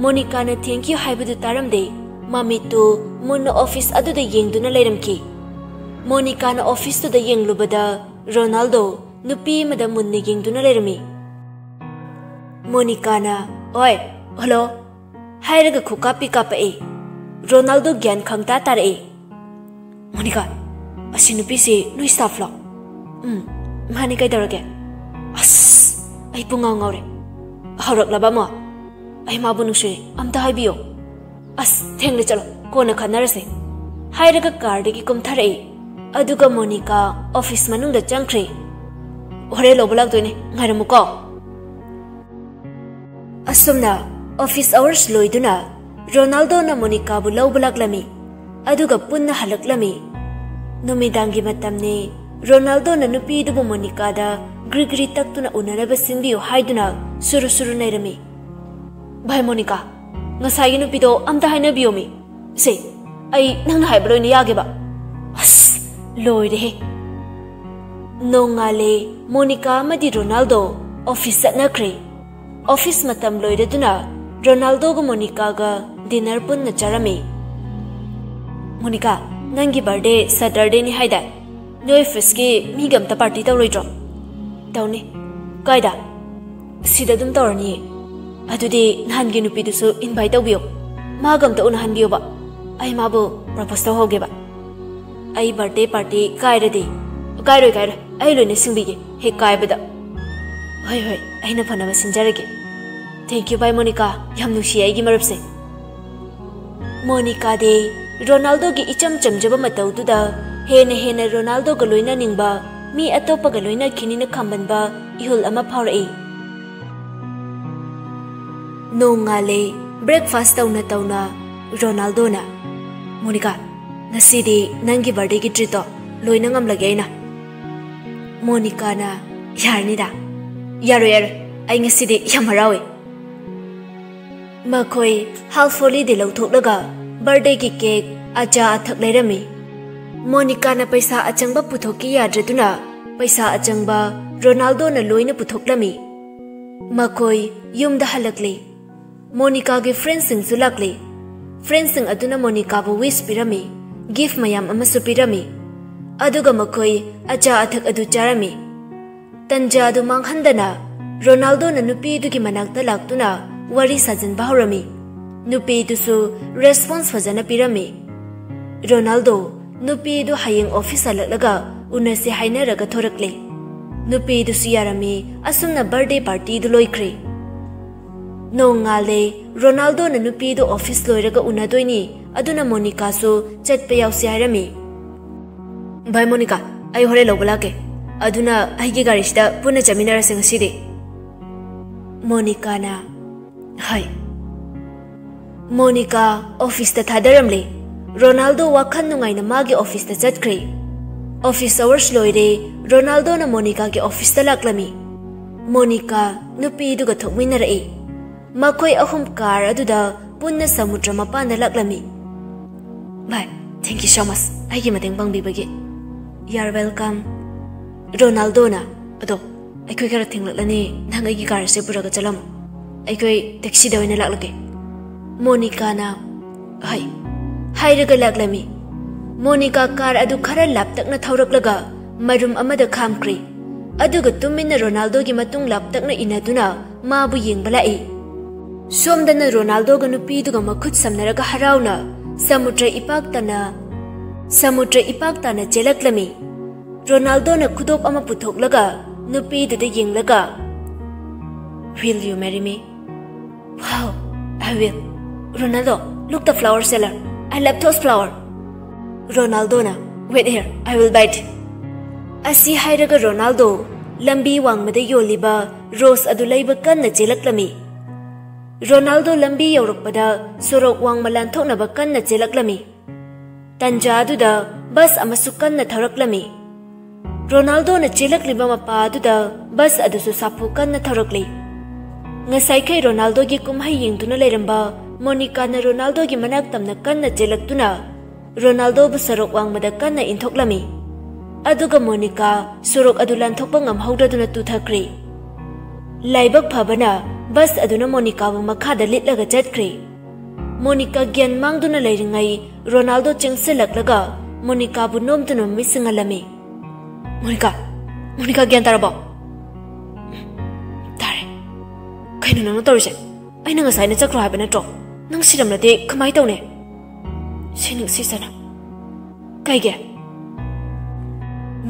ꯃꯣꯅꯤꯀꯥꯅ thank you ꯍꯥꯏꯕꯗꯨ ꯇꯥꯔꯝꯗꯦ꯫ ꯃꯃꯤꯠꯇꯨ ꯃꯨꯟꯅ ꯑꯣꯐꯤꯁ ꯑꯗꯨꯗ ꯌꯦꯡꯗꯨꯅ ꯂꯩꯔꯝꯈꯤ꯫ ꯃꯣꯅꯤꯀꯥꯅ ꯑꯣꯐꯤꯁꯇꯨꯗ ꯌꯦꯡꯂꯨꯕꯗ ꯔꯣꯅꯥꯜꯗꯣ ꯅꯨꯄꯤ ꯑꯃꯗ ꯃꯨꯟꯅ ꯌꯦꯡꯗꯨꯅ ꯂꯩꯔꯝꯃꯤ꯫ ꯃꯣꯅꯤꯀꯥꯅ, "ꯑꯣꯏ, ꯍꯜꯂꯣ," ꯍꯥꯏꯔꯒ ꯈꯨꯀꯥꯞꯄꯤ ꯀꯥꯞꯄꯛꯏ꯫ ꯔꯣꯅꯥꯜꯗꯣ ꯒ꯭ꯌꯥꯟ ꯈꯪꯇꯥ ꯇꯥꯔꯛꯏ꯫ "ꯃꯣꯅꯤꯀꯥ, ꯑꯁꯤ ꯅꯨꯄꯤꯁꯤ ꯅꯣꯏ ꯁ꯭ꯇꯥꯐꯂꯣ?" "ꯎꯝ, ꯃꯥꯅꯤ, ꯀꯩꯗꯧꯔꯒꯦ?" "ꯑꯁ, ꯑꯩ ꯄꯨꯡꯉꯥꯎ ꯉꯥꯎꯔꯦ꯫ ꯍꯧꯔꯛꯂꯕ ꯑꯃꯨꯛ? ꯑꯩ ꯃꯥꯕꯨ ꯅꯨꯡꯁꯤꯔꯦ, ꯑꯝꯇ ꯍꯥꯏꯕꯤꯌꯣ꯫" "ꯑꯁ, ꯊꯦꯡꯂꯦ, ꯆꯠꯂꯣ, ꯀꯣꯟꯅ ꯈꯟꯅꯔꯁꯦ," ꯍꯥꯏꯔꯒ ꯀꯥꯔꯗꯒꯤ ꯀꯨꯝꯊꯔꯛꯏ꯫ ꯑꯗꯨꯒ ꯃꯣꯅꯤꯀꯥ ꯑꯣꯐꯤꯁ ꯃꯅꯨꯡꯗ ꯆꯪꯈ꯭ꯔꯦ꯫ "ꯍꯣꯔꯦꯟ ꯂꯧꯕ ꯂꯥꯛꯇꯣꯏꯅꯦ, ꯉꯥꯏꯔꯝꯃꯨꯀꯣ꯫" ꯑꯁꯨꯝꯅ ꯑꯣꯐꯤꯁ ꯑꯋꯔꯁ ꯂꯣꯏꯗꯨꯅ ꯔꯣꯅꯥꯜꯗꯣꯅ ꯃꯣꯅꯤꯀꯥꯕꯨ ꯂꯧꯕ ꯂꯥꯛꯂꯝꯃꯤ, ꯑꯗꯨꯒ ꯄꯨꯟꯅ ꯍꯜꯂꯛꯂꯝꯃꯤ꯫ ꯅꯨꯃꯤꯗꯥꯡꯒꯤ ꯃꯇꯝꯅꯤ꯫ ꯔꯣꯅꯥꯜꯗꯣꯅ ꯅꯨꯄꯤꯗꯨꯕꯨ ꯃꯣꯅꯤꯀꯥꯗ ꯒ꯭ꯔꯤ ꯒ꯭ꯔꯤ ꯇꯛꯇꯨꯅ ꯎꯅꯅꯕ ꯁꯤꯟꯕꯤꯌꯨ ꯍꯥꯏꯗꯨꯅ ꯁꯨꯔꯨ ꯁꯨꯔꯨ ꯅꯩꯔꯝꯃꯤ꯫ "ꯚꯥꯏ ꯃꯣꯅꯤꯀꯥ, ꯉꯁꯥꯏꯒꯤ ꯅꯨꯄꯤꯗꯣ ꯑꯝꯇ ꯍꯥꯏꯅꯕꯤꯌꯣꯃꯤ꯫ ꯁꯦ, ꯑꯩ ꯅꯪꯅ ꯍꯥꯏꯕ ꯂꯣꯏꯅ ꯌꯥꯒꯦꯕ꯫" ꯑꯁ, ꯂꯣꯏꯔꯦꯍꯦ꯫ ꯅꯣꯡꯉꯥꯜꯂꯦ꯫ ꯃꯣꯅꯤꯀꯥ ꯑꯃꯗꯤ ꯔꯣꯅꯥꯜꯗꯣ ꯑꯣꯐꯤꯁ ꯆꯠꯅꯈ꯭ꯔꯦ꯫ ꯑꯣꯐꯤꯁ ꯃꯇꯝ ꯂꯣꯏꯔꯗꯨꯅ ꯔꯣꯅꯥꯜꯗꯣꯒ ꯃꯣꯅꯤꯀꯥꯒ ꯗꯤꯅꯔ ꯄꯨꯟꯅ ꯆꯥꯔꯝꯃꯤ꯫ "ꯃꯣꯅꯤꯀꯥ, ꯅꯪꯒꯤ ꯕꯥꯔꯗꯦ ꯁꯇꯔꯗꯦꯅꯤ ꯍꯥꯏꯗꯥꯏ? ꯅꯣꯏ ꯑꯣꯐꯤꯁꯀꯤ ꯃꯤꯒ ꯑꯝꯇ ꯄꯥꯔꯇꯤ ꯇꯧꯔꯣꯏꯗ꯭ꯔꯣ?" "ꯇꯧꯅꯤ꯫ ꯀꯥꯏꯗ?" "ꯁꯤꯗ ꯑꯗꯨꯝ ꯇꯧꯔꯅꯤꯌꯦ꯫" "ꯑꯗꯨꯗꯤ ꯅꯍꯥꯟꯒꯤ ꯅꯨꯄꯤꯗꯨꯁꯨ ꯏꯟꯚꯥꯏꯠ ꯇꯧꯕꯤꯌꯣ꯫ ꯃꯥꯒ ꯑꯝꯇ ꯎꯅꯍꯟꯕꯤꯌꯣꯕ꯫ ꯑꯩ ꯃꯥꯕꯨ ꯄ꯭ꯔꯄꯣꯁ ꯇꯧꯍꯧꯒꯦꯕ꯫" "ꯑꯩ ꯕꯥꯔꯗꯦ ꯄꯥꯔꯇꯤ ꯀꯥꯏꯔꯗꯤ?" "ꯀꯥꯏꯔꯣꯏ, ꯀꯥꯏꯔꯣꯏ꯫ ꯑꯩ ꯂꯣꯏꯅ ꯁꯤꯡꯕꯤꯒꯦ ꯍꯦꯛ ꯀꯥꯏꯕꯗ꯫" "ꯍꯣꯏ, ꯍꯣꯏ, ꯑꯩꯅ ꯐꯅꯕ ꯁꯤꯟꯖꯔꯒꯦ꯫" Thank you, bye, Monica. ꯌꯥꯝ ꯅꯨꯡꯁꯤꯌꯦ ꯑꯩꯒꯤ ꯃꯔꯨꯞꯁꯦ꯫ ꯃꯣꯅꯤꯀꯥꯗꯤ ꯔꯣꯅꯥꯜꯗꯣꯒꯤ ꯏꯆꯝ ꯆꯝꯖꯕ ꯃꯇꯧꯗꯨꯗ ꯍꯦꯟꯅ ꯍꯦꯟꯅ ꯔꯣꯅꯥꯜꯗꯣꯒ ꯂꯣꯏꯅꯅꯤꯡꯕ, ꯃꯤ ꯑꯇꯣꯞꯄꯒ ꯂꯣꯏꯅꯈꯤꯅꯤꯅ ꯈꯥꯝꯕꯟꯕ ꯏꯍꯨꯜ ꯑꯃ ꯐꯥꯎꯔꯛꯏ꯫ ꯅꯣꯡꯉꯥꯜꯂꯦ꯫ Breakfast ꯇꯧꯅ ꯇꯧꯅ ꯔꯣꯅꯥꯜꯗꯣꯅ, "ꯃꯣꯅꯤꯀꯥ, ꯉꯁꯤꯗꯤ ꯅꯪꯒꯤ birthdayꯒꯤ treatꯇꯣ ꯂꯣꯏꯅ ꯉꯝꯂꯒꯦ ꯑꯩꯅ꯫" ꯃꯣꯅꯤꯀꯥꯅ, "ꯌꯥꯔꯅꯤꯗ꯫" "ꯌꯥꯔꯣꯏ, ꯌꯥꯔꯣꯏ, ꯑꯩ ꯉꯁꯤꯗꯤ ꯌꯥꯝ ꯍꯔꯥꯎꯋꯦ꯫" ꯃꯈꯣꯏ half hollyꯗꯤ ꯂꯧꯊꯣꯛꯂꯒ birthdayꯒꯤ cake, ꯑꯆꯥ ꯑꯊꯛ ꯂꯩꯔꯝꯃꯤ꯫ ꯃꯣꯅꯤꯀꯥꯅ ꯄꯩꯁꯥ ꯑꯆꯪꯕ ꯄꯨꯊꯣꯛꯀꯦ ꯌꯥꯗ꯭ꯔꯗꯨꯅ ꯄꯩꯁꯥ ꯑꯆꯪꯕ ꯔꯣꯅꯥꯜꯗꯣꯅ ꯂꯣꯏꯅ ꯄꯨꯊꯣꯛꯂꯝꯃꯤ꯫ ꯃꯈꯣꯏ ꯌꯨꯝꯗ ꯍꯜꯂꯛꯂꯤ꯫ ꯃꯣꯅꯤꯀꯥꯒꯤ friendꯁꯤꯡꯁꯨ ꯂꯥꯛꯂꯤ꯫ Friendꯁꯤꯡ ꯑꯗꯨꯅ ꯃꯣꯅꯤꯀꯥꯕꯨ wish ꯄꯤꯔꯝꯃꯤ, gift ꯃꯌꯥꯝ ꯑꯃꯁꯨ ꯄꯤꯔꯝꯃꯤ꯫ ꯑꯗꯨꯒ ꯃꯈꯣꯏ ꯑꯆꯥ ꯑꯊꯛ ꯑꯗꯨ ꯆꯥꯔꯝꯃꯤ꯫ ꯇꯟꯖꯥ ꯑꯗꯨ ꯃꯥꯡꯍꯟꯗꯅ ꯔꯣꯅꯥꯜꯗꯣꯅ ꯅꯨꯄꯤꯗꯨꯒꯤ ꯃꯅꯥꯛꯇ ꯂꯥꯛꯇꯨꯅ ꯋꯥꯔꯤ ꯁꯥꯖꯤꯟꯕ ꯍꯧꯔꯝꯃꯤ꯫ ꯅꯨꯄꯤꯗꯨꯁꯨ response ꯐꯖꯅ ꯄꯤꯔꯝꯃꯤ꯫ ꯔꯣꯅꯥꯜꯗꯣ, ꯅꯨꯄꯤꯗꯨ ꯍꯌꯦꯡ office ꯍꯜꯂꯛꯂꯒ ꯎꯅꯁꯦ ꯍꯥꯏꯅꯔꯒ ꯊꯣꯔꯛꯂꯦ꯫ ꯅꯨꯄꯤꯗꯨꯁꯨ ꯌꯥꯔꯝꯃꯤ꯫ ꯑꯁꯨꯝꯅ birthday partyꯗꯨ ꯂꯣꯏꯈ꯭ꯔꯦ꯫ ꯅꯣꯡꯉꯥꯜꯂꯦ꯫ ꯔꯣꯅꯥꯜꯗꯣꯅ ꯅꯨꯄꯤꯗꯨ office ꯂꯣꯏꯔꯒ ꯎꯅꯗꯣꯏꯅꯤ, ꯑꯗꯨꯅ ꯃꯣꯅꯤꯀꯥꯁꯨ ꯆꯠꯄ ꯌꯥꯎꯁꯤ ꯍꯥꯏꯔꯝꯃꯤ꯫ "ꯚꯥꯏ ꯃꯣꯅꯤꯀꯥ, ꯑꯩ ꯍꯣꯔꯦꯟ ꯂꯧꯕ ꯂꯥꯛꯀꯦ, ꯑꯗꯨꯅ ꯑꯩꯒꯤ ꯒꯥꯔꯤꯁꯤꯗ ꯄꯨꯟꯅ ꯆꯠꯃꯤꯟꯅꯔꯁꯦ ꯉꯁꯤꯗꯤ꯫" ꯃꯣꯅꯤꯀꯥꯅ, "ꯍꯣꯏ꯫" ꯃꯣꯅꯤꯀꯥ officeꯇ ꯊꯥꯗꯔꯝꯂꯦ꯫ ꯔꯣꯅꯥꯜꯗꯣ ꯋꯥꯈꯜ ꯅꯨꯡꯉꯥꯏꯅ ꯃꯥꯒꯤ officeꯇ ꯆꯠꯈ꯭ꯔꯦ꯫ Office hours ꯂꯣꯏꯔꯦ꯫ ꯔꯣꯅꯥꯜꯗꯣꯅ ꯃꯣꯅꯤꯀꯥꯒꯤ officeꯇ ꯂꯥꯛꯂꯝꯃꯤ꯫ ꯃꯣꯅꯤꯀꯥ ꯅꯨꯄꯤꯗꯨꯒ ꯊꯣꯛꯃꯤꯟꯅꯔꯛꯏ꯫ ꯃꯈꯣꯏ ꯑꯍꯨꯝ car ꯑꯗꯨꯗ ꯄꯨꯟꯅ ꯁꯃꯨꯗ꯭ꯔ ꯃꯄꯥꯟꯗ ꯂꯥꯛꯂꯝꯃꯤ꯫ "ꯚꯥꯏ, thank you so much, ꯑꯩꯒꯤ ꯃꯇꯦꯡ ꯄꯥꯡꯕꯤꯕꯒꯤ꯫" "You're welcome꯫" ꯔꯣꯅꯥꯜꯗꯣꯅ, "ꯑꯗꯣ ꯑꯩꯈꯣꯏ ꯈꯔ ꯊꯦꯡꯂꯛꯂꯅꯤ, ꯅꯪ ꯑꯩꯒꯤ car ꯑꯁꯦ ꯄꯨꯔꯒ ꯆꯠꯂꯝꯃꯣ, ꯑꯩꯈꯣꯏ taxiꯗ ꯑꯣꯏꯅ ꯂꯥꯛꯂꯒꯦ꯫" ꯃꯣꯅꯤꯀꯥꯅ, "ꯍꯣꯏ" ꯍꯥꯏꯔꯒ ꯂꯥꯛꯂꯝꯃꯤ꯫ ꯃꯣꯅꯤꯀꯥ car ꯑꯗꯨ ꯈꯔ ꯂꯥꯞꯇꯛꯅ ꯊꯧꯔꯛꯂꯒ ꯃꯔꯨꯝ ꯑꯃꯗ ꯈꯥꯝꯈ꯭ꯔꯦ꯫ ꯑꯗꯨꯒ ꯇꯨꯃꯤꯟꯅ ꯔꯣꯅꯥꯜꯗꯣꯒꯤ ꯃꯇꯨꯡ ꯂꯥꯞꯇꯛꯅ ꯏꯟꯅꯗꯨꯅ ꯃꯥꯕꯨ ꯌꯦꯡꯕ ꯂꯥꯛꯏ꯫ ꯁꯣꯝꯗꯅ ꯔꯣꯅꯥꯜꯗꯣꯒ ꯅꯨꯄꯤꯗꯨꯒ ꯃꯈꯨꯠ ꯁꯝꯅꯔꯒ ꯍꯔꯥꯎꯅ ꯁꯃꯨꯗ꯭ꯔ ꯏꯄꯥꯛ ꯇꯥꯅ, ꯁꯃꯨꯗ꯭ꯔ ꯏꯄꯥꯛ ꯇꯥꯅ ꯆꯦꯜꯂꯛꯂꯝꯃꯤ꯫ ꯔꯣꯅꯥꯜꯗꯣꯅ ꯈꯨꯗꯣꯞ ꯑꯃ ꯄꯨꯊꯣꯛꯂꯒ ꯅꯨꯄꯤꯗꯨꯗ ꯌꯦꯡꯂꯒ, "Will you marry me?" Wow, I will. Ronaldo, look the flower seller. I love those flower. ꯔꯣꯅꯥꯜꯗꯣꯅ, Wait here, I will buy it. ꯑꯁꯤ ꯍꯥꯏꯔꯒ ꯔꯣꯅꯥꯜꯗꯣ ꯂꯝꯕꯤ ꯋꯥꯡꯃꯗ ꯌꯣꯜꯂꯤꯕ ꯔꯣꯁ ꯑꯗꯨ ꯂꯩꯕ ꯀꯟꯅ ꯆꯦꯜꯂꯛꯂꯝꯃꯤ꯫ ꯔꯣꯅꯥꯜꯗꯣ ꯂꯝꯕꯤ ꯌꯧꯔꯛꯄꯗ ꯁꯣꯔꯣꯛ ꯋꯥꯡꯃ ꯂꯥꯟꯊꯣꯛꯅꯕ ꯀꯟꯅ ꯆꯦꯜꯂꯛꯂꯝꯃꯤ꯫ ꯇꯟꯖꯥ ꯑꯗꯨꯗ ꯕꯁ ꯑꯃꯁꯨ ꯀꯟꯅ ꯊꯧꯔꯛꯂꯝꯃꯤ꯫ ꯔꯣꯅꯥꯜꯗꯣꯅ ꯆꯦꯜꯂꯛꯂꯤꯕ ꯃꯄꯥ ꯑꯗꯨꯗ ꯕꯁ ꯑꯗꯨꯁꯨ ꯁꯥꯐꯨ ꯀꯟꯅ ꯊꯧꯔꯛꯂꯤ꯫ ꯉꯁꯥꯏꯈꯩ ꯔꯣꯅꯥꯜꯗꯣꯒꯤ ꯀꯨꯝꯍꯩ ꯌꯦꯡꯗꯨꯅ ꯂꯩꯔꯝꯕ ꯃꯣꯅꯤꯀꯥꯅ ꯔꯣꯅꯥꯜꯗꯣꯒꯤ ꯃꯅꯥꯛ ꯇꯝꯅ ꯀꯟꯅ ꯆꯦꯜꯂꯛꯇꯨꯅ ꯔꯣꯅꯥꯜꯗꯣꯕꯨ ꯁꯣꯔꯣꯛ ꯋꯥꯡꯃꯗ ꯀꯟꯅ ꯏꯟꯊꯣꯛꯂꯝꯃꯤ꯫ ꯑꯗꯨꯒ ꯃꯣꯅꯤꯀꯥ ꯁꯣꯔꯣꯛ ꯑꯗꯨ ꯂꯥꯟꯊꯣꯛꯄ ꯉꯝꯍꯧꯗ꯭ꯔꯗꯨꯅ ꯇꯨꯊꯈ꯭ꯔꯦ꯫ ꯂꯥꯏꯕꯛ ꯐꯕꯅ ꯕꯁ ꯑꯗꯨꯅ ꯃꯣꯅꯤꯀꯥꯕꯨ ꯃꯈꯥꯗ ꯂꯤꯠꯂꯒ ꯆꯠꯈ꯭ꯔꯦ꯫ ꯃꯣꯅꯤꯀꯥ ꯒ꯭ꯌꯥꯟ ꯃꯥꯡꯗꯨꯅ ꯂꯩꯔꯤꯉꯩ ꯔꯣꯅꯥꯜꯗꯣ ꯆꯦꯟꯁꯤꯜꯂꯛꯂꯒ ꯃꯣꯅꯤꯀꯥꯕꯨ ꯅꯣꯝꯗꯨꯅ ꯃꯤꯠ ꯁꯤꯡꯍꯜꯂꯝꯃꯤ꯫ ꯃꯣꯅꯤꯀꯥ, ꯃꯣꯅꯤꯀꯥ, ꯒ꯭ꯌꯥꯟ ꯇꯥꯔꯕꯣ? ꯇꯥꯔꯦ꯫ ꯀꯩꯅꯣ ꯅꯪꯅ ꯇꯧꯔꯤꯁꯦ? ꯑꯩꯅ ꯉꯁꯥꯏꯅ ꯆꯠꯈ꯭ꯔꯣ ꯍꯥꯏꯕ ꯅꯠꯇ꯭ꯔꯣ? ꯅꯪ ꯁꯤꯔꯝꯂꯗꯤ ꯀꯃꯥꯏ ꯇꯧꯅꯤ? ꯁꯤ ꯅꯨꯡꯁꯤꯁꯅ꯫ ꯀꯩꯒꯤ?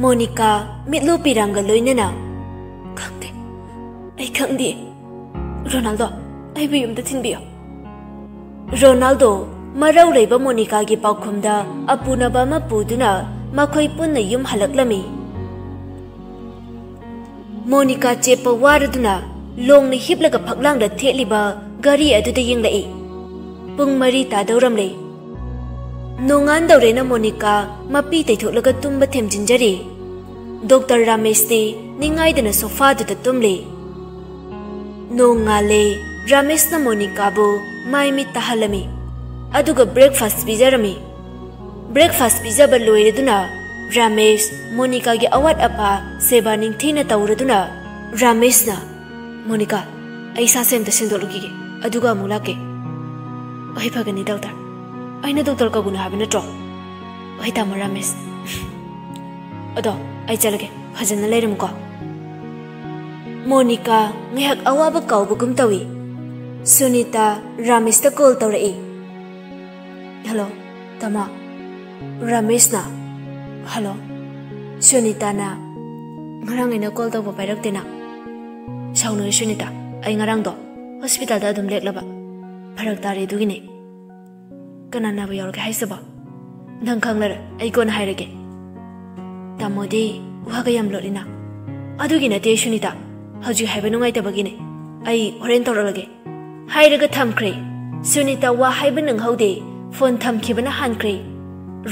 ꯃꯣꯅꯤꯀꯥ ꯃꯤꯠꯂꯨ ꯄꯤꯔꯥꯡꯒ ꯂꯣꯏꯅꯅ, "ꯈꯪꯗꯦ, ꯑꯩ ꯈꯪꯗꯦ꯫ ꯔꯣꯅꯥꯜꯗꯣ, ꯑꯩꯕꯨ ꯌꯨꯝꯗ ꯊꯤꯟꯕꯤꯌꯨ꯫" ꯔꯣꯅꯥꯜꯗꯣ ꯃꯔꯧ ꯂꯩꯕ ꯃꯣꯅꯤꯀꯥꯒꯤ ꯄꯥꯎꯈꯨꯝꯗ ꯑꯄꯨꯅꯕ ꯑꯃ ꯄꯨꯗꯨꯅ ꯃꯈꯣꯏ ꯄꯨꯟꯅ ꯌꯨꯝ ꯍꯜꯂꯛꯂꯝꯃꯤ꯫ ꯃꯣꯅꯤꯀꯥ ꯆꯦꯞꯄ ꯋꯥꯔꯗꯨꯅ ꯂꯣꯡꯅ ꯍꯤꯞꯂꯒ ꯐꯛꯂꯥꯡꯗ ꯊꯦꯠꯂꯤꯕ ꯘꯔꯤ ꯑꯗꯨꯗ ꯌꯦꯡꯂꯛꯏ꯫ ꯄꯨꯡ ꯃꯔꯤ ꯇꯥꯗꯧꯔꯝꯂꯦ꯫ ꯅꯣꯡꯉꯥꯟꯗꯧꯔꯦꯅ ꯃꯣꯅꯤꯀꯥ ꯃꯄꯤ ꯇꯩꯊꯣꯛꯂꯒ ꯇꯨꯝꯕ ꯊꯦꯝꯖꯤꯟꯖꯔꯤ꯫ ꯗꯣꯛꯇꯔ ꯔꯥꯃꯦꯁꯇꯤ ꯅꯤꯡꯉꯥꯏꯗꯅ ꯁꯣꯐꯥꯗꯨꯗ ꯇꯨꯝꯂꯤ꯫ ꯅꯣꯡꯉꯥꯜꯂꯦ꯫ ꯔꯥꯃꯦꯁꯅ ꯃꯣꯅꯤꯀꯥꯕꯨ ꯃꯥꯏ ꯃꯤꯠ ꯇꯥꯍꯜꯂꯝꯃꯤ, ꯑꯗꯨꯒ ꯕ꯭ꯔꯦꯛꯐꯥꯁ ꯄꯤꯖꯔꯝꯃꯤ꯫ ꯕ꯭ꯔꯦꯛꯐꯥꯁ ꯄꯤꯖꯕ ꯂꯣꯏꯔꯗꯨꯅ ꯔꯥꯃꯦꯁ ꯃꯣꯅꯤꯀꯥꯒꯤ ꯑꯋꯥꯠ ꯑꯄꯥ ꯁꯦꯕꯥ ꯅꯤꯡꯊꯤꯅ ꯇꯧꯔꯗꯨꯅ ꯔꯥꯃꯦꯁꯅ, "ꯃꯣꯅꯤꯀꯥ, ꯑꯩ ꯏꯁꯥꯁꯦ ꯑꯝꯇ ꯁꯦꯡꯗꯣꯛꯂꯨꯈꯤꯒꯦ, ꯑꯗꯨꯒ ꯑꯃꯨꯛ ꯂꯥꯛꯀꯦ꯫" "ꯍꯣꯏ, ꯐꯒꯅꯤ ꯗꯣꯛꯇꯔ꯫ ꯑꯩꯅ ꯗꯣꯛꯇꯔ ꯀꯧꯒꯅꯨ ꯍꯥꯏꯕ ꯅꯠꯇ꯭ꯔꯣ?" "ꯍꯣꯏ ꯇꯥꯃꯣ ꯔꯥꯃꯦꯁ꯫ ꯑꯗꯣ ꯑꯩ ꯆꯠꯂꯒꯦ, ꯐꯖꯅ ꯂꯩꯔꯝꯃꯨꯀꯣ꯫" ꯃꯣꯅꯤꯀꯥ ꯉꯥꯏꯍꯥꯛ ꯑꯋꯥꯕ ꯀꯥꯎꯕꯒꯨꯝ ꯇꯧꯏ꯫ ꯁꯨꯅꯤꯇꯥ ꯔꯥꯃꯦꯁꯇ ꯀꯣꯜ ꯇꯧꯔꯛꯏ꯫ "ꯍꯜꯂꯣ, ꯇꯥꯃꯣ꯫" ꯔꯥꯃꯦꯁꯅ, "ꯍꯜꯂꯣ꯫" ꯁꯨꯅꯤꯇꯥꯅ, "ꯉꯔꯥꯡ ꯑꯩꯅ ꯀꯣꯜ ꯇꯧꯕ ꯄꯥꯏꯔꯛꯇꯦꯅ꯫" "ꯁꯥꯎꯅꯨꯍꯦ ꯁꯨꯅꯤꯇꯥ, ꯑꯩ ꯉꯔꯥꯡꯗꯣ ꯍꯣꯁꯄꯤꯇꯥꯜꯗ ꯑꯗꯨꯝ ꯂꯦꯛꯂꯕ꯫ ꯐꯔꯛ ꯇꯥꯔꯦ ꯑꯗꯨꯒꯤꯅꯦ꯫ ꯀꯅꯥ ꯅꯥꯕ ꯌꯥꯎꯔꯒꯦ ꯍꯥꯏꯁꯤꯕꯣ? ꯅꯪ ꯈꯪꯂꯔ, ꯑꯩ ꯀꯣꯟꯅ ꯍꯥꯏꯔꯒꯦ꯫ ꯇꯥꯃꯣꯗꯤ ꯋꯥꯒ ꯌꯥꯝ ꯂꯣꯠꯂꯤꯅ꯫ ꯑꯗꯨꯒꯤ ꯅꯠꯇꯦ ꯁꯨꯅꯤꯇꯥ, ꯍꯧꯖꯤꯛ ꯍꯥꯏꯕ ꯅꯨꯡꯉꯥꯏꯇꯕꯒꯤꯅꯦ꯫ ꯑꯩ ꯍꯣꯔꯦꯟ ꯇꯧꯔꯛꯂꯒꯦ꯫ ꯍꯥꯏꯔꯒ ꯊꯝꯈ꯭ꯔꯦ꯫ ꯁꯨꯅꯤꯇꯥ ꯋꯥ ꯍꯥꯏꯕ ꯅꯪꯍꯧꯗꯦ꯫ ꯐꯣꯟ ꯊꯝꯈꯤꯕꯅ ꯍꯥꯟꯈ꯭ꯔꯦ꯫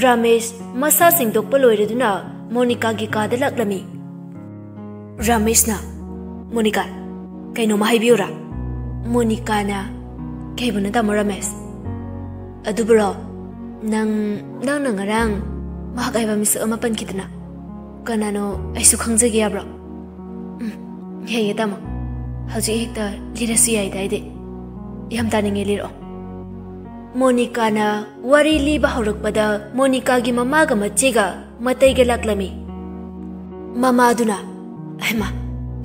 ꯔꯥꯃꯦꯁ ꯃꯁꯥ ꯁꯦꯡꯗꯣꯛꯄ ꯂꯣꯏꯔꯗꯨꯅ ꯃꯣꯅꯤꯀꯥꯒꯤ ꯀꯥꯗ ꯂꯥꯛꯂꯝꯃꯤ꯫ ꯔꯥꯃꯦꯁꯅ, "ꯃꯣꯅꯤꯀꯥ, ꯀꯩꯅꯣꯝꯃ ꯍꯥꯏꯕꯤꯌꯨꯔꯥ?" ꯃꯣꯅꯤꯀꯥꯅ, "ꯀꯩꯕꯨꯅꯣ ꯇꯥꯃꯣ ꯔꯥꯃꯦꯁ?" "ꯑꯗꯨꯕꯨꯔꯣ, ꯅꯪ, ꯅꯪꯅ ꯉꯔꯥꯡ ꯃꯍꯥꯛ ꯍꯥꯏꯕ ꯃꯤꯁꯛ ꯑꯃ ꯄꯟꯈꯤꯗꯅ, ꯀꯅꯥꯅꯣ ꯑꯩꯁꯨ ꯈꯪꯖꯒꯦ ꯌꯥꯕ꯭ꯔꯣ?" "ꯎꯝ, ꯌꯥꯏꯌꯦ ꯇꯥꯃꯣ, ꯍꯧꯖꯤꯛ ꯍꯦꯛꯇ ꯂꯤꯔꯁꯨ ꯌꯥꯏꯗ ꯑꯩꯗꯤ꯫ ꯌꯥꯝ ꯇꯥꯅꯤꯡꯉꯦ, ꯂꯤꯔꯛꯑꯣ꯫" ꯃꯣꯅꯤꯀꯥꯅ ꯋꯥꯔꯤ ꯂꯤꯕ ꯍꯧꯔꯛꯄꯗ ꯃꯣꯅꯤꯀꯥꯒꯤ ꯃꯃꯥꯒ ꯃꯆꯦꯒ ꯃꯇꯩꯒ ꯂꯥꯛꯂꯝꯃꯤ꯫ ꯃꯃꯥꯗꯨꯅ, "ꯍꯩꯃꯥ,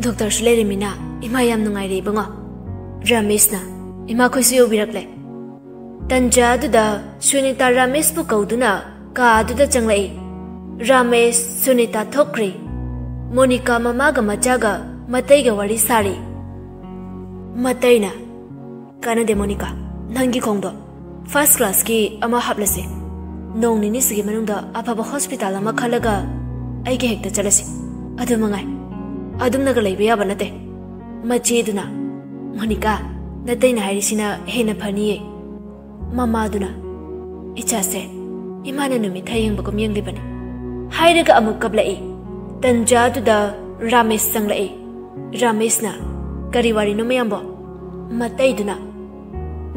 ꯗꯣꯛꯇꯔꯁꯨ ꯂꯩꯔꯝꯃꯤꯅ ꯏꯃꯥ ꯌꯥꯝ ꯅꯨꯡꯉꯥꯏꯔꯦ ꯏꯕꯨꯡꯉꯣ꯫" ꯔꯥꯃꯦꯁꯅ, "ꯏꯃꯥꯈꯣꯏꯁꯨ ꯌꯧꯕꯤꯔꯛꯂꯦ꯫" ꯇꯟꯖꯥ ꯑꯗꯨꯗ ꯁꯨꯅꯤꯇꯥ ꯔꯥꯃꯦꯁꯄꯨ ꯀꯧꯗꯨꯅ ꯀꯥ ꯑꯗꯨꯗ ꯆꯪꯂꯛꯏ꯫ ꯔꯥꯃꯦꯁ, ꯁꯨꯅꯤꯇꯥ ꯊꯣꯛꯈ꯭ꯔꯦ꯫ ꯃꯣꯅꯤꯀꯥ ꯃꯃꯥꯒ ꯃꯆꯥꯒ ꯃꯇꯩꯒ ꯋꯥꯔꯤ ꯁꯥꯔꯤ꯫ ꯃꯇꯩꯅ, "ꯀꯥꯟꯅꯗꯦ ꯃꯣꯅꯤꯀꯥ, ꯅꯪꯒꯤ ꯈꯣꯡꯗꯣ ꯐꯥꯔꯁ ꯀ꯭ꯂꯥꯁꯀꯤ ꯑꯃ ꯍꯥꯞꯂꯁꯤ꯫ ꯅꯣꯡ ꯅꯤꯅꯤꯁꯤꯒꯤ ꯃꯅꯨꯡꯗ ꯑꯐꯕ ꯍꯣꯁꯄꯤꯇꯥꯜ ꯑꯃ ꯈꯜꯂꯒ ꯑꯩꯒ ꯍꯦꯛꯇ ꯆꯠꯂꯁꯤ꯫ ꯑꯗꯨ ꯃꯉꯥꯏ꯫ ꯑꯗꯨꯝꯅꯒ ꯂꯩꯕ ꯌꯥꯕ ꯅꯠꯇꯦ꯫" ꯃꯆꯦꯗꯨꯅ, "ꯃꯣꯅꯤꯀꯥ, ꯅꯇꯩꯅ ꯍꯥꯏꯔꯤꯁꯤꯅ ꯍꯦꯟꯅ ꯐꯅꯤꯌꯦ꯫" ꯃꯃꯥꯗꯨꯅ, "ꯏꯆꯥꯁꯦ ꯏꯃꯥꯅ ꯅꯨꯃꯤꯠ ꯊꯥ ꯌꯦꯡꯕꯒꯨꯝ ꯌꯦꯡꯂꯤꯕꯅꯤ" ꯍꯥꯏꯔꯒ ꯑꯃꯨꯛ ꯀꯞꯂꯛꯏ꯫ ꯇꯟꯖꯥꯗꯨꯗ ꯔꯥꯃꯦꯁ ꯆꯪꯂꯛꯏ꯫ ꯔꯥꯃꯦꯁꯅ, "ꯀꯔꯤ ꯋꯥꯔꯤꯅꯣ ꯃꯌꯥꯝꯕꯣ?" ꯃꯇꯩꯗꯨꯅ,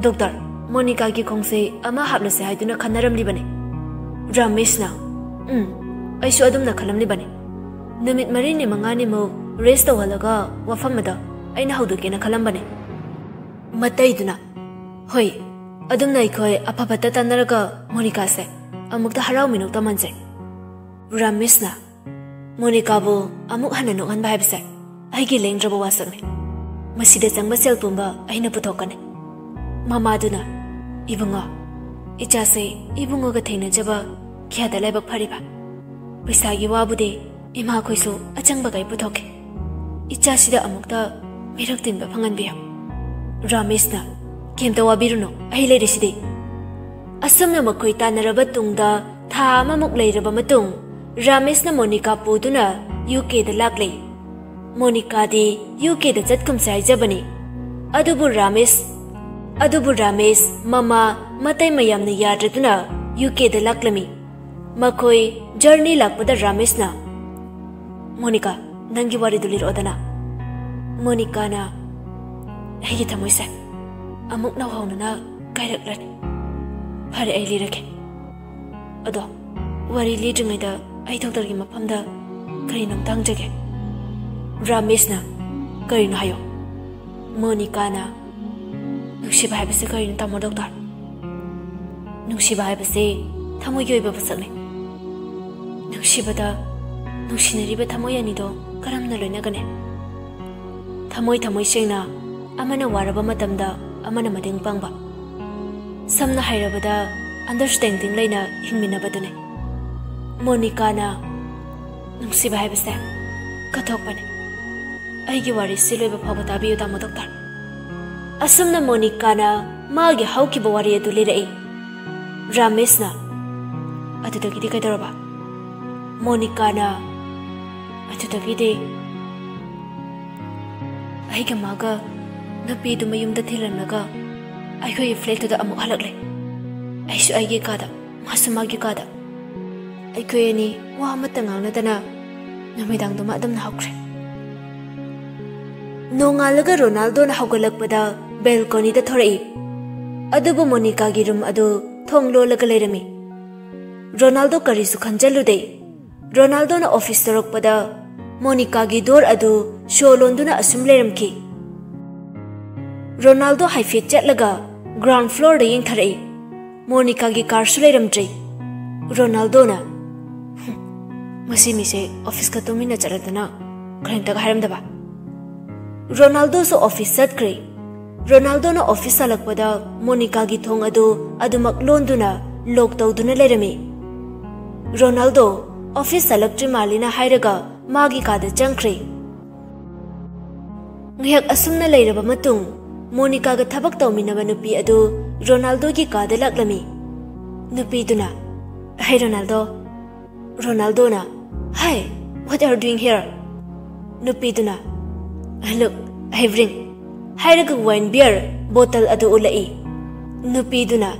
"ꯗꯣꯛꯇꯔ, ꯃꯣꯅꯤꯀꯥꯒꯤ ꯈꯣꯡꯁꯦ ꯑꯃ ꯍꯥꯞꯂꯁꯦ ꯍꯥꯏꯗꯨꯅ ꯈꯟꯅꯔꯝꯂꯤꯕꯅꯤ꯫" ꯔꯥꯃꯦꯁꯅ, "ꯎꯝ, ꯑꯩꯁꯨ ꯑꯗꯨꯝꯅ ꯈꯜꯂꯝꯂꯤꯕꯅꯤ꯫ ꯅꯨꯃꯤꯠ ꯃꯔꯤꯅꯤ ꯃꯉꯥꯅꯤꯃꯨꯛ ꯔꯦꯁ ꯇꯧꯍꯜꯂꯒ ꯋꯥꯐꯝ ꯑꯗꯣ ꯑꯩꯅ ꯍꯧꯗꯣꯛꯀꯦꯅ ꯈꯜꯂꯝꯕꯅꯤ꯫" ꯃꯇꯩꯗꯨꯅ, "ꯍꯣꯏ, ꯑꯗꯨꯝꯅ ꯑꯩꯈꯣꯏ ꯑꯐ ꯐꯠꯇ ꯇꯥꯟꯅꯔꯒ ꯃꯣꯅꯤꯀꯥꯁꯦ ꯑꯃꯨꯛꯇ ꯍꯔꯥꯎ ꯃꯤꯅꯣꯛ ꯇꯝꯍꯟꯁꯦ꯫" ꯔꯥꯃꯦꯁꯅ, "ꯃꯣꯅꯤꯀꯥꯕꯨ ꯑꯃꯨꯛ ꯍꯟꯅ ꯅꯣꯛꯍꯟꯕ ꯍꯥꯏꯕꯁꯦ ꯑꯩꯒꯤ ꯂꯦꯡꯗ꯭ꯔꯕ ꯋꯥꯁꯛꯅꯤ꯫ ꯃꯁꯤꯗ ꯆꯪꯕ ꯁꯦꯜ ꯄꯨꯝꯕ ꯑꯩꯅ ꯄꯨꯊꯣꯛꯀꯅꯤ꯫" ꯃꯃꯥꯗꯨꯅ, "ꯏꯕꯨꯡꯉꯣ, ꯏꯆꯥꯁꯦ ꯏꯕꯨꯡꯉꯣꯒ ꯊꯦꯡꯅꯖꯕ ꯀꯌꯥꯗ ꯂꯥꯏꯕꯛ ꯐꯔꯤꯕ꯫ ꯄꯩꯁꯥꯒꯤ ꯋꯥꯕꯨꯗꯤ ꯏꯃꯥꯈꯣꯏꯁꯨ ꯑꯆꯪꯕꯈꯩ ꯄꯨꯊꯣꯛꯀꯦ꯫ ꯏꯆꯥꯁꯤꯗ ꯑꯃꯨꯛꯇ ꯃꯤꯔꯛ ꯇꯤꯟꯕ ꯐꯪꯍꯟꯕꯤꯌꯨ꯫" ꯔꯥꯃꯦꯁꯅ, "ꯀꯩꯝꯇ ꯋꯥꯕꯤꯔꯨꯅꯨ, ꯑꯩ ꯂꯩꯔꯤꯁꯤꯗꯤ"꯫ ꯑꯁꯨꯝꯅ ꯃꯈꯣꯏ ꯇꯥꯟꯅꯔꯕ ꯇꯨꯡꯗ ꯊꯥ ꯑꯃꯃꯨꯛ ꯂꯩꯔꯕ ꯃꯇꯨꯡ ꯔꯥꯃꯦꯁꯅ ꯃꯣꯅꯤꯀꯥ ꯄꯨꯗꯨꯅ ꯌꯨ ꯀꯦꯗ ꯂꯥꯛꯂꯦ꯫ ꯃꯣꯅꯤꯀꯥꯗꯤ ꯌꯨ ꯀꯦꯗ ꯆꯠꯀꯨꯝꯁꯦ ꯍꯥꯏꯖꯕꯅꯤ꯫ ꯑꯗꯨꯕꯨ ꯔꯥꯃꯦꯁ, ꯑꯗꯨꯕꯨ ꯔꯥꯃꯦꯁ ꯃꯃꯥ ꯃꯇꯩ ꯃꯌꯥꯝꯅ ꯌꯥꯗ꯭ꯔꯗꯨꯅ ꯌꯨ ꯀꯦꯗ ꯂꯥꯛꯂꯝꯃꯤ꯫ ꯃꯈꯣꯏ ꯖꯔꯅꯤ ꯂꯥꯛꯄꯗ ꯔꯥꯃꯦꯁꯅ, "ꯃꯣꯅꯤꯀꯥ, ꯅꯪꯒꯤ ꯋꯥꯔꯤꯗꯨ ꯂꯤꯔꯛꯑꯣꯗꯅ"꯫ ꯃꯣꯅꯤꯀꯥꯅ, "ꯑꯩꯒꯤ ꯊꯃꯣꯏꯁꯦ ꯑꯃꯨꯛ ꯅꯧꯍꯧꯅꯅ ꯀꯥꯏꯔꯛꯂꯅꯤ꯫ ꯐꯔꯦ, ꯑꯩ ꯂꯤꯔꯒꯦ꯫ ꯑꯗꯣ ꯋꯥꯔꯤ ꯂꯤꯗ꯭ꯔꯤꯉꯩꯗ ꯑꯩ ꯗꯣꯛꯇꯔꯒꯤ ꯃꯐꯝꯗ ꯀꯔꯤꯅꯣꯝꯇ ꯍꯪꯖꯒꯦ"꯫ ꯔꯥꯃꯦꯁꯅ, "ꯀꯔꯤꯅꯣ ꯍꯥꯏꯌꯣ"꯫ ꯃꯣꯅꯤꯀꯥꯅ, "ꯅꯨꯡꯁꯤꯕ ꯍꯥꯏꯕꯁꯦ ꯀꯔꯤꯅꯣ, ꯇꯥꯃꯣ ꯗꯣꯛꯇꯔ?" "ꯅꯨꯡꯁꯤꯕ ꯍꯥꯏꯕꯁꯦ ꯊꯃꯣꯏꯒꯤ ꯑꯣꯏꯕ ꯄꯣꯠꯁꯛꯅꯤ꯫ ꯅꯨꯡꯁꯤꯕꯗ ꯅꯨꯡꯁꯤꯅꯔꯤꯕ ꯊꯃꯣꯏ ꯑꯅꯤꯗꯣ ꯀꯔꯝꯅ ꯂꯣꯏꯅꯒꯅꯤ? ꯊꯃꯣꯏ ꯊꯃꯣꯏ ꯁꯦꯡꯅ ꯑꯃꯅ ꯋꯥꯔꯕ ꯃꯇꯝꯗ ꯑꯃꯅ ꯃꯇꯦꯡ ꯄꯥꯡꯕ, ꯁꯝꯅ ꯍꯥꯏꯔꯕꯗ ꯑꯟꯗꯔꯁ꯭ꯇꯦꯟꯗꯤꯡ ꯂꯩꯅ ꯍꯤꯡꯃꯤꯟꯅꯕꯗꯨꯅꯤ"꯫ ꯃꯣꯅꯤꯀꯥꯅ, "ꯅꯨꯡꯁꯤꯕ ꯍꯥꯏꯕꯁꯦ ꯀꯠꯊꯣꯛꯄꯅꯤ꯫ ꯑꯩꯒꯤ ꯋꯥꯔꯤꯁꯤ ꯂꯣꯏꯕ ꯐꯥꯎꯕ ꯇꯥꯕꯤꯌꯨ, ꯇꯥꯃꯣ ꯗꯣꯛꯇꯔ"꯫ ꯑꯁꯨꯝꯅ ꯃꯣꯅꯤꯀꯥꯅ ꯃꯥꯒꯤ ꯍꯧꯈꯤꯕ ꯋꯥꯔꯤ ꯑꯗꯨ ꯂꯤꯔꯛꯏ꯫ ꯔꯥꯃꯦꯁꯅ, "ꯑꯗꯨꯗꯒꯤꯗꯤ ꯀꯩꯗꯧꯔꯕ?" ꯃꯣꯅꯤꯀꯥꯅ, "ꯑꯗꯨꯗꯒꯤꯗꯤ ꯑꯩꯒ ꯃꯥꯒ ꯅꯨꯄꯤꯗꯨ ꯃꯌꯨꯝꯗ ꯊꯤꯜꯍꯜꯂꯒ ꯑꯩꯈꯣꯏꯒꯤ ꯐ꯭ꯂꯦꯠꯇꯨꯗ ꯑꯃꯨꯛ ꯍꯜꯂꯛꯂꯦ꯫ ꯑꯩꯁꯨ ꯑꯩꯒꯤ ꯀꯥꯗ, ꯃꯥꯁꯨ ꯃꯥꯒꯤ ꯀꯥꯗ꯫ ꯑꯩꯈꯣꯏ ꯑꯅꯤ ꯋꯥ ꯑꯃꯠꯇ ꯉꯥꯡꯅꯗꯅ ꯅꯨꯃꯤꯗꯥꯡꯗꯨꯃ ꯑꯗꯨꯝꯅ ꯍꯧꯈ꯭ꯔꯦ"꯫ ꯅꯣꯡꯉꯥꯜꯂꯒ ꯔꯣꯅꯥꯜꯗꯣꯅ ꯍꯧꯒꯠꯂꯛꯄꯗ ꯕꯦꯜꯀꯣꯅꯤꯗ ꯊꯣꯔꯛꯏ꯫ ꯑꯗꯨꯕꯨ ꯃꯣꯅꯤꯀꯥꯒꯤ ꯔꯨꯝ ꯑꯗꯨ ꯊꯣꯡ ꯂꯣꯜꯂꯒ ꯂꯩꯔꯝꯃꯤ꯫ ꯔꯣꯅꯥꯜꯗꯣ ꯀꯔꯤꯁꯨ ꯈꯟꯖꯜꯂꯨꯗꯦ꯫ ꯔꯣꯅꯥꯜꯗꯣꯅ ꯑꯣꯐꯤꯁ ꯌꯧꯔꯛꯄꯗ ꯃꯣꯅꯤꯀꯥꯒꯤ ꯗꯣꯔ ꯑꯗꯨ ꯁꯣ ꯂꯣꯟꯗꯨꯅ ꯑꯁꯨꯝ ꯂꯩꯔꯝꯈꯤ꯫ ꯔꯣꯅꯥꯜꯗꯣ ꯍꯥꯏꯐꯦꯠ ꯆꯠꯂꯒ ꯒ꯭ꯔꯥꯎꯟ ꯐ꯭ꯂꯣꯔꯗ ꯌꯦꯡꯊꯔꯛꯏ꯫ ꯃꯣꯅꯤꯀꯥꯒꯤ ꯀꯥꯔꯁꯨ ꯂꯩꯔꯝꯗ꯭ꯔꯦ꯫ ꯔꯣꯅꯥꯜꯗꯣꯅ, "ꯍꯨꯝ, ꯃꯁꯤ ꯃꯤꯁꯦ ꯑꯣꯐꯤꯁꯀ ꯇꯨꯃꯤꯟꯅ ꯆꯠꯂꯗꯅ ꯀꯔꯤꯝꯇꯒ ꯍꯥꯏꯔꯝꯗꯕ"꯫ ꯔꯣꯅꯥꯜꯗꯣꯁꯨ ꯑꯣꯐꯤꯁ ꯆꯠꯈ꯭ꯔꯦ꯫ ꯔꯣꯅꯥꯜꯗꯣꯅ ꯑꯣꯐꯤꯁ ꯍꯜꯂꯛꯄꯗ ꯃꯣꯅꯤꯀꯥꯒꯤ ꯊꯣꯡ ꯑꯗꯨ ꯑꯗꯨꯃꯛ ꯂꯣꯟꯗꯨꯅ ꯂꯣꯛ ꯇꯧꯗꯨꯅ ꯂꯩꯔꯝꯃꯤ꯫ ꯔꯣꯅꯥꯜꯗꯣ ꯑꯣꯐꯤꯁ ꯍꯜꯂꯛꯇ꯭ꯔꯤ ꯃꯥꯜꯂꯤꯅ ꯍꯥꯏꯔꯒ ꯃꯥꯒꯤ ꯀꯥꯗ ꯆꯪꯈ꯭ꯔꯦ꯫ ꯉꯥꯏꯍꯥꯛ ꯑꯁꯨꯝꯅ ꯂꯩꯔꯕ ꯃꯇꯨꯡ ꯃꯣꯅꯤꯀꯥꯒ ꯊꯕꯛ ꯇꯧꯃꯤꯟꯅꯕ ꯅꯨꯄꯤ ꯑꯗꯨ ꯔꯣꯅꯥꯜꯗꯣꯒꯤ ꯀꯥꯗ ꯂꯥꯛꯂꯝꯃꯤ꯫ ꯅꯨꯄꯤꯗꯨꯅ, "Hey, ꯔꯣꯅꯥꯜꯗꯣ!" ꯔꯣꯅꯥꯜꯗꯣꯅ, "Hi, what are you doing here?" ꯅꯨꯄꯤꯗꯨꯅ, "Look, I have ring," ꯍꯥꯏꯔꯒ ꯋꯥꯏꯟ ꯕꯤꯌꯔ ꯕꯣꯇꯜ ꯑꯗꯨ ꯎꯠꯂꯛꯏ꯫ ꯅꯨꯄꯤꯗꯨꯅ,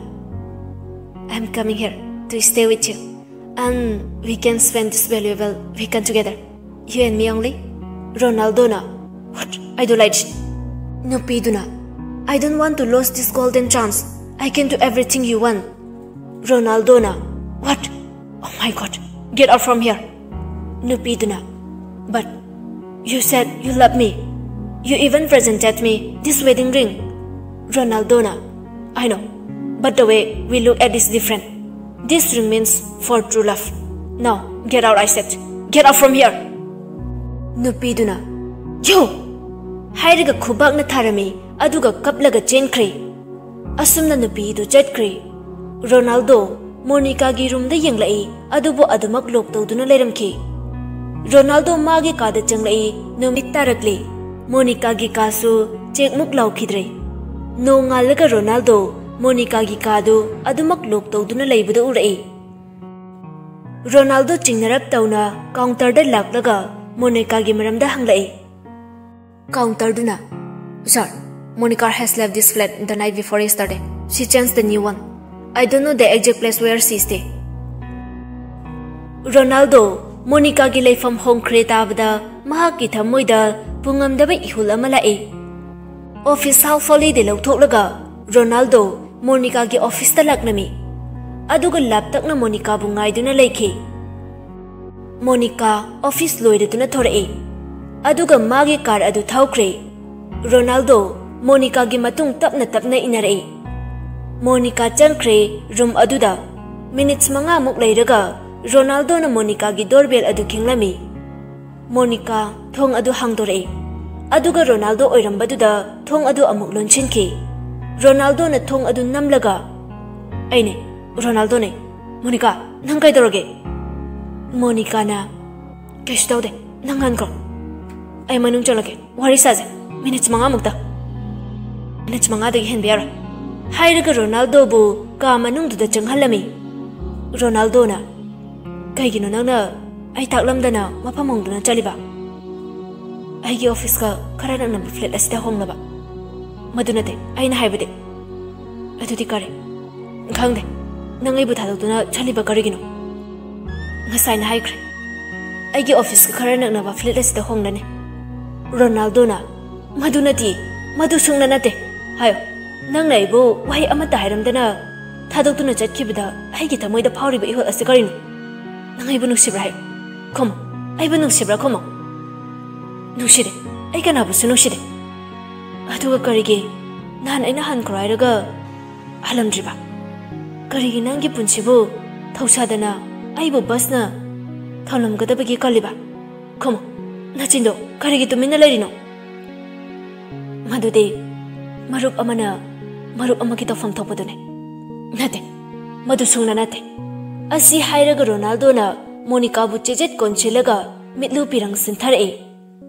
"I'm coming here to stay with you, and we can spend this valuable weekend together, you and me only." ꯔꯣꯅꯥꯜꯗꯣꯅ, "What? I don't like it." ꯅꯨꯄꯤꯗꯨꯅ, "I don't want to lose this golden chance. I can do everything you want." ꯔꯣꯅꯥꯜꯗꯣꯅ, "What? Oh my God, get out from here." ꯅꯨꯄꯤꯗꯨꯅ, "But you said you love me. You even presented me this wedding ring." ꯔꯣꯅꯥꯜꯗꯣꯅ, "I know, but the way we look at is different. This ring means for true love. Now, get out, I said. Get out from here." ꯅꯨꯄꯤꯗꯨꯅ, "You!" ꯍꯥꯏꯔꯒ ꯈꯨꯕꯥꯛꯅ ꯊꯥꯔꯝꯃꯤ, ꯑꯗꯨꯒ ꯀꯞꯂꯒ ꯆꯦꯟꯈ꯭ꯔꯦ꯫ ꯑꯁꯨꯝꯅ ꯅꯨꯄꯤꯗꯨ ꯆꯠꯈ꯭ꯔꯦ꯫ Ronaldo ꯃꯣꯅꯤꯀꯥꯒꯤ ꯔꯨꯝꯗ ꯌꯦꯡꯂꯛꯏ, ꯑꯗꯨꯕꯨ ꯑꯗꯨꯃꯛ ꯂꯣꯛ ꯇꯧꯗꯨꯅ ꯂꯩꯔꯝꯈꯤ꯫ ꯔꯣꯅꯥꯜꯗꯣ ꯃꯥꯒꯤ ꯀꯥꯗ ꯆꯪꯂꯛꯏ꯫ ꯅꯨꯃꯤꯠ ꯇꯥꯔꯛꯂꯦ꯫ ꯃꯣꯅꯤꯀꯥꯒꯤ ꯀꯥꯁꯨ ꯆꯦꯛꯃꯨꯛ ꯂꯥꯎꯈꯤꯗ꯭ꯔꯦ꯫ ꯅꯣꯡꯉꯥꯜꯂꯒ ꯔꯣꯅꯥꯜꯗꯣ ꯃꯣꯅꯤꯀꯥꯒꯤ ꯀꯥꯗꯨ ꯑꯗꯨꯃꯛ ꯂꯣꯛ ꯇꯧꯗꯨꯅ ꯂꯩꯕꯗꯨ ꯎꯔꯛꯏ꯫ ꯔꯣꯅꯥꯜꯗꯣ ꯆꯤꯡꯅꯔꯞ ꯇꯧꯅ ꯀꯥꯎꯟꯇꯔꯗ ꯂꯥꯛꯂꯒ ꯃꯣꯅꯤꯀꯥꯒꯤ ꯃꯔꯝꯗ ꯍꯪꯂꯛꯏ꯫ ꯀꯥꯎꯟꯇꯔꯗꯨꯅ, "Sir, Monica has left this flat the night before yesterday. She changed the new one. I don't know the exact place where she stay." Ronaldo ꯃꯣꯅꯤꯀꯥꯒꯤ ꯂꯩꯐꯝ ꯍꯣꯡꯈ꯭ꯔꯦ ꯇꯥꯕꯗ ꯃꯍꯥꯛꯀꯤ ꯊꯃꯣꯏꯗ ꯄꯨꯡꯉꯝꯗꯕ ꯏꯍꯨꯜ ꯑꯃ ꯂꯥꯛꯏ꯫ ꯑꯣꯐꯤꯁ ꯍꯥꯎꯁ ꯍꯣꯂꯤꯗꯦ ꯂꯧꯊꯣꯛꯂꯒ ꯔꯣꯅꯥꯜꯗꯣ ꯃꯣꯅꯤꯀꯥꯒꯤ ꯑꯣꯐꯤꯁꯇ ꯂꯥꯛꯂꯝꯃꯤ꯫ ꯑꯗꯨꯒ ꯂꯥꯞꯇꯛꯅ ꯃꯣꯅꯤꯀꯥꯕꯨ ꯉꯥꯏꯗꯨꯅ ꯂꯩꯈꯤ꯫ ꯃꯣꯅꯤꯀꯥ ꯑꯣꯐꯤꯁ ꯂꯣꯏꯔꯗꯨꯅ ꯊꯣꯔꯛꯏ꯫ ꯑꯗꯨꯒ ꯃꯥꯒꯤ ꯀꯥꯔ ꯑꯗꯨ ꯊꯧꯈ꯭ꯔꯦ꯫ ꯔꯣꯅꯥꯜꯗꯣ ꯃꯣꯅꯤꯀꯥꯒꯤ ꯃꯇꯨꯡ ꯇꯞꯅ ꯇꯞꯅ ꯏꯟꯅꯔꯛꯏ꯫ ꯃꯣꯅꯤꯀꯥ ꯆꯪꯈ꯭ꯔꯦ ꯔꯨꯝ ꯑꯗꯨꯗ꯫ ꯃꯤꯅꯤꯠꯁ ꯃꯉꯥꯃꯨꯛ ꯂꯩꯔꯒ ꯔꯣꯅꯥꯜꯗꯣꯅ ꯃꯣꯅꯤꯀꯥꯒꯤ ꯗꯣꯔꯕꯦꯜ ꯑꯗꯨ ꯈꯤꯡꯂꯝꯃꯤ꯫ ꯃꯣꯅꯤꯀꯥ ꯊꯣꯡ ꯑꯗꯨ ꯍꯥꯡꯗꯣꯔꯛꯏ꯫ ꯑꯗꯨꯒ ꯔꯣꯅꯥꯜꯗꯣ ꯑꯣꯏꯔꯝꯕꯗꯨꯗ ꯊꯣꯡ ꯑꯗꯨ ꯑꯃꯨꯛ ꯂꯣꯟꯁꯤꯟꯈꯤ꯫ ꯔꯣꯅꯥꯜꯗꯣꯅ ꯊꯣꯡ ꯑꯗꯨ ꯅꯝꯂꯒ, "ꯑꯩꯅꯦ, ꯔꯣꯅꯥꯜꯗꯣꯅꯦ꯫ ꯃꯣꯅꯤꯀꯥ, ꯅꯪ ꯀꯩꯗꯧꯔꯒꯦ?" ꯃꯣꯅꯤꯀꯥꯅ, "ꯀꯩꯁꯨ ꯇꯧꯗꯦ, ꯅꯪ ꯍꯟꯈ꯭ꯔꯣ꯫ ꯑꯩ ꯃꯅꯨꯡ ꯆꯪꯂꯛꯀꯦ, ꯋꯥꯔꯤ ꯁꯥꯁꯦ, ꯃꯤꯅꯤꯠꯁ ꯃꯉꯥꯃꯨꯛꯇ꯫" ꯃꯤꯅꯤꯠ ꯃꯉꯥꯗꯒꯤ ꯍꯦꯟꯕ ꯌꯥꯔꯣꯏ꯫ ꯍꯥꯏꯔꯒ ꯔꯣꯅꯥꯜꯗꯣꯕꯨ ꯀꯥ ꯃꯅꯨꯡꯗꯨꯗ ꯆꯪꯍꯜꯂꯝꯃꯤ꯫ ꯔꯣꯅꯥꯜꯗꯣꯅ, "ꯀꯩꯒꯤꯅꯣ ꯅꯪꯅ ꯑꯩ ꯇꯥꯛꯂꯝꯗꯅ ꯃꯐꯝ ꯍꯣꯡꯗꯨꯅ ꯆꯠꯂꯤꯕ?" "ꯑꯩꯒꯤ ꯑꯣꯐꯤꯁꯀ ꯈꯔ ꯅꯛꯅꯕ ꯐ꯭ꯂꯦꯠ ꯑꯁꯤꯗ ꯍꯣꯡꯂꯕ꯫ ꯃꯗꯨ ꯅꯠꯇꯦ ꯑꯩꯅ ꯍꯥꯏꯕꯗꯤ꯫" "ꯑꯗꯨꯗꯤ ꯀꯔꯤ?" "ꯈꯪꯗꯦ, ꯅꯪ ꯑꯩꯕꯨ ꯊꯥꯗꯣꯛꯇꯨꯅ ꯆꯠꯂꯤꯕ ꯀꯔꯤꯒꯤꯅꯣ?" "ꯉꯁꯥꯏꯅ ꯍꯥꯏꯈ꯭ꯔꯦ, ꯑꯩꯒꯤ ꯑꯣꯐꯤꯁꯀ ꯈꯔ ꯅꯛꯅꯕ ꯐ꯭ꯂꯦꯠ ꯑꯁꯤꯗ ꯍꯣꯡꯂꯅꯤ꯫" ꯔꯣꯅꯥꯜꯗꯣꯅ, "ꯃꯗꯨ ꯅꯠꯇꯦ, ꯃꯗꯨ ꯁꯨꯡꯅ ꯅꯠꯇꯦ꯫ ꯍꯥꯏꯌꯣ, ꯅꯪꯅ ꯑꯩꯕꯨ ꯋꯥꯍꯩ ꯑꯃꯠꯇ ꯍꯥꯏꯔꯝꯗꯅ ꯊꯥꯗꯣꯛꯇꯨꯅ ꯆꯠꯈꯤꯕꯗ ꯑꯩꯒꯤ ꯊꯃꯣꯏꯗ ꯐꯥꯎꯔꯤꯕ ꯏꯍꯨꯜ ꯑꯁꯤ ꯀꯔꯤꯅꯣ? ꯅꯪ ꯑꯩꯕꯨ ꯅꯨꯡꯁꯤꯕ꯭ꯔꯥ ꯍꯥꯏꯌꯨ? ꯈꯨꯝꯃꯨ, ꯑꯩꯕꯨ ꯅꯨꯡꯁꯤꯕ꯭ꯔꯥ ꯈꯨꯝꯃꯨ꯫" "ꯅꯨꯡꯁꯤꯗꯦ, ꯑꯩ ꯀꯅꯥꯕꯨꯁꯨ ꯅꯨꯡꯁꯤꯗꯦ꯫" "ꯑꯗꯨꯒ ꯀꯔꯤꯒꯤ ꯅꯍꯥꯟ ꯑꯩꯅ ꯍꯟꯈ꯭ꯔꯣ ꯍꯥꯏꯔꯒ ꯍꯜꯂꯝꯗ꯭ꯔꯤꯕ? ꯀꯔꯤꯒꯤ ꯅꯪꯒꯤ ꯄꯨꯟꯁꯤꯕꯨ ꯊꯧꯁꯥꯗꯅ ꯑꯩꯕꯨ ꯕꯁꯅ ꯊꯧꯂꯝꯒꯗꯕꯒꯤ ꯀꯜꯂꯤꯕ? ꯈꯨꯝꯃꯨ, ꯅꯆꯤꯟꯗꯣ ꯀꯔꯤꯒꯤ ꯇꯨꯃꯤꯟꯅ ꯂꯩꯔꯤꯅꯣ?" "ꯃꯗꯨꯗꯤ ꯃꯔꯨꯞ ꯑꯃꯅ ꯃꯔꯨꯞ ꯑꯃꯒꯤ ꯇꯧꯐꯝ ꯊꯣꯛꯄꯗꯨꯅꯤ꯫" "ꯅꯠꯇꯦ, ꯃꯗꯨ ꯁꯨꯡꯅ ꯅꯠꯇꯦ꯫" ꯑꯁꯤ ꯍꯥꯏꯔꯒ ꯔꯣꯅꯥꯜꯗꯣꯅ ꯃꯣꯅꯤꯀꯥꯕꯨ ꯆꯦꯖꯦꯠ ꯀꯣꯟꯁꯤꯜꯂꯒ ꯃꯤꯠꯂꯨ ꯄꯤꯔꯪ ꯁꯤꯟꯊꯔꯛꯏ꯫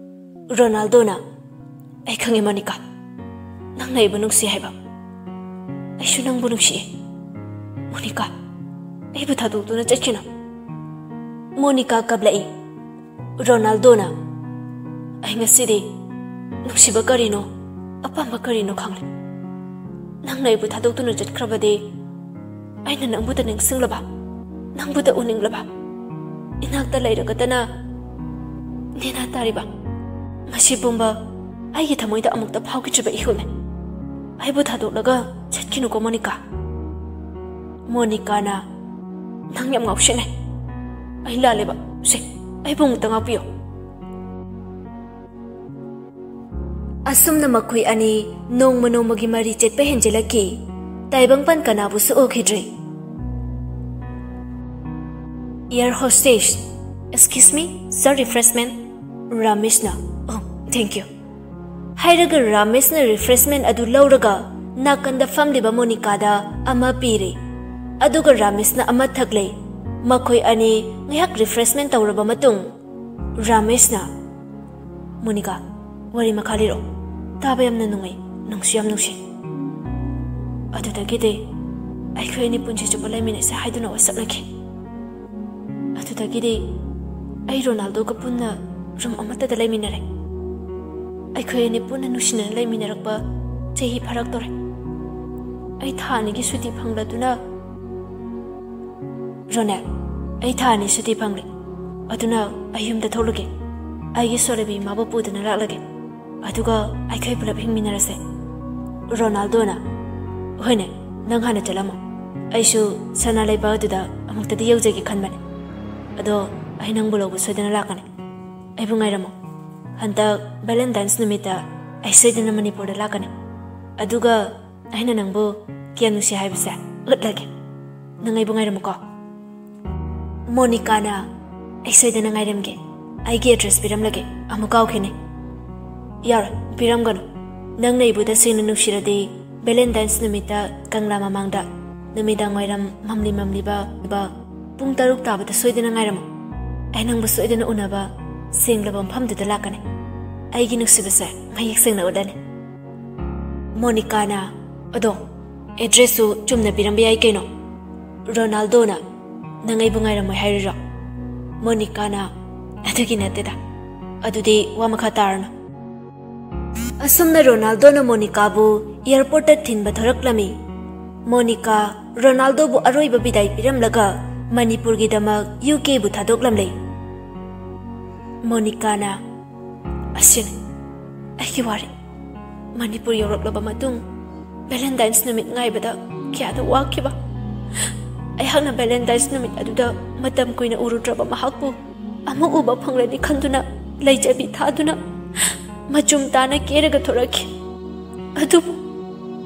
ꯔꯣꯅꯥꯜꯗꯣꯅ, "ꯑꯩ ꯈꯪꯉꯦ ꯃꯣꯅꯤꯀꯥ, ꯅꯪꯅ ꯑꯩꯕꯨ ꯅꯨꯡꯁꯤ ꯍꯥꯏꯕ꯫ ꯑꯩꯁꯨ ꯅꯪꯕꯨ ꯅꯨꯡꯁꯤꯌꯦ꯫ ꯃꯣꯅꯤꯀꯥ, ꯑꯩꯕꯨ ꯊꯥꯗꯣꯛꯇꯨꯅ ꯆꯠꯈꯤꯅꯨ꯫" ꯃꯣꯅꯤꯀꯥ ꯀꯞꯂꯛꯏ꯫ ꯔꯣꯅꯥꯜꯗꯣꯅ, "ꯑꯩ ꯉꯁꯤꯗꯤ ꯅꯨꯡꯁꯤꯕ ꯀꯔꯤꯅꯣ, ꯑꯄꯥꯝꯕ ꯀꯔꯤꯅꯣ ꯈꯪꯂꯦ꯫ ꯅꯪꯅ ꯑꯩꯕꯨ ꯊꯥꯗꯣꯛꯇꯨꯅ ꯆꯠꯈ꯭ꯔꯕꯗꯤ ꯑꯩꯅ ꯅꯪꯕꯨꯇ ꯅꯤꯡꯁꯤꯡꯂꯕ, ꯅꯪꯕꯨꯇ ꯎꯅꯤꯡꯂꯕ, ꯏꯅꯥꯛꯇ ꯂꯩꯔꯒꯇꯅ ꯅꯦꯅꯥ ꯇꯥꯔꯤꯕ꯫ ꯃꯁꯤ ꯄꯨꯝꯕ ꯑꯩꯒꯤ ꯊꯃꯣꯏꯗ ꯑꯃꯨꯛꯇ ꯐꯥꯎꯈꯤꯗ꯭ꯔꯤꯕ ꯏꯍꯨꯜꯅꯤ꯫ ꯑꯩꯕꯨ ꯊꯥꯗꯣꯛꯂꯒ ꯆꯠꯈꯤꯅꯨꯀꯣ ꯃꯣꯅꯤꯀꯥ꯫" ꯃꯣꯅꯤꯀꯥꯅ, "ꯅꯪ ꯌꯥꯝ ꯉꯥꯎꯁꯤꯟꯅꯩ꯫ ꯑꯩ ꯂꯥꯜꯂꯦꯕ꯫ ꯁꯦ, ꯑꯩꯕꯨ ꯑꯃꯨꯛꯇ ꯉꯥꯛꯄꯤꯌꯨ꯫" ꯑꯁꯨꯝꯅ ꯃꯈꯣꯏ ꯑꯅꯤ ꯅꯣꯡꯃ ꯅꯣꯡꯃꯒꯤ ꯃꯔꯤ ꯆꯦꯠꯄ ꯍꯦꯟꯖꯤꯜꯂꯛꯈꯤ꯫ ꯇꯥꯏꯕꯪꯄꯥꯟ ꯀꯅꯥꯕꯨꯁꯨ ꯎꯈꯤꯗ꯭ꯔꯦ꯫ Air hostess, "Excuse me, sir, refreshment?" ꯔꯥꯃꯦꯁꯅ, "Oh, thank you," ꯍꯥꯏꯔꯒ ꯔꯥꯃꯦꯁꯅ ꯔꯤꯐ꯭ꯔꯦꯁꯃꯦꯟ ꯑꯗꯨ ꯂꯧꯔꯒ ꯅꯥꯀꯟꯗ ꯐꯝꯂꯤꯕ ꯃꯣꯅꯤꯀꯥꯗ ꯑꯃ ꯄꯤꯔꯦ꯫ ꯑꯗꯨꯒ ꯔꯥꯃꯦꯁꯅ ꯑꯃ ꯊꯛꯂꯦ꯫ ꯃꯈꯣꯏ ꯑꯅꯤ ꯉꯥꯏꯍꯥꯛ ꯔꯤꯐ꯭ꯔꯦꯁꯃꯦꯟ ꯇꯧꯔꯕ ꯃꯇꯨꯡ, ꯔꯥꯃꯦꯁꯅ, "ꯃꯣꯅꯤꯀꯥ, ꯋꯥꯔꯤ ꯃꯈꯥ ꯂꯤꯔꯛꯑꯣ꯫ ꯇꯥꯕ ꯌꯥꯝꯅ ꯅꯨꯡꯉꯥꯏ꯫ ꯅꯨꯡꯁꯨ ꯌꯥꯝ ꯅꯨꯡꯁꯤ꯫ ꯑꯗꯨꯗꯒꯤꯗꯤ ꯑꯩꯈꯣꯏ ꯑꯅꯤ ꯄꯨꯟꯁꯤ ꯆꯨꯞꯄ ꯂꯩꯃꯤꯟꯅꯁꯦ ꯍꯥꯏꯗꯨꯅ ꯋꯥꯁꯛꯅꯈꯤ꯫ ꯑꯗꯨꯗꯒꯤꯗꯤ ꯑꯩ ꯔꯣꯅꯥꯜꯗꯣꯒ ꯄꯨꯟꯅ ꯔꯨꯝ ꯑꯃꯠꯇꯗ ꯂꯩꯃꯤꯟꯅꯔꯦ꯫ ꯑꯩꯈꯣꯏ ꯑꯅꯤ ꯄꯨꯟꯅ ꯅꯨꯡꯁꯤꯅꯅ ꯂꯩꯃꯤꯟꯅꯔꯛꯄ ꯆꯍꯤ ꯐꯥꯔꯛꯇꯣꯔꯦ꯫ ꯑꯩ ꯊꯥ ꯑꯅꯤꯒꯤ ꯁꯨꯇꯤ ꯐꯪꯂꯗꯨꯅ, ꯔꯣꯅꯦꯜ, ꯑꯩ ꯊꯥ ꯑꯅꯤ ꯁꯨꯇꯤ ꯐꯪꯂꯦ, ꯑꯗꯨꯅ ꯑꯩ ꯌꯨꯝꯗ ꯊꯣꯛꯂꯒꯦ꯫ ꯑꯩꯒꯤ ꯁꯣꯂꯦꯕꯤ ꯏꯃꯥꯕꯨ ꯄꯨꯗꯨꯅ ꯂꯥꯛꯂꯒꯦ, ꯑꯗꯨꯒ ꯑꯩꯈꯣꯏ ꯄꯨꯂꯞ ꯍꯤꯡꯃꯤꯟꯅꯔꯁꯦ꯫ ꯔꯣꯅꯥꯜꯗꯣꯅ, ꯍꯣꯏꯅꯦ, ꯅꯪ ꯍꯥꯟꯅ ꯆꯠꯂꯝꯃꯣ꯫ ꯑꯩꯁꯨ ꯁꯅꯥ ꯂꯩꯕꯥꯛ ꯑꯗꯨꯗ ꯑꯃꯨꯛꯇꯗꯤ ꯌꯧꯖꯒꯦ ꯈꯟꯕꯅꯦ꯫ ꯑꯗꯣ ꯑꯩ ꯅꯪꯕꯨ ꯂꯧꯕ ꯁꯣꯏꯗꯅ ꯂꯥꯛꯀꯅꯤ꯫ ꯑꯩꯕꯨ ꯉꯥꯏꯔꯝꯃꯣ꯫ ꯍꯟꯗꯛ ꯚꯦꯂꯦꯟꯇꯥꯏꯟꯁ ꯅꯨꯃꯤꯠꯇ ꯑꯩ ꯁꯣꯏꯗꯅ ꯃꯅꯤꯄꯨꯔꯗ ꯂꯥꯛꯀꯅꯤ꯫ ꯑꯗꯨꯒ ꯑꯩꯅ ꯅꯪꯕꯨ ꯀꯌꯥꯝ ꯅꯨꯡꯁꯤ ꯍꯥꯏꯕꯁꯦ ꯎꯠꯂꯒꯦ꯫ ꯅꯪ ꯑꯩꯕꯨ ꯉꯥꯏꯔꯝꯃꯨꯀꯣ꯫ ꯃꯣꯅꯤꯀꯥꯅ, ꯑꯩ ꯁꯣꯏꯗꯅ ꯉꯥꯏꯔꯝꯒꯦ꯫ ꯑꯩꯒꯤ ꯑꯦꯗ꯭ꯔꯦꯁ ꯄꯤꯔꯝꯂꯒꯦ꯫ ꯑꯃꯨꯛ ꯀꯥꯎꯈꯤꯅꯤ꯫ ꯌꯥꯔꯣꯏ, ꯄꯤꯔꯝꯒꯅꯨ꯫ ꯅꯪꯅ ꯑꯩꯕꯨ ꯇꯁꯦꯡꯅ ꯅꯨꯡꯁꯤꯔꯗꯤ, ꯚꯦꯂꯦꯟꯇꯥꯏꯟꯁ ꯅꯨꯃꯤꯠꯇ ꯀꯪꯂꯥ ꯃꯃꯥꯡꯗ ꯅꯨꯃꯤꯗꯥꯡ ꯋꯥꯏꯔꯝ ꯃꯝꯂꯤ ꯃꯝꯂꯤꯕ ꯄꯨꯡ ꯇꯔꯨꯛ ꯇꯥꯕꯗ ꯁꯣꯏꯗꯅ ꯉꯥꯏꯔꯝꯃꯨ꯫ ꯑꯩ ꯅꯪꯕꯨ ꯁꯣꯏꯗꯅ ꯎꯅꯕ ꯁꯦꯡꯂꯕ ꯃꯐꯝꯗꯨꯗ ꯂꯥꯛꯀꯅꯤ꯫ ꯑꯩꯒꯤ ꯅꯨꯡꯁꯤꯕꯁꯦ ꯃꯌꯦꯛ ꯁꯦꯡꯅ ꯎꯠꯂꯅꯤ꯫ ꯃꯣꯅꯤꯀꯥꯅ, ꯑꯗꯣ ꯑꯦꯗ꯭ꯔꯦꯁꯁꯨ ꯆꯨꯝꯅ ꯄꯤꯔꯝꯕ ꯌꯥꯏ ꯀꯩꯅꯣ꯫ ꯔꯣꯅꯥꯜꯗꯣꯅ, ꯅꯪ ꯑꯩꯕꯨ ꯉꯥꯏꯔꯝꯃꯣꯏ ꯍꯥꯏꯔꯤꯔꯣ? ꯃꯣꯅꯤꯀꯥꯅ, ꯑꯗꯨꯒꯤ ꯅꯠꯇꯦꯗ꯫ ꯑꯗꯨꯗꯤ ꯋꯥ ꯃꯈꯥ ꯇꯥꯔꯅꯨ꯫ ꯑꯁꯨꯝꯅ ꯔꯣꯅꯥꯜꯗꯣꯅ ꯃꯣꯅꯤꯀꯥꯕꯨ ꯑꯦꯌꯔꯄꯣꯔꯠꯇ ꯊꯤꯟꯕ ꯊꯣꯔꯛꯂꯝꯃꯤ꯫ ꯃꯣꯅꯤꯀꯥ ꯔꯣꯅꯥꯜꯗꯣꯕꯨ ꯑꯔꯣꯏꯕ ꯕꯤꯗꯥꯏ ꯄꯤꯔꯝꯂꯒ ꯃꯅꯤꯄꯨꯔꯒꯤꯗꯃꯛ ꯌꯨ ꯀꯦꯕꯨ ꯊꯥꯗꯣꯛꯂꯝꯂꯦ꯫ ꯃꯣꯅꯤꯀꯥꯅ, ꯑꯁꯤꯅꯤ ꯑꯩꯒꯤ ꯋꯥꯔꯤ꯫ ꯃꯅꯤꯄꯨꯔ ꯌꯧꯔꯛꯂꯕ ꯃꯇꯨꯡ ꯚꯦꯂꯦꯟꯇꯥꯏꯟꯁ ꯅꯨꯃꯤꯠ ꯉꯥꯏꯕꯗ ꯀꯌꯥꯗ ꯋꯥꯈꯤꯕ꯫ ꯑꯩꯍꯥꯛꯅ ꯚꯦꯂꯦꯟꯇꯥꯏꯟꯁ ꯅꯨꯃꯤꯠ ꯑꯗꯨꯗ ꯃꯇꯝ ꯀꯨꯏꯅ ꯎꯔꯨꯗ꯭ꯔꯕ ꯃꯍꯥꯛꯄꯨ ꯑꯃꯨꯛ ꯎꯕ ꯐꯪꯂꯅꯤ ꯈꯟꯗꯨꯅ ꯂꯩꯖꯕꯤ ꯊꯥꯗꯨꯅ ꯃꯆꯨꯝ ꯇꯥꯅ ꯀꯦꯔꯒ ꯊꯣꯔꯛꯈꯤ꯫ ꯑꯗꯨꯕꯨ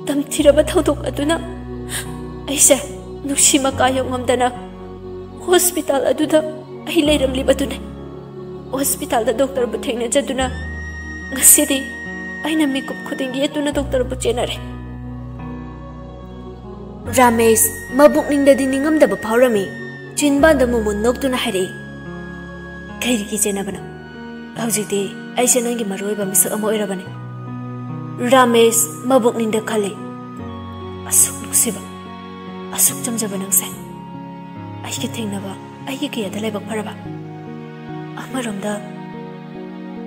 ꯇꯝꯊꯤꯔꯕ ꯊꯧꯗꯣꯛ ꯑꯗꯨꯅ ꯑꯩꯁꯦ ꯅꯨꯡꯁꯤ ꯃꯀꯥ ꯌꯧꯉꯝꯗꯅ ꯍꯣꯁꯄꯤꯇꯥꯜ ꯑꯗꯨꯗ ꯑꯩ ꯂꯩꯔꯝꯂꯤꯕꯗꯨꯅꯤ꯫ ꯍꯣꯁꯄꯤꯇꯥꯜꯗ ꯗꯣꯛꯇꯔꯕꯨ ꯊꯦꯡꯅꯖꯗꯨꯅ ꯉꯁꯤꯗꯤ ꯑꯩꯅ ꯃꯤꯀꯨꯞ ꯈꯨꯗꯤꯡ ꯌꯦꯠꯇꯨꯅ ꯗꯣꯛꯇꯔꯕꯨ ꯆꯦꯟꯅꯔꯦ꯫ ꯔꯥꯃꯦꯁ ꯃꯕꯨꯛꯅꯤꯡꯗꯗꯤ ꯅꯤꯡꯉꯝꯗꯕ ꯐꯥꯎꯔꯝꯃꯤ꯫ ꯆꯤꯟꯕꯥꯟꯗ ꯃꯨꯃꯨꯟ ꯅꯣꯛꯇꯨꯅ ꯍꯥꯏꯔꯛꯏ, ꯀꯩꯒꯤ ꯆꯦꯟꯅꯕꯅꯣ? ꯍꯧꯖꯤꯛꯇꯤ ꯑꯩꯁꯦ ꯅꯪꯒꯤ ꯃꯔꯨꯑꯣꯏꯕ ꯃꯤꯁꯛ ꯑꯃ ꯑꯣꯏꯔꯕꯅꯤ꯫ ꯔꯥꯃꯦꯁ ꯃꯕꯨꯛꯅꯤꯡꯗ ꯈꯜꯂꯤ, "ꯑꯁꯨꯛ ꯅꯨꯡꯁꯤꯕ, ꯑꯁꯨꯛ ꯆꯝꯖꯕ ꯅꯪꯁꯦ ꯑꯩꯒꯤ ꯊꯦꯡꯅꯕ, ꯑꯩꯒꯤ ꯀꯌꯥꯗ ꯂꯥꯏꯕꯛ ꯐꯔꯕ?" ꯑꯃꯔꯣꯝꯗ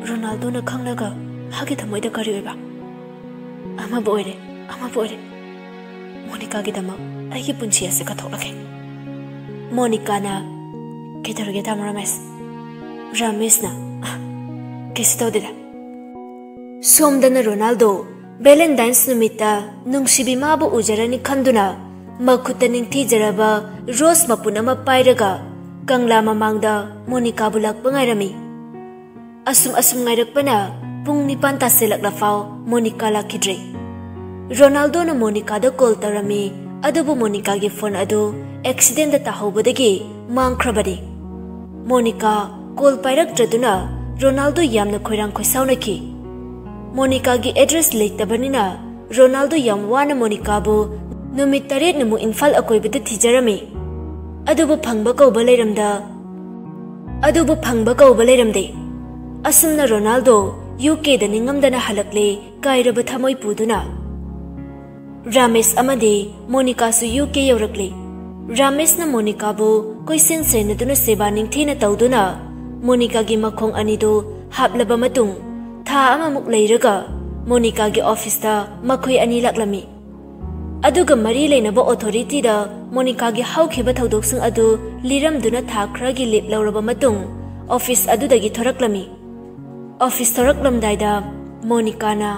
ꯔꯣꯅꯥꯜꯗꯣꯅ ꯈꯪꯂꯒ ꯃꯥꯒꯤ ꯊꯃꯣꯏꯗ ꯀꯔꯤ ꯑꯣꯏꯕ? ꯑꯃꯕꯨ ꯑꯣꯏꯔꯦ, ꯑꯃꯕꯨ ꯑꯣꯏꯔꯦ, ꯃꯣꯅꯤꯀꯥꯒꯤꯗꯃꯛ ꯑꯩꯒꯤ ꯄꯨꯟꯁꯤ ꯑꯁꯤ ꯀꯠꯊꯣꯛꯂꯒꯦ꯫ ꯃꯣꯅꯤꯀꯥꯅ, "ꯀꯩꯗꯧꯔꯒꯦ ꯇꯥꯃꯣ ꯔꯥꯃꯦꯁ?" ꯔꯥꯃꯦꯁꯅ, "ꯑ, ꯀꯩꯁꯨ ꯇꯧꯗꯦꯗ꯫" ꯁꯣꯝꯗꯅ ꯔꯣꯅꯥꯜꯗꯣ ꯚꯦꯂꯦꯟꯇꯥꯏꯟꯁ ꯅꯨꯃꯤꯠꯇ ꯅꯨꯡꯁꯤꯕꯤ ꯃꯥꯕꯨ ꯎꯖꯔꯅꯤ ꯈꯟꯗꯨꯅ ꯃꯈꯨꯠꯇ ꯅꯤꯡꯊꯤꯖꯔꯕ ꯔꯣꯁ ꯃꯄꯨꯟ ꯑꯃ ꯄꯥꯏꯔꯒ ꯀꯪꯂꯥ ꯃꯃꯥꯡꯗ ꯃꯣꯅꯤꯀꯥꯕꯨ ꯂꯥꯛꯄ ꯉꯥꯏꯔꯝꯃꯤ꯫ ꯑꯁꯨꯝ ꯑꯁꯨꯝ ꯉꯥꯏꯔꯛꯄꯅ ꯄꯨꯡ ꯅꯤꯄꯥꯟ ꯇꯥꯁꯤꯜꯂꯛꯂꯐꯥꯎ ꯃꯣꯅꯤꯀꯥ ꯂꯥꯛꯈꯤꯗ꯭ꯔꯦ꯫ ꯔꯣꯅꯥꯜꯗꯣꯅ ꯃꯣꯅꯤꯀꯥꯗ ꯀꯣꯜ ꯇꯧꯔꯝꯃꯤ, ꯑꯗꯨꯕꯨ ꯃꯣꯅꯤꯀꯥꯒꯤ ꯐꯣꯟ ꯑꯗꯨ ꯑꯦꯛꯁꯤꯗꯦꯟꯗ ꯇꯥꯍꯧꯕꯗꯒꯤ ꯃꯥꯡꯈ꯭ꯔꯕꯅꯤ꯫ ꯃꯣꯅꯤꯀꯥ ꯀꯣꯜ ꯄꯥꯏꯔꯛꯇ꯭ꯔꯗꯨꯅ ꯔꯣꯅꯥꯜꯗꯣ ꯌꯥꯝꯅ ꯈꯣꯏꯔꯥꯡ ꯈꯣꯏꯁꯥꯎꯅꯈꯤ꯫ ꯃꯣꯅꯤꯀꯥꯒꯤ ꯑꯦꯗ꯭ꯔꯦꯁ ꯂꯩꯇꯕꯅꯤꯅ ꯔꯣꯅꯥꯜꯗꯣ ꯌꯥꯝ ꯋꯥꯅ ꯃꯣꯅꯤꯀꯥꯕꯨ ꯅꯨꯃꯤꯠ ꯇꯔꯦꯠꯅꯃꯨꯛ ꯏꯝꯐꯥꯜ ꯑꯀꯣꯏꯕꯗ ꯊꯤꯖꯔꯝꯃꯤ꯫ ꯑꯗꯨꯕꯨ ꯐꯪꯕ ꯀꯧꯕ ꯂꯩꯔꯝꯗ, ꯑꯗꯨꯕꯨ ꯐꯪꯕ ꯀꯧꯕ ꯂꯩꯔꯝꯗꯦ꯫ ꯑꯁꯨꯝꯅ ꯔꯣꯅꯥꯜꯗꯣ ꯌꯨ ꯀꯦꯗ ꯅꯤꯡꯉꯝꯗꯅ ꯍꯜꯂꯛꯂꯦ, ꯀꯥꯏꯔꯕ ꯊꯃꯣꯏ ꯄꯨꯗꯨꯅ꯫ ꯔꯥꯃꯦꯁ ꯑꯃꯗꯤ ꯃꯣꯅꯤꯀꯥꯁꯨ ꯌꯨ ꯀꯦ ꯌꯧꯔꯛꯂꯦ꯫ ꯔꯥꯃꯦꯁꯅ ꯃꯣꯅꯤꯀꯥꯕꯨ ꯀꯣꯏꯁꯦꯟ ꯁꯦꯟꯅꯗꯨꯅ ꯁꯦꯕꯥ ꯅꯤꯡꯊꯤꯅ ꯇꯧꯗꯨꯅ ꯃꯣꯅꯤꯀꯥꯒꯤ ꯃꯈꯣꯡ ꯑꯅꯤꯗꯨ ꯍꯥꯞꯂꯕ ꯃꯇꯨꯡ ꯊꯥ ꯑꯃꯃꯨꯛ ꯂꯩꯔꯒ ꯃꯣꯅꯤꯀꯥꯒꯤ ꯑꯣꯐꯤꯁꯇ ꯃꯈꯣꯏ ꯑꯅꯤ ꯂꯥꯛꯂꯝꯃꯤ꯫ ꯑꯗꯨꯒ ꯃꯔꯤ ꯂꯩꯅꯕ ꯑꯣꯊꯣꯔꯤꯇꯤꯗ ꯃꯣꯅꯤꯀꯥꯒꯤ ꯍꯧꯈꯤꯕ ꯊꯧꯗꯣꯛꯁꯤꯡ ꯑꯗꯨ ꯂꯤꯔꯝꯗꯨꯅ ꯊꯥ ꯈꯔꯒꯤ ꯂꯤꯞ ꯂꯧꯔꯕ ꯃꯇꯨꯡ ꯑꯣꯐꯤꯁ ꯑꯗꯨꯗꯒꯤ ꯊꯣꯔꯛꯂꯝꯃꯤ꯫ ꯑꯣꯐꯤꯁ ꯊꯣꯔꯛꯂꯝꯗꯥꯏꯗ ꯃꯣꯅꯤꯀꯥꯅ,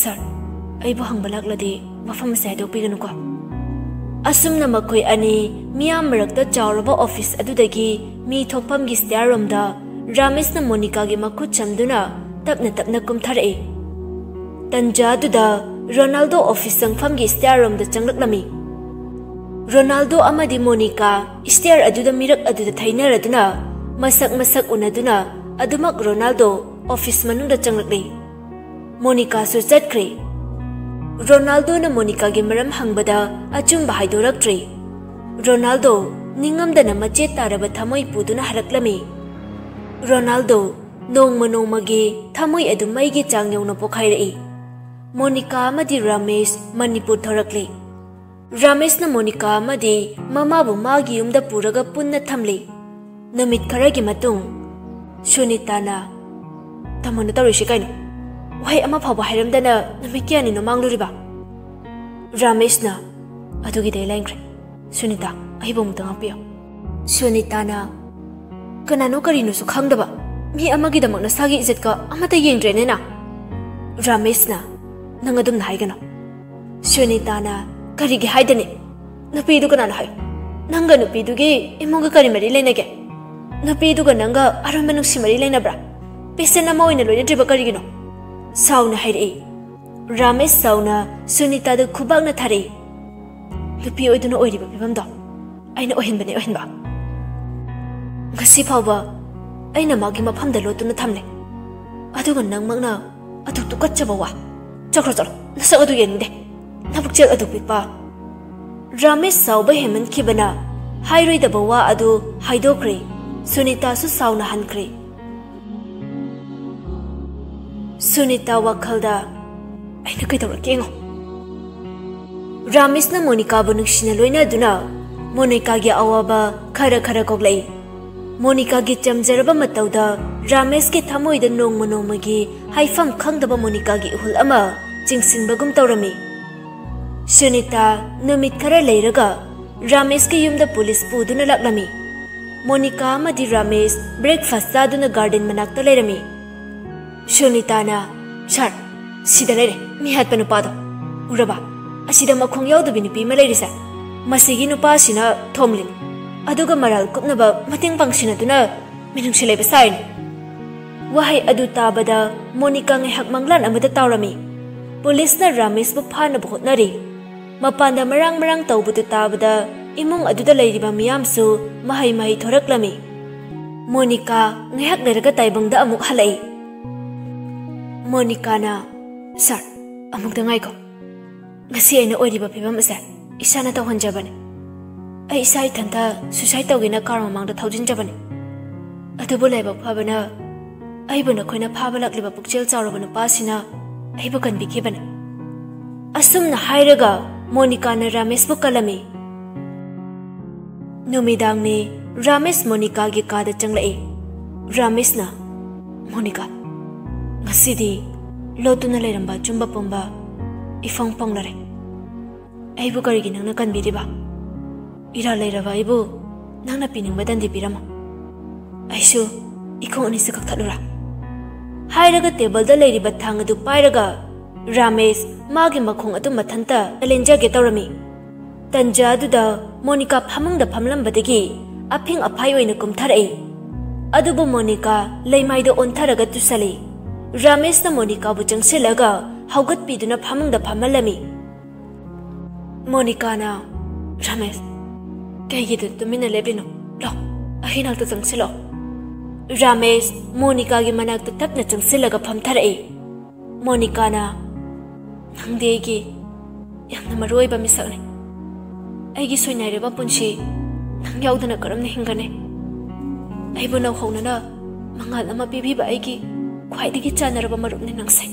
"ꯁꯥꯔ, ꯑꯩꯕꯨ ꯍꯪꯕ ꯂꯥꯛꯂꯗꯤ ꯋꯥꯐꯝ ꯑꯁꯤ ꯍꯥꯏꯗꯣꯛꯄꯤꯒꯅꯨꯀꯣ꯫" ꯑꯁꯨꯝꯅ ꯃꯈꯣꯏ ꯑꯅꯤ ꯃꯤꯌꯥꯝ ꯃꯔꯛꯇ ꯆꯥꯎꯔꯕ ꯑꯣꯐꯤꯁ ꯑꯗꯨꯗꯒꯤ ꯃꯤ ꯊꯣꯛꯐꯝꯒꯤ ꯁ꯭ꯇꯦꯌꯔ ꯔꯣꯝꯗ ꯔꯥꯃꯦꯁꯅ ꯃꯣꯅꯤꯀꯥꯒꯤ ꯃꯈꯨꯠ ꯆꯝꯗꯨꯅ ꯇꯞꯅ ꯇꯞꯅ ꯀꯨꯝꯊꯔꯛꯏ꯫ ꯇꯟꯖꯥ ꯑꯗꯨꯗ ꯔꯣꯅꯥꯜꯗꯣ ꯑꯣꯐꯤꯁ ꯆꯪꯐꯝꯒꯤ ꯁ꯭ꯇꯦꯌꯔ ꯔꯣꯝꯗ ꯆꯪꯂꯛꯂꯝꯃꯤ꯫ ꯔꯣꯅꯥꯜꯗꯣ ꯑꯃꯗꯤ ꯃꯣꯅꯤꯀꯥ ꯁ꯭ꯇꯦꯌꯔ ꯑꯗꯨꯗ ꯃꯤꯔꯛ ꯑꯗꯨꯗ ꯊꯩꯅꯔꯗꯨꯅ ꯃꯁꯛ ꯃꯁꯛ ꯎꯅꯗꯨꯅ ꯑꯗꯨꯃꯛ ꯔꯣꯅꯥꯜꯗꯣ ꯑꯣꯐꯤꯁ ꯃꯅꯨꯡꯗ ꯆꯪꯂꯛꯂꯤ꯫ ꯃꯣꯅꯤꯀꯥꯁꯨ ꯆꯠꯈ꯭ꯔꯦ꯫ ꯔꯣꯅꯥꯜꯗꯣꯅ ꯃꯣꯅꯤꯀꯥꯒꯤ ꯃꯔꯝ ꯍꯪꯕꯗ ꯑꯆꯨꯝꯕ ꯍꯥꯏꯗꯣꯔꯛꯇ꯭ꯔꯦ꯫ ꯔꯣꯅꯥꯜꯗꯣ ꯅꯤꯡꯉꯝꯗꯅ ꯃꯆꯦꯠ ꯇꯥꯔꯕ ꯊꯃꯣꯏ ꯄꯨꯗꯨꯅ ꯍꯜꯂꯛꯂꯝꯃꯤ꯫ ꯔꯣꯅꯥꯜꯗꯣ ꯅꯣꯡꯃ ꯅꯣꯡꯃꯒꯤ ꯊꯃꯣꯏ ꯑꯗꯨ ꯃꯩꯒꯤ ꯆꯥꯡ ꯌꯧꯅ ꯄꯣꯈꯥꯏꯔꯛꯏ꯫ ꯃꯣꯅꯤꯀꯥ ꯑꯃꯗꯤ ꯔꯥꯃꯦꯁ ꯃꯅꯤꯄꯨꯔ ꯊꯧꯔꯛꯂꯤ꯫ ꯔꯥꯃꯦꯁꯅ ꯃꯣꯅꯤꯀꯥ ꯑꯃꯗꯤ ꯃꯃꯥꯕꯨ ꯃꯥꯒꯤ ꯌꯨꯝꯗ ꯄꯨꯔꯒ ꯄꯨꯟꯅ ꯊꯝꯂꯤ꯫ ꯅꯨꯃꯤꯠ ꯈꯔꯒꯤ ꯃꯇꯨꯡ, ꯁꯨꯅꯤꯇꯥꯅ, "ꯇꯥꯃꯣꯅ ꯇꯧꯔꯤꯁꯤ ꯀꯩꯅꯣ? ꯋꯥꯍꯩ ꯑꯃ ꯐꯥꯎꯕ ꯍꯥꯏꯔꯝꯗꯅ ꯅꯨꯃꯤꯠ ꯀꯌꯥꯅꯤꯅꯣ ꯃꯥꯡꯂꯨꯔꯤꯕ?" ꯔꯥꯃꯦꯁꯅ, "ꯑꯗꯨꯒꯤꯗꯤ ꯑꯩ ꯂꯩꯈ꯭ꯔꯦ꯫ ꯁꯨꯅꯤꯇꯥ, ꯑꯩꯕꯨ ꯑꯃꯨꯛꯇ ꯉꯥꯛꯄꯤꯌꯨ꯫" ꯁꯨꯅꯤꯇꯥꯅ, "ꯀꯅꯥꯅꯣ ꯀꯔꯤꯅꯣꯁꯨ ꯈꯪꯗꯕ ꯃꯤ ꯑꯃꯒꯤꯗꯃꯛ ꯅꯁꯥꯒꯤ ꯏꯖꯠꯀ ꯑꯃꯠꯇ ꯌꯦꯡꯗ꯭ꯔꯦꯅꯦ ꯅꯪ?" ꯔꯥꯃꯦꯁꯅ, "ꯅꯪ ꯑꯗꯨꯝꯅ ꯍꯥꯏꯒꯅꯨ꯫" ꯁꯨꯅꯤꯇꯥꯅ, "ꯀꯔꯤꯒꯤ ꯍꯥꯏꯗꯅꯤ? ꯅꯨꯄꯤꯗꯨ ꯀꯅꯥꯅꯣ ꯍꯥꯏꯌꯨ? ꯅꯪꯒ ꯅꯨꯄꯤꯗꯨꯒꯤ ꯏꯃꯨꯡꯒ ꯀꯔꯤ ꯃꯔꯤ ꯂꯩꯅꯒꯦ? ꯅꯨꯄꯤꯗꯨꯒ ꯅꯪꯒ ꯑꯔꯣꯟꯕ ꯅꯨꯡꯁꯤ ꯃꯔꯤ ꯂꯩꯅꯕ꯭ꯔꯥ? ꯄꯦꯁꯦꯟ ꯑꯃ ꯑꯣꯏꯅ ꯂꯣꯏꯅꯗ꯭ꯔꯤꯕ ꯀꯔꯤꯒꯤꯅꯣ?" ꯁꯥꯎꯅ ꯍꯥꯏꯔꯛꯏ꯫ ꯔꯥꯃꯦꯁ ꯁꯥꯎꯅ ꯁꯨꯅꯤꯇꯥꯗ ꯈꯨꯕꯥꯛꯅ ꯊꯥꯔꯛꯏ꯫ "ꯅꯨꯄꯤ ꯑꯣꯏꯗꯨꯅ ꯑꯣꯏꯔꯤꯕ ꯐꯤꯕꯝꯗꯣ ꯑꯩꯅ ꯑꯣꯏꯍꯟꯕꯅꯦ ꯑꯣꯏꯍꯟꯕ꯫ ꯉꯁꯤ ꯐꯥꯎꯕ ꯑꯩꯅ ꯃꯥꯒꯤ ꯃꯐꯝꯗ ꯂꯣꯠꯇꯨꯅ ꯊꯝꯂꯦ꯫ ꯑꯗꯨꯒ ꯅꯪꯃꯛꯅ ꯑꯗꯨ ꯇꯨꯀꯠꯆꯕ ꯋꯥ꯫ ꯆꯠꯈ꯭ꯔꯣ, ꯆꯠꯂꯣ, ꯅꯁꯛ ꯑꯗꯨ ꯌꯦꯡꯅꯤꯡꯗꯦ꯫ ꯅꯕꯨꯛꯆꯦꯜ ꯑꯗꯨ ꯄꯤꯛꯄ꯫" ꯔꯥꯃꯦꯁ ꯁꯥꯎꯕ ꯍꯦꯟꯃꯟꯈꯤꯕꯅ ꯍꯥꯏꯔꯣꯏꯗꯕ ꯋꯥ ꯑꯗꯨ ꯍꯥꯏꯗꯣꯛꯈ꯭ꯔꯦ꯫ ꯁꯨꯅꯤꯇꯥꯁꯨ ꯁꯥꯎꯅ ꯍꯟꯈ꯭ꯔꯦ꯫ ꯁꯨꯅꯤꯇꯥ ꯋꯥꯈꯜꯗ, "ꯑꯩꯅ ꯀꯩꯗꯧꯔꯛꯀꯦ ꯌꯦꯡꯉꯣ꯫" ꯔꯥꯃꯦꯁꯅ ꯃꯣꯅꯤꯀꯥꯕꯨ ꯅꯨꯡꯁꯤꯅ ꯂꯣꯏꯅꯗꯨꯅ ꯃꯣꯅꯤꯀꯥꯒꯤ ꯑꯋꯥꯕ ꯈꯔ ꯈꯔ ꯀꯣꯛꯂꯛꯏ꯫ ꯃꯣꯅꯤꯀꯥꯒꯤ ꯆꯝꯖꯔꯕ ꯃꯇꯧꯗ ꯔꯥꯃꯦꯁꯀꯤ ꯊꯃꯣꯏꯗ ꯅꯣꯡꯃ ꯅꯣꯡꯃꯒꯤ ꯍꯥꯏꯐꯝ ꯈꯪꯗꯕ ꯃꯣꯅꯤꯀꯥꯒꯤ ꯏꯍꯨꯜ ꯑꯃ ꯆꯤꯡꯁꯤꯟꯕꯒꯨꯝ ꯇꯧꯔꯝꯃꯤ꯫ ꯁꯨꯅꯤꯇꯥ ꯅꯨꯃꯤꯠ ꯈꯔ ꯂꯩꯔꯒ ꯔꯥꯃꯦꯁꯀꯤ ꯌꯨꯝꯗ ꯄꯨꯂꯤꯁ ꯄꯨꯗꯨꯅ ꯂꯥꯛꯂꯝꯃꯤ꯫ ꯃꯣꯅꯤꯀꯥ ꯑꯃꯗꯤ ꯔꯥꯃꯦꯁ breakfast ꯆꯥꯗꯨꯅ garden ꯃꯅꯥꯛꯇ ꯂꯩꯔꯝꯃꯤ꯫ ꯁꯨꯅꯤꯇꯥꯅ, "ꯁꯥꯔ, ꯁꯤꯗ ꯂꯩꯔꯦ, ꯃꯤ ꯍꯥꯠꯄ ꯅꯨꯄꯥꯗꯣ꯫ ꯎꯔꯕ? ꯑꯁꯤꯗ ꯃꯈꯣꯡ ꯌꯥꯎꯗꯕꯤ ꯅꯨꯄꯤ ꯑꯃ ꯂꯩꯔꯤꯁꯦ꯫ ꯃꯁꯤꯒꯤ ꯅꯨꯄꯥꯁꯤꯅ ꯊꯣꯝꯂꯤꯅꯤ꯫ ꯑꯗꯨꯒ ꯃꯔꯥꯜ ꯀꯨꯞꯅꯕ ꯃꯇꯦꯡ ꯄꯥꯡꯁꯤꯟꯅꯗꯨꯅ ꯃꯤꯅꯨꯡꯁꯤ ꯂꯩꯕ ꯁꯥꯏꯅꯤ꯫" ꯋꯥꯍꯩ ꯑꯗꯨ ꯇꯥꯕꯗ ꯃꯣꯅꯤꯀꯥ ꯉꯥꯏꯍꯥꯛ ꯃꯪꯂꯥꯟ ꯑꯃꯗ ꯇꯥꯎꯔꯝꯃꯤ꯫ ꯄꯨꯂꯤꯁꯅ ꯔꯥꯃꯦꯁꯄꯨ ꯐꯥꯅꯕ ꯍꯣꯠꯅꯔꯤ꯫ ꯃꯄꯥꯟꯗ ꯃꯔꯥꯡ ꯃꯔꯥꯡ ꯇꯧꯕꯗꯨ ꯇꯥꯕꯗ ꯏꯃꯨꯡ ꯑꯗꯨꯗ ꯂꯩꯔꯤꯕ ꯃꯤꯌꯥꯝꯁꯨ ꯃꯍꯩ ꯃꯍꯩ ꯊꯣꯔꯛꯂꯝꯃꯤ꯫ ꯃꯣꯅꯤꯀꯥ ꯉꯥꯏꯍꯥꯛ ꯂꯩꯔꯒ ꯇꯥꯏꯕꯪꯗ ꯑꯃꯨꯛ ꯍꯜꯂꯛꯏ꯫ ꯃꯣꯅꯤꯀꯥꯅ, "ꯁꯥꯔ, ꯑꯃꯨꯛꯇ ꯉꯥꯏꯈꯣ꯫ ꯉꯁꯤ ꯑꯩꯅ ꯑꯣꯏꯔꯤꯕ ꯐꯤꯕꯝ ꯑꯁꯦ ꯏꯁꯥꯅ ꯇꯧꯍꯟꯖꯕꯅꯤ꯫ ꯑꯩ ꯏꯁꯥ ꯏꯊꯟꯇ suicide ꯇꯧꯒꯦꯅ car ꯃꯃꯥꯡꯗ ꯊꯧꯖꯤꯟꯖꯕꯅꯤ꯫ ꯑꯗꯨꯕꯨ ꯂꯥꯏꯕꯛ ꯐꯕꯅ ꯑꯩꯕꯨ ꯅꯈꯣꯏꯅ ꯐꯥꯕ ꯂꯥꯛꯂꯤꯕ ꯄꯨꯛꯆꯦꯜ ꯆꯥꯎꯔꯕ ꯅꯨꯄꯥꯁꯤꯅ ꯑꯩꯕꯨ ꯀꯟꯕꯤꯈꯤꯕꯅꯤ꯫ ꯑꯁꯨꯝꯅ ꯍꯥꯏꯔꯒ ꯃꯣꯅꯤꯀꯥꯅ ꯔꯥꯃꯦꯁꯄꯨ ꯀꯜꯂꯝꯃꯤ꯫ ꯅꯨꯃꯤꯗꯥꯡꯅꯤ꯫ ꯔꯥꯃꯦꯁ ꯃꯣꯅꯤꯀꯥꯒꯤ ꯀꯥꯗ ꯆꯪꯂꯛꯏ꯫ ꯔꯥꯃꯦꯁꯅ, "ꯃꯣꯅꯤꯀꯥ, ꯉꯁꯤꯗꯤ ꯂꯣꯠꯇꯨꯅ ꯂꯩꯔꯝꯕ ꯑꯆꯨꯝꯕ ꯄꯨꯝꯕ ꯏꯐꯣꯡ ꯐꯣꯡꯂꯔꯦ꯫ ꯑꯩꯕꯨ ꯀꯔꯤꯒꯤ ꯅꯪꯅ ꯀꯟꯕꯤꯔꯤꯕ? ꯏꯔꯥꯜ ꯂꯩꯔꯕ ꯑꯩꯕꯨ ꯅꯪꯅ ꯄꯤꯅꯤꯡꯕꯗꯪꯗꯤ ꯄꯤꯔꯝꯃꯣ꯫ ꯑꯩꯁꯨ ꯏꯈꯣꯡ ꯑꯅꯤꯁꯦ ꯀꯛꯊꯠꯂꯨꯔꯥ?" ꯍꯥꯏꯔꯒ ꯇꯦꯕꯜꯗ ꯂꯩꯔꯤꯕ ꯊꯥꯡ ꯑꯗꯨ ꯄꯥꯏꯔꯒ ꯔꯥꯃꯦꯁ ꯃꯥꯒꯤ ꯃꯈꯣꯡ ꯑꯗꯨ ꯃꯊꯟꯇ ꯂꯦꯟꯖꯒꯦ ꯇꯧꯔꯝꯃꯤ꯫ ꯇꯟꯖꯥ ꯑꯗꯨꯗ ꯃꯣꯅꯤꯀꯥ ꯐꯃꯨꯡꯗ ꯐꯝꯂꯝꯕꯗꯒꯤ ꯑꯐꯤꯡ ꯑꯐꯥꯏ ꯑꯣꯏꯅ ꯀꯨꯝꯊꯔꯛꯏ꯫ ꯑꯗꯨꯕꯨ ꯃꯣꯅꯤꯀꯥ ꯂꯩꯃꯥꯏꯗ ꯑꯣꯟꯊꯔꯒ ꯇꯨꯁꯜꯂꯤ꯫ ꯔꯥꯃꯦꯁꯅ ꯃꯣꯅꯤꯀꯥꯕꯨ ꯆꯪꯁꯤꯜꯂꯒ ꯍꯧꯒꯠꯄꯤꯗꯨꯅ ꯐꯃꯨꯡꯗ ꯐꯝꯍꯜꯂꯝꯃꯤ꯫ ꯃꯣꯅꯤꯀꯥꯅ, "ꯔꯥꯃꯦꯁ, ꯀꯩꯒꯤꯗ ꯇꯨꯃꯤꯟꯅ ꯂꯦꯞꯂꯤꯅꯣ? ꯂꯥꯎ, ꯑꯩ ꯅꯥꯛꯇ ꯆꯪꯁꯤꯜꯂꯣ꯫" ꯔꯥꯃꯦꯁ ꯃꯣꯅꯤꯀꯥꯒꯤ ꯃꯅꯥꯛꯇ ꯇꯞꯅ ꯆꯪꯁꯤꯜꯂꯒ ꯐꯝꯊꯔꯛꯏ꯫ ꯃꯣꯅꯤꯀꯥꯅ, "ꯅꯪꯗꯤ ꯑꯩꯒꯤ ꯌꯥꯝꯅ ꯃꯔꯨ ꯑꯣꯏꯕ ꯃꯤꯁꯛꯅꯤ꯫ ꯑꯩꯒꯤ ꯁꯣꯏꯅꯥꯏꯔꯕ ꯄꯨꯟꯁꯤ ꯅꯪ ꯌꯥꯎꯗꯅ ꯀꯔꯝꯅ ꯍꯤꯡꯒꯅꯤ? ꯑꯩꯕꯨ ꯅꯧꯍꯧꯅꯅ ꯃꯉꯥꯜ ꯑꯃ ꯄꯤꯕꯤꯕ ꯑꯩꯒꯤ ꯈ꯭ꯋꯥꯏꯗꯒꯤ ꯆꯥꯟꯅꯔꯕ ꯃꯔꯨꯞꯅꯤ ꯅꯪꯁꯦ꯫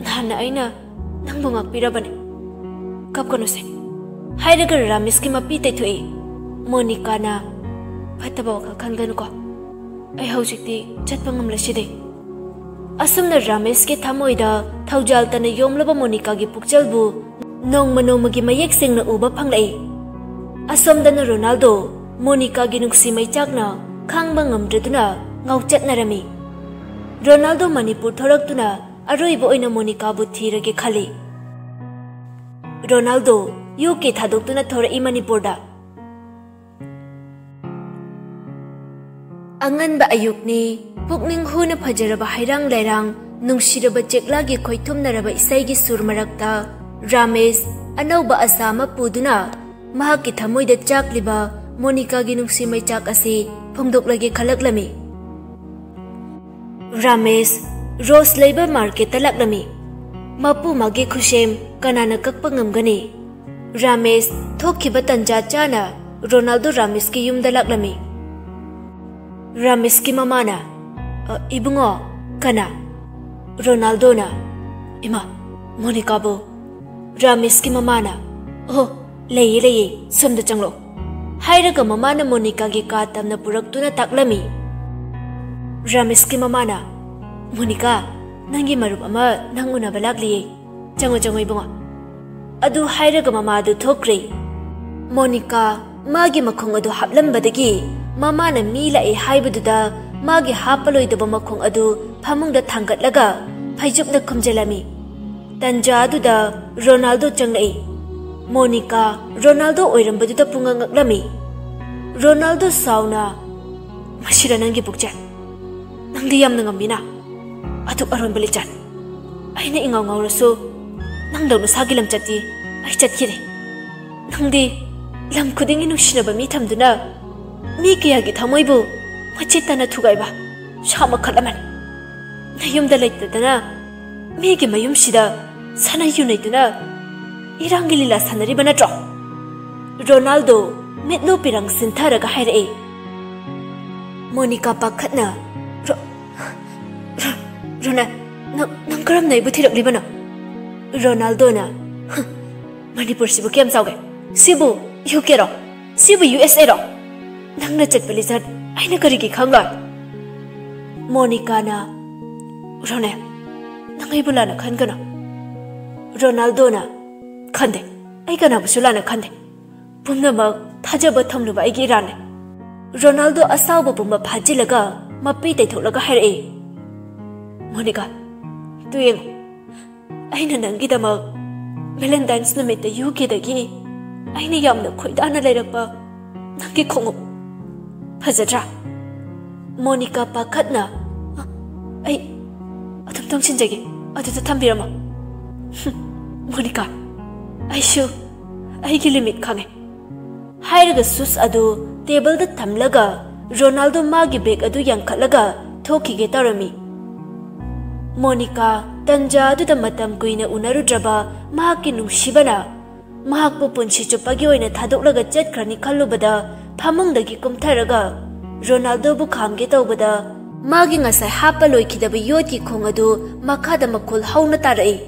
ꯅꯍꯥꯟꯅ ꯑꯩꯅ ꯅꯪꯕꯨ ꯉꯥꯛꯄꯤꯔꯕꯅꯤ꯫ ꯀꯞꯀꯅꯨꯁꯦ꯫" ꯍꯥꯏꯔꯒ ꯔꯥꯃꯦꯁꯀꯤ ꯃꯄꯤ ꯇꯩꯊꯣꯛꯏ꯫ ꯃꯣꯅꯤꯀꯥꯅ, "ꯐꯠꯇꯕ ꯋꯥꯈꯜ ꯈꯟꯒꯅꯨꯀꯣ꯫ ꯑꯩ ꯍꯧꯖꯤꯛꯇꯤ ꯆꯠꯄ ꯉꯝꯂꯁꯤꯗꯤ꯫" ꯑꯁꯨꯝꯅ ꯔꯥꯃꯦꯁꯀꯤ ꯊꯃꯣꯏꯗ ꯊꯧꯖꯥꯜ ꯇꯅ ꯌꯣꯝꯂꯕ ꯃꯣꯅꯤꯀꯥꯒꯤ ꯄꯨꯛꯆꯦꯜꯕꯨ ꯅꯣꯡꯃ ꯅꯣꯡꯃꯒꯤ ꯃꯌꯦꯛ ꯁꯦꯡꯅ ꯎꯕ ꯐꯪꯂꯛꯏ꯫ ꯑꯁꯣꯝꯗꯅ ꯔꯣꯅꯥꯜꯗꯣ ꯃꯣꯅꯤꯀꯥꯒꯤ ꯅꯨꯡꯁꯤ ꯃꯩꯆꯥꯛꯅ ꯈꯥꯡꯕ ꯉꯝꯗ꯭ꯔꯗꯨꯅ ꯉꯥꯎꯆꯠꯅꯔꯝꯃꯤ꯫ ꯔꯣꯅꯥꯜꯗꯣ ꯃꯅꯤꯄꯨꯔ ꯊꯣꯔꯛꯇꯨꯅ ꯑꯔꯣꯏꯕ ꯑꯣꯏꯅ ꯃꯣꯅꯤꯀꯥꯕꯨ ꯊꯤꯔꯒꯦ ꯈꯜꯂꯤ꯫ ꯔꯣꯅꯥꯜꯗꯣ ꯌꯨ ꯀꯦ ꯊꯥꯗꯣꯛꯇꯨꯅ ꯊꯣꯔꯛꯏ ꯃꯅꯤꯄꯨꯔꯗ꯫ ꯑꯉꯟꯕ ꯑꯌꯨꯛꯅꯤ꯫ ꯄꯨꯛꯅꯤꯡ ꯍꯨꯅ ꯐꯖꯔꯕ ꯍꯩꯔꯥꯡ ꯂꯩꯔꯥꯡ, ꯅꯨꯡꯁꯤꯔꯕ ꯆꯦꯛꯂꯥꯒꯤ ꯈꯣꯏꯊꯨꯝꯅꯔꯕ ꯏꯁꯩꯒꯤ ꯁꯨꯔ ꯃꯔꯛꯇ ꯔꯥꯃꯦꯁ ꯑꯅꯧꯕ ꯑꯁꯥ ꯑꯃ ꯄꯨꯗꯨꯅ ꯃꯍꯥꯛꯀꯤ ꯊꯃꯣꯏꯗ ꯆꯥꯛꯂꯤꯕ ꯃꯣꯅꯤꯀꯥꯒꯤ ꯅꯨꯡꯁꯤ ꯃꯩꯆꯥꯛ ꯑꯁꯤ ꯐꯣꯡꯗꯣꯛꯂꯒꯦ ꯈꯜꯂꯛꯂꯝꯃꯤ꯫ ꯔꯥꯃꯦꯁ ꯔꯣꯁ ꯂꯩꯕ ꯃꯥꯔꯀꯦꯠꯇ ꯂꯥꯛꯂꯝꯃꯤ꯫ ꯃꯄꯨ ꯃꯥꯒꯤ ꯈꯨꯁꯦꯝ ꯀꯅꯥꯅ ꯀꯛꯄ ꯉꯝꯒꯅꯤ? ꯔꯥꯃꯦꯁ ꯊꯣꯛꯈꯤꯕ ꯇꯟꯖꯥ ꯆꯥꯅ ꯔꯣꯅꯥꯜꯗꯣ ꯔꯥꯃꯦꯁꯀꯤ ꯌꯨꯝꯗ ꯂꯥꯛꯂꯝꯃꯤ꯫ ꯔꯥꯃꯦꯁꯀꯤ ꯃꯃꯥꯅ, "ꯑ, ꯏꯕꯨꯡꯉꯣ, ꯀꯅꯥ?" ꯔꯣꯅꯥꯜꯗꯣꯅ, "ꯏꯃꯥ, ꯃꯣꯅꯤꯀꯥꯕꯨ?" ꯔꯥꯃꯦꯁꯀꯤ ꯃꯃꯥꯅ, "ꯑꯣ, ꯂꯩꯌꯦ, ꯂꯩꯌꯦ, ꯁꯣꯝꯗ ꯆꯪꯂꯛꯑꯣ" ꯍꯥꯏꯔꯒ ꯃꯃꯥꯅ ꯃꯣꯅꯤꯀꯥꯒꯤ ꯀꯥ ꯇꯝꯅ ꯄꯨꯔꯛꯇꯨꯅ ꯇꯥꯛꯂꯝꯃꯤ꯫ ꯔꯥꯃꯦꯁꯀꯤ ꯃꯃꯥꯅ, "ꯃꯣꯅꯤꯀꯥ, ꯅꯪꯒꯤ ꯃꯔꯨꯞ ꯑꯃ ꯅꯪ ꯎꯅꯕ ꯂꯥꯛꯂꯤꯌꯦ꯫ ꯆꯪꯉꯣ, ꯆꯪꯉꯣ ꯏꯕꯨꯡꯉꯣ" ꯑꯗꯨ ꯍꯥꯏꯔꯒ ꯃꯃꯥꯗꯨ ꯊꯣꯛꯈ꯭ꯔꯦ꯫ ꯃꯣꯅꯤꯀꯥ ꯃꯥꯒꯤ ꯃꯈꯣꯡ ꯑꯗꯨ ꯍꯥꯞꯂꯝꯕꯗꯒꯤ ꯃꯃꯥꯅ ꯃꯤ ꯂꯥꯛꯑꯦ ꯍꯥꯏꯕꯗꯨꯗ ꯃꯥꯒꯤ ꯍꯥꯞꯄꯂꯣꯏꯗꯕ ꯃꯈꯣꯡ ꯑꯗꯨ ꯐꯃꯨꯡꯗ ꯊꯥꯡꯒꯠꯂꯒ ꯐꯩꯖꯨꯞꯅ ꯈꯨꯝꯖꯤꯜꯂꯝꯃꯤ꯫ ꯇꯟꯖꯥ ꯑꯗꯨꯗ ꯔꯣꯅꯥꯜꯗꯣ ꯆꯪꯂꯛꯏ꯫ ꯃꯣꯅꯤꯀꯥ ꯔꯣꯅꯥꯜꯗꯣ ꯑꯣꯏꯔꯝꯕꯗꯨꯗ ꯄꯨꯡꯉꯛ ꯉꯛꯂꯝꯃꯤ꯫ ꯔꯣꯅꯥꯜꯗꯣ ꯁꯥꯎꯅ, "ꯃꯁꯤꯔ ꯅꯪꯒꯤ ꯄꯨꯛꯆꯦꯜ? ꯅꯪꯗꯤ ꯌꯥꯝꯅ ꯉꯝꯃꯤꯅ꯫ ꯑꯗꯨꯛ ꯑꯔꯣꯟꯕ ꯂꯤꯆꯠ꯫ ꯑꯩꯅ ꯏꯉꯥꯎ ꯉꯥꯎꯔꯁꯨ ꯅꯪꯗꯧ ꯅꯁꯥꯒꯤ ꯂꯝꯆꯠꯇꯤ ꯑꯩ ꯆꯠꯈꯤꯗꯦ꯫ ꯅꯪꯗꯤ ꯂꯝ ꯈꯨꯗꯤꯡꯒꯤ ꯅꯨꯡꯁꯤꯅꯕ ꯃꯤ ꯊꯝꯗꯨꯅ ꯃꯤ ꯀꯌꯥꯒꯤ ꯊꯃꯣꯏꯕꯨ ꯃꯆꯦꯠ ꯇꯥꯅ ꯊꯨꯒꯥꯏꯕ ꯁꯥ ꯃꯈꯜ ꯑꯃꯅꯤ꯫ ꯅꯌꯨꯝꯗ ꯂꯩꯇꯗꯅ ꯃꯤꯒꯤ ꯃꯌꯨꯝꯁꯤꯗ ꯁꯥꯟꯅ ꯌꯨꯅꯩꯗꯨꯅ ꯏꯔꯥꯡꯒꯤ ꯂꯤꯂꯥ ꯁꯥꯟꯅꯔꯤꯕ ꯅꯠꯇ꯭ꯔꯣ?" ꯔꯣꯅꯥꯜꯗꯣ ꯃꯤꯠꯂꯨ ꯄꯤꯔꯪ ꯁꯤꯟꯊꯔꯒ ꯍꯥꯏꯔꯛꯏ꯫ ꯃꯣꯅꯤꯀꯥ ꯄꯥꯈꯠꯅ, "ꯔꯣ-, ꯔꯣ-, ꯔꯣꯅꯥ, ꯅꯪ, ꯅꯪ ꯀꯔꯝꯅ ꯑꯩꯕꯨ ꯊꯤꯔꯛꯂꯤꯕꯅꯣ?" ꯔꯣꯅꯥꯜꯗꯣꯅ, "ꯍ, ꯃꯅꯤꯄꯨꯔꯁꯤꯕꯨ ꯀꯌꯥꯝ ꯆꯥꯎꯒꯦ? ꯁꯤꯕꯨ ꯌꯨ ꯀꯦꯔꯣ? ꯁꯤꯕꯨ ꯌꯨ ꯑꯦꯁ ꯑꯦꯔꯣ? ꯅꯪꯅ ꯆꯠꯄ ꯂꯤꯆꯠ ꯑꯩꯅ ꯀꯔꯤꯒꯤ ꯈꯪꯂꯣꯏ?" ꯃꯣꯅꯤꯀꯥꯅ, "ꯔꯣꯅꯦ, ꯅꯪ ꯑꯩꯕꯨ ꯂꯥꯟꯅ ꯈꯟꯒꯅꯨ꯫" ꯔꯣꯅꯥꯜꯗꯣꯅ, "ꯈꯟꯗꯦ, ꯑꯩ ꯀꯅꯥꯕꯨꯁꯨ ꯂꯥꯟꯅ ꯈꯟꯗꯦ꯫ ꯄꯨꯝꯅꯃꯛ ꯊꯥꯖꯕ ꯊꯝꯂꯨꯕ ꯑꯩꯒꯤ ꯏꯔꯥꯟꯅꯦ꯫" ꯔꯣꯅꯥꯜꯗꯣ ꯑꯁꯥꯎꯕ ꯄꯨꯝꯕ ꯐꯥꯖꯤꯜꯂꯒ ꯃꯄꯤ ꯇꯩꯊꯣꯛꯂꯒ ꯍꯥꯏꯔꯛꯏ, "ꯃꯣꯅꯤꯀꯥ, ꯇꯨ ꯌꯦꯡꯉꯨ, ꯑꯩꯅ ꯅꯪꯒꯤꯗꯃꯛ ꯚꯦꯂꯦꯟꯇꯥꯏꯟꯁ ꯅꯨꯃꯤꯠꯇ ꯌꯨ ꯀꯦꯗꯒꯤ ꯑꯩꯅ ꯌꯥꯝꯅ ꯈꯣꯏꯗꯥꯅ ꯂꯩꯔꯛꯄ ꯅꯪꯒꯤ ꯈꯣꯡꯎꯞ꯫ ꯐꯖꯗ꯭ꯔꯥ?" ꯃꯣꯅꯤꯀꯥ ꯄꯥꯈꯠꯅ, "ꯑꯩ ꯑꯗꯨꯝ ꯇꯣꯡꯁꯤꯟꯖꯒꯦ, ꯑꯗꯨꯗ ꯊꯝꯕꯤꯔꯝꯃꯣ꯫" "ꯍꯨꯝ, ꯃꯣꯅꯤꯀꯥ, ꯑꯩꯁꯨ ꯑꯩꯒꯤ ꯂꯤꯃꯤꯠ ꯈꯪꯉꯦ꯫" ꯍꯥꯏꯔꯒ ꯁꯨꯁ ꯑꯗꯨ ꯇꯦꯕꯜꯗ ꯊꯝꯂꯒ ꯔꯣꯅꯥꯜꯗꯣ ꯃꯥꯒꯤ ꯕꯦꯒ ꯑꯗꯨ ꯌꯥꯡꯈꯠꯂꯒ ꯊꯣꯛꯈꯤꯒꯦ ꯇꯧꯔꯝꯃꯤ꯫ ꯃꯣꯅꯤꯀꯥ ꯇꯟꯖꯥ ꯑꯗꯨꯗ ꯃꯇꯝ ꯀꯨꯏꯅ ꯎꯅꯔꯨꯗ꯭ꯔꯕ ꯃꯍꯥꯛꯀꯤ ꯅꯨꯡꯁꯤꯕꯅ ꯃꯍꯥꯛꯄꯨ ꯄꯨꯟꯁꯤ ꯆꯨꯞꯄꯒꯤ ꯑꯣꯏꯅ ꯊꯥꯗꯣꯛꯂꯒ ꯆꯠꯈ꯭ꯔꯅꯤ ꯈꯜꯂꯨꯕꯗ ꯐꯃꯨꯡꯗꯒꯤ ꯀꯨꯝꯊꯔꯒ ꯔꯣꯅꯥꯜꯗꯣꯕꯨ ꯈꯥꯝꯒꯦ ꯇꯧꯕꯗ ꯃꯥꯒꯤ ꯉꯁꯥꯏ ꯍꯥꯞꯄ ꯂꯣꯏꯈꯤꯗꯕ ꯌꯣꯠꯀꯤ ꯈꯣꯡ ꯑꯗꯨ ꯃꯈꯥꯗ ꯃꯈꯣꯜ ꯍꯧꯅ ꯇꯥꯔꯛꯏ꯫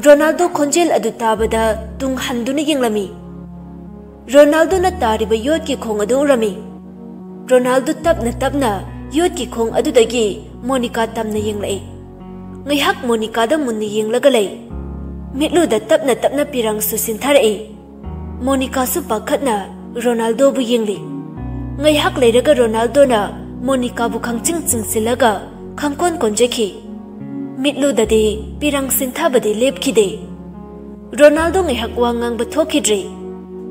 ꯔꯣꯅꯥꯜꯗꯣ ꯈꯣꯟꯖꯦꯜ ꯑꯗꯨ ꯇꯥꯕꯗ ꯇꯨꯡ ꯍꯟꯗꯨꯅ ꯌꯦꯡꯂꯝꯃꯤ꯫ ꯔꯣꯅꯥꯜꯗꯣꯅ ꯇꯥꯔꯤꯕ ꯌꯣꯠꯀꯤ ꯈꯣꯡ ꯑꯗꯨ ꯎꯔꯝꯃꯤ꯫ ꯔꯣꯅꯥꯜꯗꯣ ꯇꯞꯅ ꯇꯞꯅ ꯌꯣꯠꯀꯤ ꯈꯣꯡ ꯑꯗꯨꯗꯒꯤ ꯃꯣꯅꯤꯀꯥ ꯇꯝꯅ ꯌꯦꯡꯂꯛꯏ꯫ ꯉꯥꯏꯍꯥꯛ ꯃꯣꯅꯤꯀꯥꯗ ꯃꯨꯟꯅ ꯌꯦꯡꯂꯒ ꯂꯩ꯫ ꯃꯤꯠꯂꯨꯗ ꯇꯞꯅ ꯇꯞꯅ ꯄꯤꯔꯥꯡꯁꯨ ꯁꯤꯟꯊꯔꯛꯏ꯫ ꯃꯣꯅꯤꯀꯥꯁꯨ ꯄꯥꯈꯠꯅ ꯔꯣꯅꯥꯜꯗꯣꯕꯨ ꯌꯦꯡꯂꯤ꯫ ꯉꯥꯏꯍꯥꯛ ꯂꯩꯔꯒ ꯔꯣꯅꯥꯜꯗꯣꯅ ꯃꯣꯅꯤꯀꯥꯕꯨ ꯈꯪꯆꯤꯡ ꯆꯤꯡꯁꯤꯜꯂꯒ ꯈꯪꯀꯣꯟ ꯀꯣꯟꯖꯈꯤ꯫ ꯃꯤꯠꯂꯨꯗꯗꯤ ꯄꯤꯔꯥꯡ ꯁꯤꯟꯊꯕꯗꯤ ꯂꯦꯞꯈꯤꯗꯦ꯫ ꯔꯣꯅꯥꯜꯗꯣ ꯉꯥꯏꯍꯥꯛ ꯋꯥ ꯉꯥꯡꯕ ꯊꯣꯛꯈꯤꯗ꯭ꯔꯦ꯫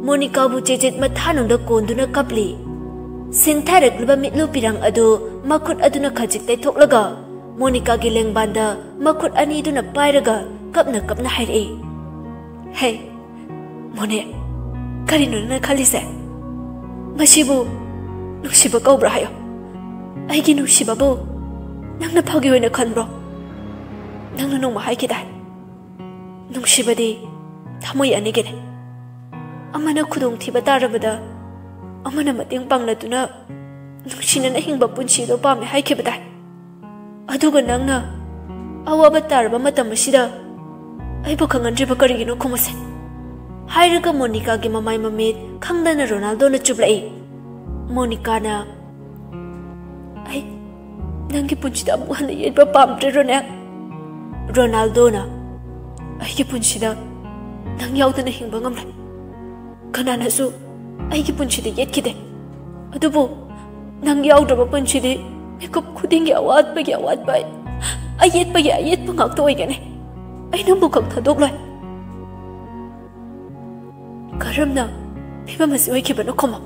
ꯃꯣꯅꯤꯀꯥꯕꯨ ꯆꯦꯖꯦꯠ ꯃꯊꯥꯅꯨꯡꯗ ꯀꯣꯟꯗꯨꯅ ꯀꯞꯂꯤ꯫ ꯁꯤꯟꯊꯔꯛꯂꯤꯕ ꯃꯤꯠꯂꯨ ꯄꯤꯔꯥꯡ ꯑꯗꯨ ꯃꯈꯨꯠ ꯑꯗꯨꯅ ꯈꯖꯤꯛ ꯇꯩꯊꯣꯛꯂꯒ ꯃꯣꯅꯤꯀꯥꯒꯤ ꯂꯦꯡꯕꯥꯟꯗ ꯃꯈꯨꯠ ꯑꯅꯤꯗꯨꯅ ꯄꯥꯏꯔꯒ ꯀꯞꯅ ꯀꯞꯅ ꯍꯥꯏꯔꯛꯏ, "ꯍꯦ, ꯃꯣꯅꯦ, ꯀꯔꯤꯅꯣ ꯅꯪꯅ ꯈꯜꯂꯤꯁꯦ? ꯃꯁꯤꯕꯨ ꯅꯨꯡꯁꯤꯕ ꯀꯧꯕ꯭ꯔꯥ ꯍꯥꯏꯌꯣ? ꯑꯩꯒꯤ ꯅꯨꯡꯁꯤꯕꯕꯨ ꯅꯪꯅ ꯐꯥꯒꯤ ꯑꯣꯏꯅ ꯈꯟꯕ꯭ꯔꯣ? ꯅꯪꯅ ꯅꯣꯡꯃ ꯍꯥꯏꯈꯤꯗꯥꯏ, ꯅꯨꯡꯁꯤꯕꯗꯤ ꯊꯃꯣꯏ ꯑꯅꯤꯒꯤꯅꯤ꯫ ꯑꯃꯅ ꯈꯨꯗꯣꯡꯊꯤꯕ ꯇꯥꯔꯕꯗ ꯑꯃꯅ ꯃꯇꯦꯡ ꯄꯥꯡꯅꯗꯨꯅ ꯅꯨꯡꯁꯤꯅꯅ ꯍꯤꯡꯕ ꯄꯨꯟꯁꯤꯗꯣ ꯄꯥꯝꯃꯦ ꯍꯥꯏꯈꯤꯕꯗꯥꯏ? ꯑꯗꯨꯒ ꯅꯪꯅ ꯑꯋꯥꯕ ꯇꯥꯔꯕ ꯃꯇꯝ ꯑꯁꯤꯗ ꯑꯩꯕꯨ ꯈꯪꯍꯟꯗ꯭ꯔꯤꯕ ꯀꯔꯤꯒꯤꯅꯣ ꯈꯨꯝꯃꯨꯁꯦ?" ꯍꯥꯏꯔꯒ ꯃꯣꯅꯤꯀꯥꯒꯤ ꯃꯃꯥꯏ ꯃꯃꯤꯠ ꯈꯪꯗꯅ ꯔꯣꯅꯥꯜꯗꯣꯅ ꯆꯨꯞꯂꯛꯏ꯫ ꯃꯣꯅꯤꯀꯥꯅ, "ꯑꯩ ꯅꯪꯒꯤ ꯄꯨꯟꯁꯤꯗ ꯑꯃꯨꯛ ꯍꯟꯅ ꯌꯦꯠꯄ ꯄꯥꯝꯗ꯭ꯔꯦ, ꯔꯣꯅꯦꯜ꯫" ꯔꯣꯅꯥꯜꯗꯣꯅ, "ꯑꯩꯒꯤ ꯄꯨꯟꯁꯤꯗ ꯅꯪ ꯌꯥꯎꯗꯅ ꯍꯤꯡꯕ ꯉꯝꯂꯣꯏ꯫ ꯀꯅꯥꯅꯁꯨ ꯑꯩꯒꯤ ꯄꯨꯟꯁꯤꯗ ꯌꯦꯠꯈꯤꯗꯦ꯫ ꯑꯗꯨꯕꯨ ꯅꯪ ꯌꯥꯎꯗ꯭ꯔꯕ ꯄꯨꯟꯁꯤꯗꯤ ꯃꯤꯀꯨꯞ ꯈꯨꯗꯤꯡꯒꯤ ꯑꯋꯥꯠꯄꯒꯤ ꯑꯋꯥꯠꯄ, ꯑꯌꯦꯠꯄꯒꯤ ꯑꯌꯦꯠꯄ ꯉꯥꯛꯇ ꯑꯣꯏꯒꯅꯤ꯫ ꯑꯩ ꯅꯪꯕꯨ ꯈꯛ ꯊꯥꯗꯣꯛꯂꯣꯏ꯫" "ꯀꯔꯝꯅ ꯐꯤꯕꯝ ꯑꯁꯤ ꯑꯣꯏꯈꯤꯕꯅꯣ ꯈꯨꯝꯃꯣ꯫"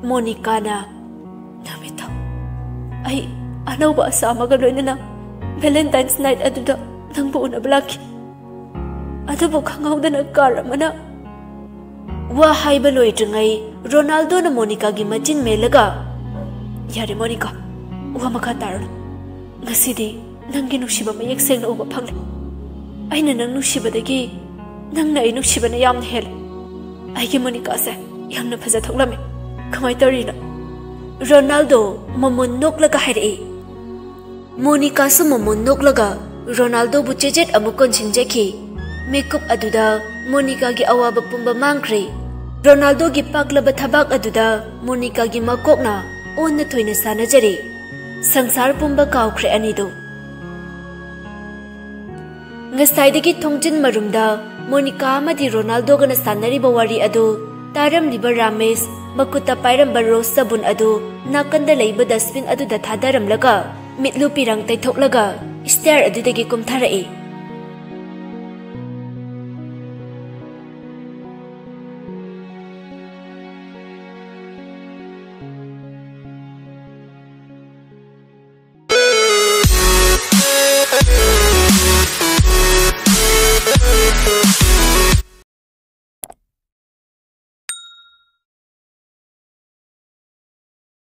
ꯃꯣꯅꯤꯀꯥꯅ, "ꯅꯨꯃꯤꯠꯇꯣ ꯑꯩ ꯑꯅꯧꯕ ꯑꯁꯥ ꯑꯃꯒ ꯂꯣꯏꯅꯅ Valentine's night ꯑꯗꯨꯗ ꯅꯪꯕꯨ ꯎꯅꯕ ꯂꯥꯛꯈꯤ꯫ ꯑꯗꯨꯕꯨ ꯈꯪꯍꯧꯗꯅ ꯀꯥꯔ ꯑꯃꯅ..." ꯋꯥ ꯍꯥꯏꯕ ꯂꯣꯏꯗ꯭ꯔꯤꯉꯩ ꯔꯣꯅꯥꯜꯗꯣꯅ ꯃꯣꯅꯤꯀꯥꯒꯤ ꯃꯆꯤꯟ ꯃꯦꯜꯂꯒ, "ꯌꯥꯔꯦ ꯃꯣꯅꯤꯀꯥ, ꯋꯥ ꯃꯈꯥ ꯇꯥꯔꯅꯨ꯫ ꯉꯁꯤꯗꯤ ꯅꯪꯒꯤ ꯅꯨꯡꯁꯤꯕ ꯃꯌꯦꯛ ꯁꯦꯡꯅ ꯎꯕ ꯐꯪꯂꯦ꯫ ꯑꯩꯅ ꯅꯪ ꯅꯨꯡꯁꯤꯕꯗꯒꯤ ꯅꯪꯅ ꯑꯩ ꯅꯨꯡꯁꯤꯕꯅ ꯌꯥꯝꯅ ꯍꯦꯜꯂꯦ꯫ ꯑꯩꯒꯤ ꯃꯣꯅꯤꯀꯥꯁꯦ ꯌꯥꯝꯅ ꯐꯖ ꯊꯣꯛꯂꯝꯃꯦ꯫ ꯀꯃꯥꯏꯅ ꯇꯧꯔꯤꯅꯣ?" ꯔꯣꯅꯥꯜꯗꯣ ꯃꯃꯣꯟ ꯅꯣꯛꯂꯒ ꯍꯥꯏꯔꯛꯏ꯫ ꯃꯣꯅꯤꯀꯥꯁꯨ ꯃꯃꯣꯟ ꯅꯣꯛꯂꯒ ꯔꯣꯅꯥꯜꯗꯣꯕꯨ ꯆꯦꯖꯦꯠ ꯑꯃꯨꯛ ꯀꯣꯟꯁꯤꯟꯖꯈꯤ꯫ ꯃꯤꯀꯨꯞ ꯑꯗꯨꯗ ꯃꯣꯅꯤꯀꯥꯒꯤ ꯑꯋꯥꯕ ꯄꯨꯝꯕ ꯃꯥꯡꯈ꯭ꯔꯦ꯫ ꯔꯣꯅꯥꯜꯗꯣꯒꯤ ꯄꯥꯛꯂꯕ ꯊꯕꯥꯛ ꯑꯗꯨꯗ ꯃꯣꯅꯤꯀꯥꯒꯤ ꯃꯀꯣꯛꯅ ꯑꯣꯟꯅ ꯊꯣꯏꯅ ꯁꯥꯟꯅꯖꯔꯦ꯫ ꯁꯪꯁꯥꯔ ꯄꯨꯝꯕ ꯀꯥꯎꯈ꯭ꯔꯦ ꯑꯅꯤꯗꯨ꯫ ꯉꯁꯥꯏꯗꯒꯤ ꯊꯣꯡꯖꯤꯟ ꯃꯔꯨꯝꯗ ꯃꯣꯅꯤꯀꯥ ꯑꯃꯗꯤ ꯔꯣꯅꯥꯜꯗꯣꯒꯅ ꯁꯥꯟꯅꯔꯤꯕ ꯋꯥꯔꯤ ꯑꯗꯨ ꯇꯥꯔꯝꯂꯤꯕ ꯔꯥꯃꯦꯁ ꯃꯈꯨꯠꯇ ꯄꯥꯏꯔꯝꯕ ꯔꯣꯁ ꯁꯥꯕꯨꯟ ꯑꯗꯨ ꯅꯥꯀꯟꯗ ꯂꯩꯕ ꯗꯁꯕꯤꯟ ꯑꯗꯨꯗ ꯊꯥꯗꯔꯝꯂꯒ ꯃꯤꯠꯂꯨ ꯄꯤꯔꯥꯡ ꯇꯩꯊꯣꯛꯂꯒ ꯁ꯭ꯇꯦꯌꯔ ꯑꯗꯨꯗꯒꯤ ꯀꯨꯝꯊꯔꯛꯏ꯫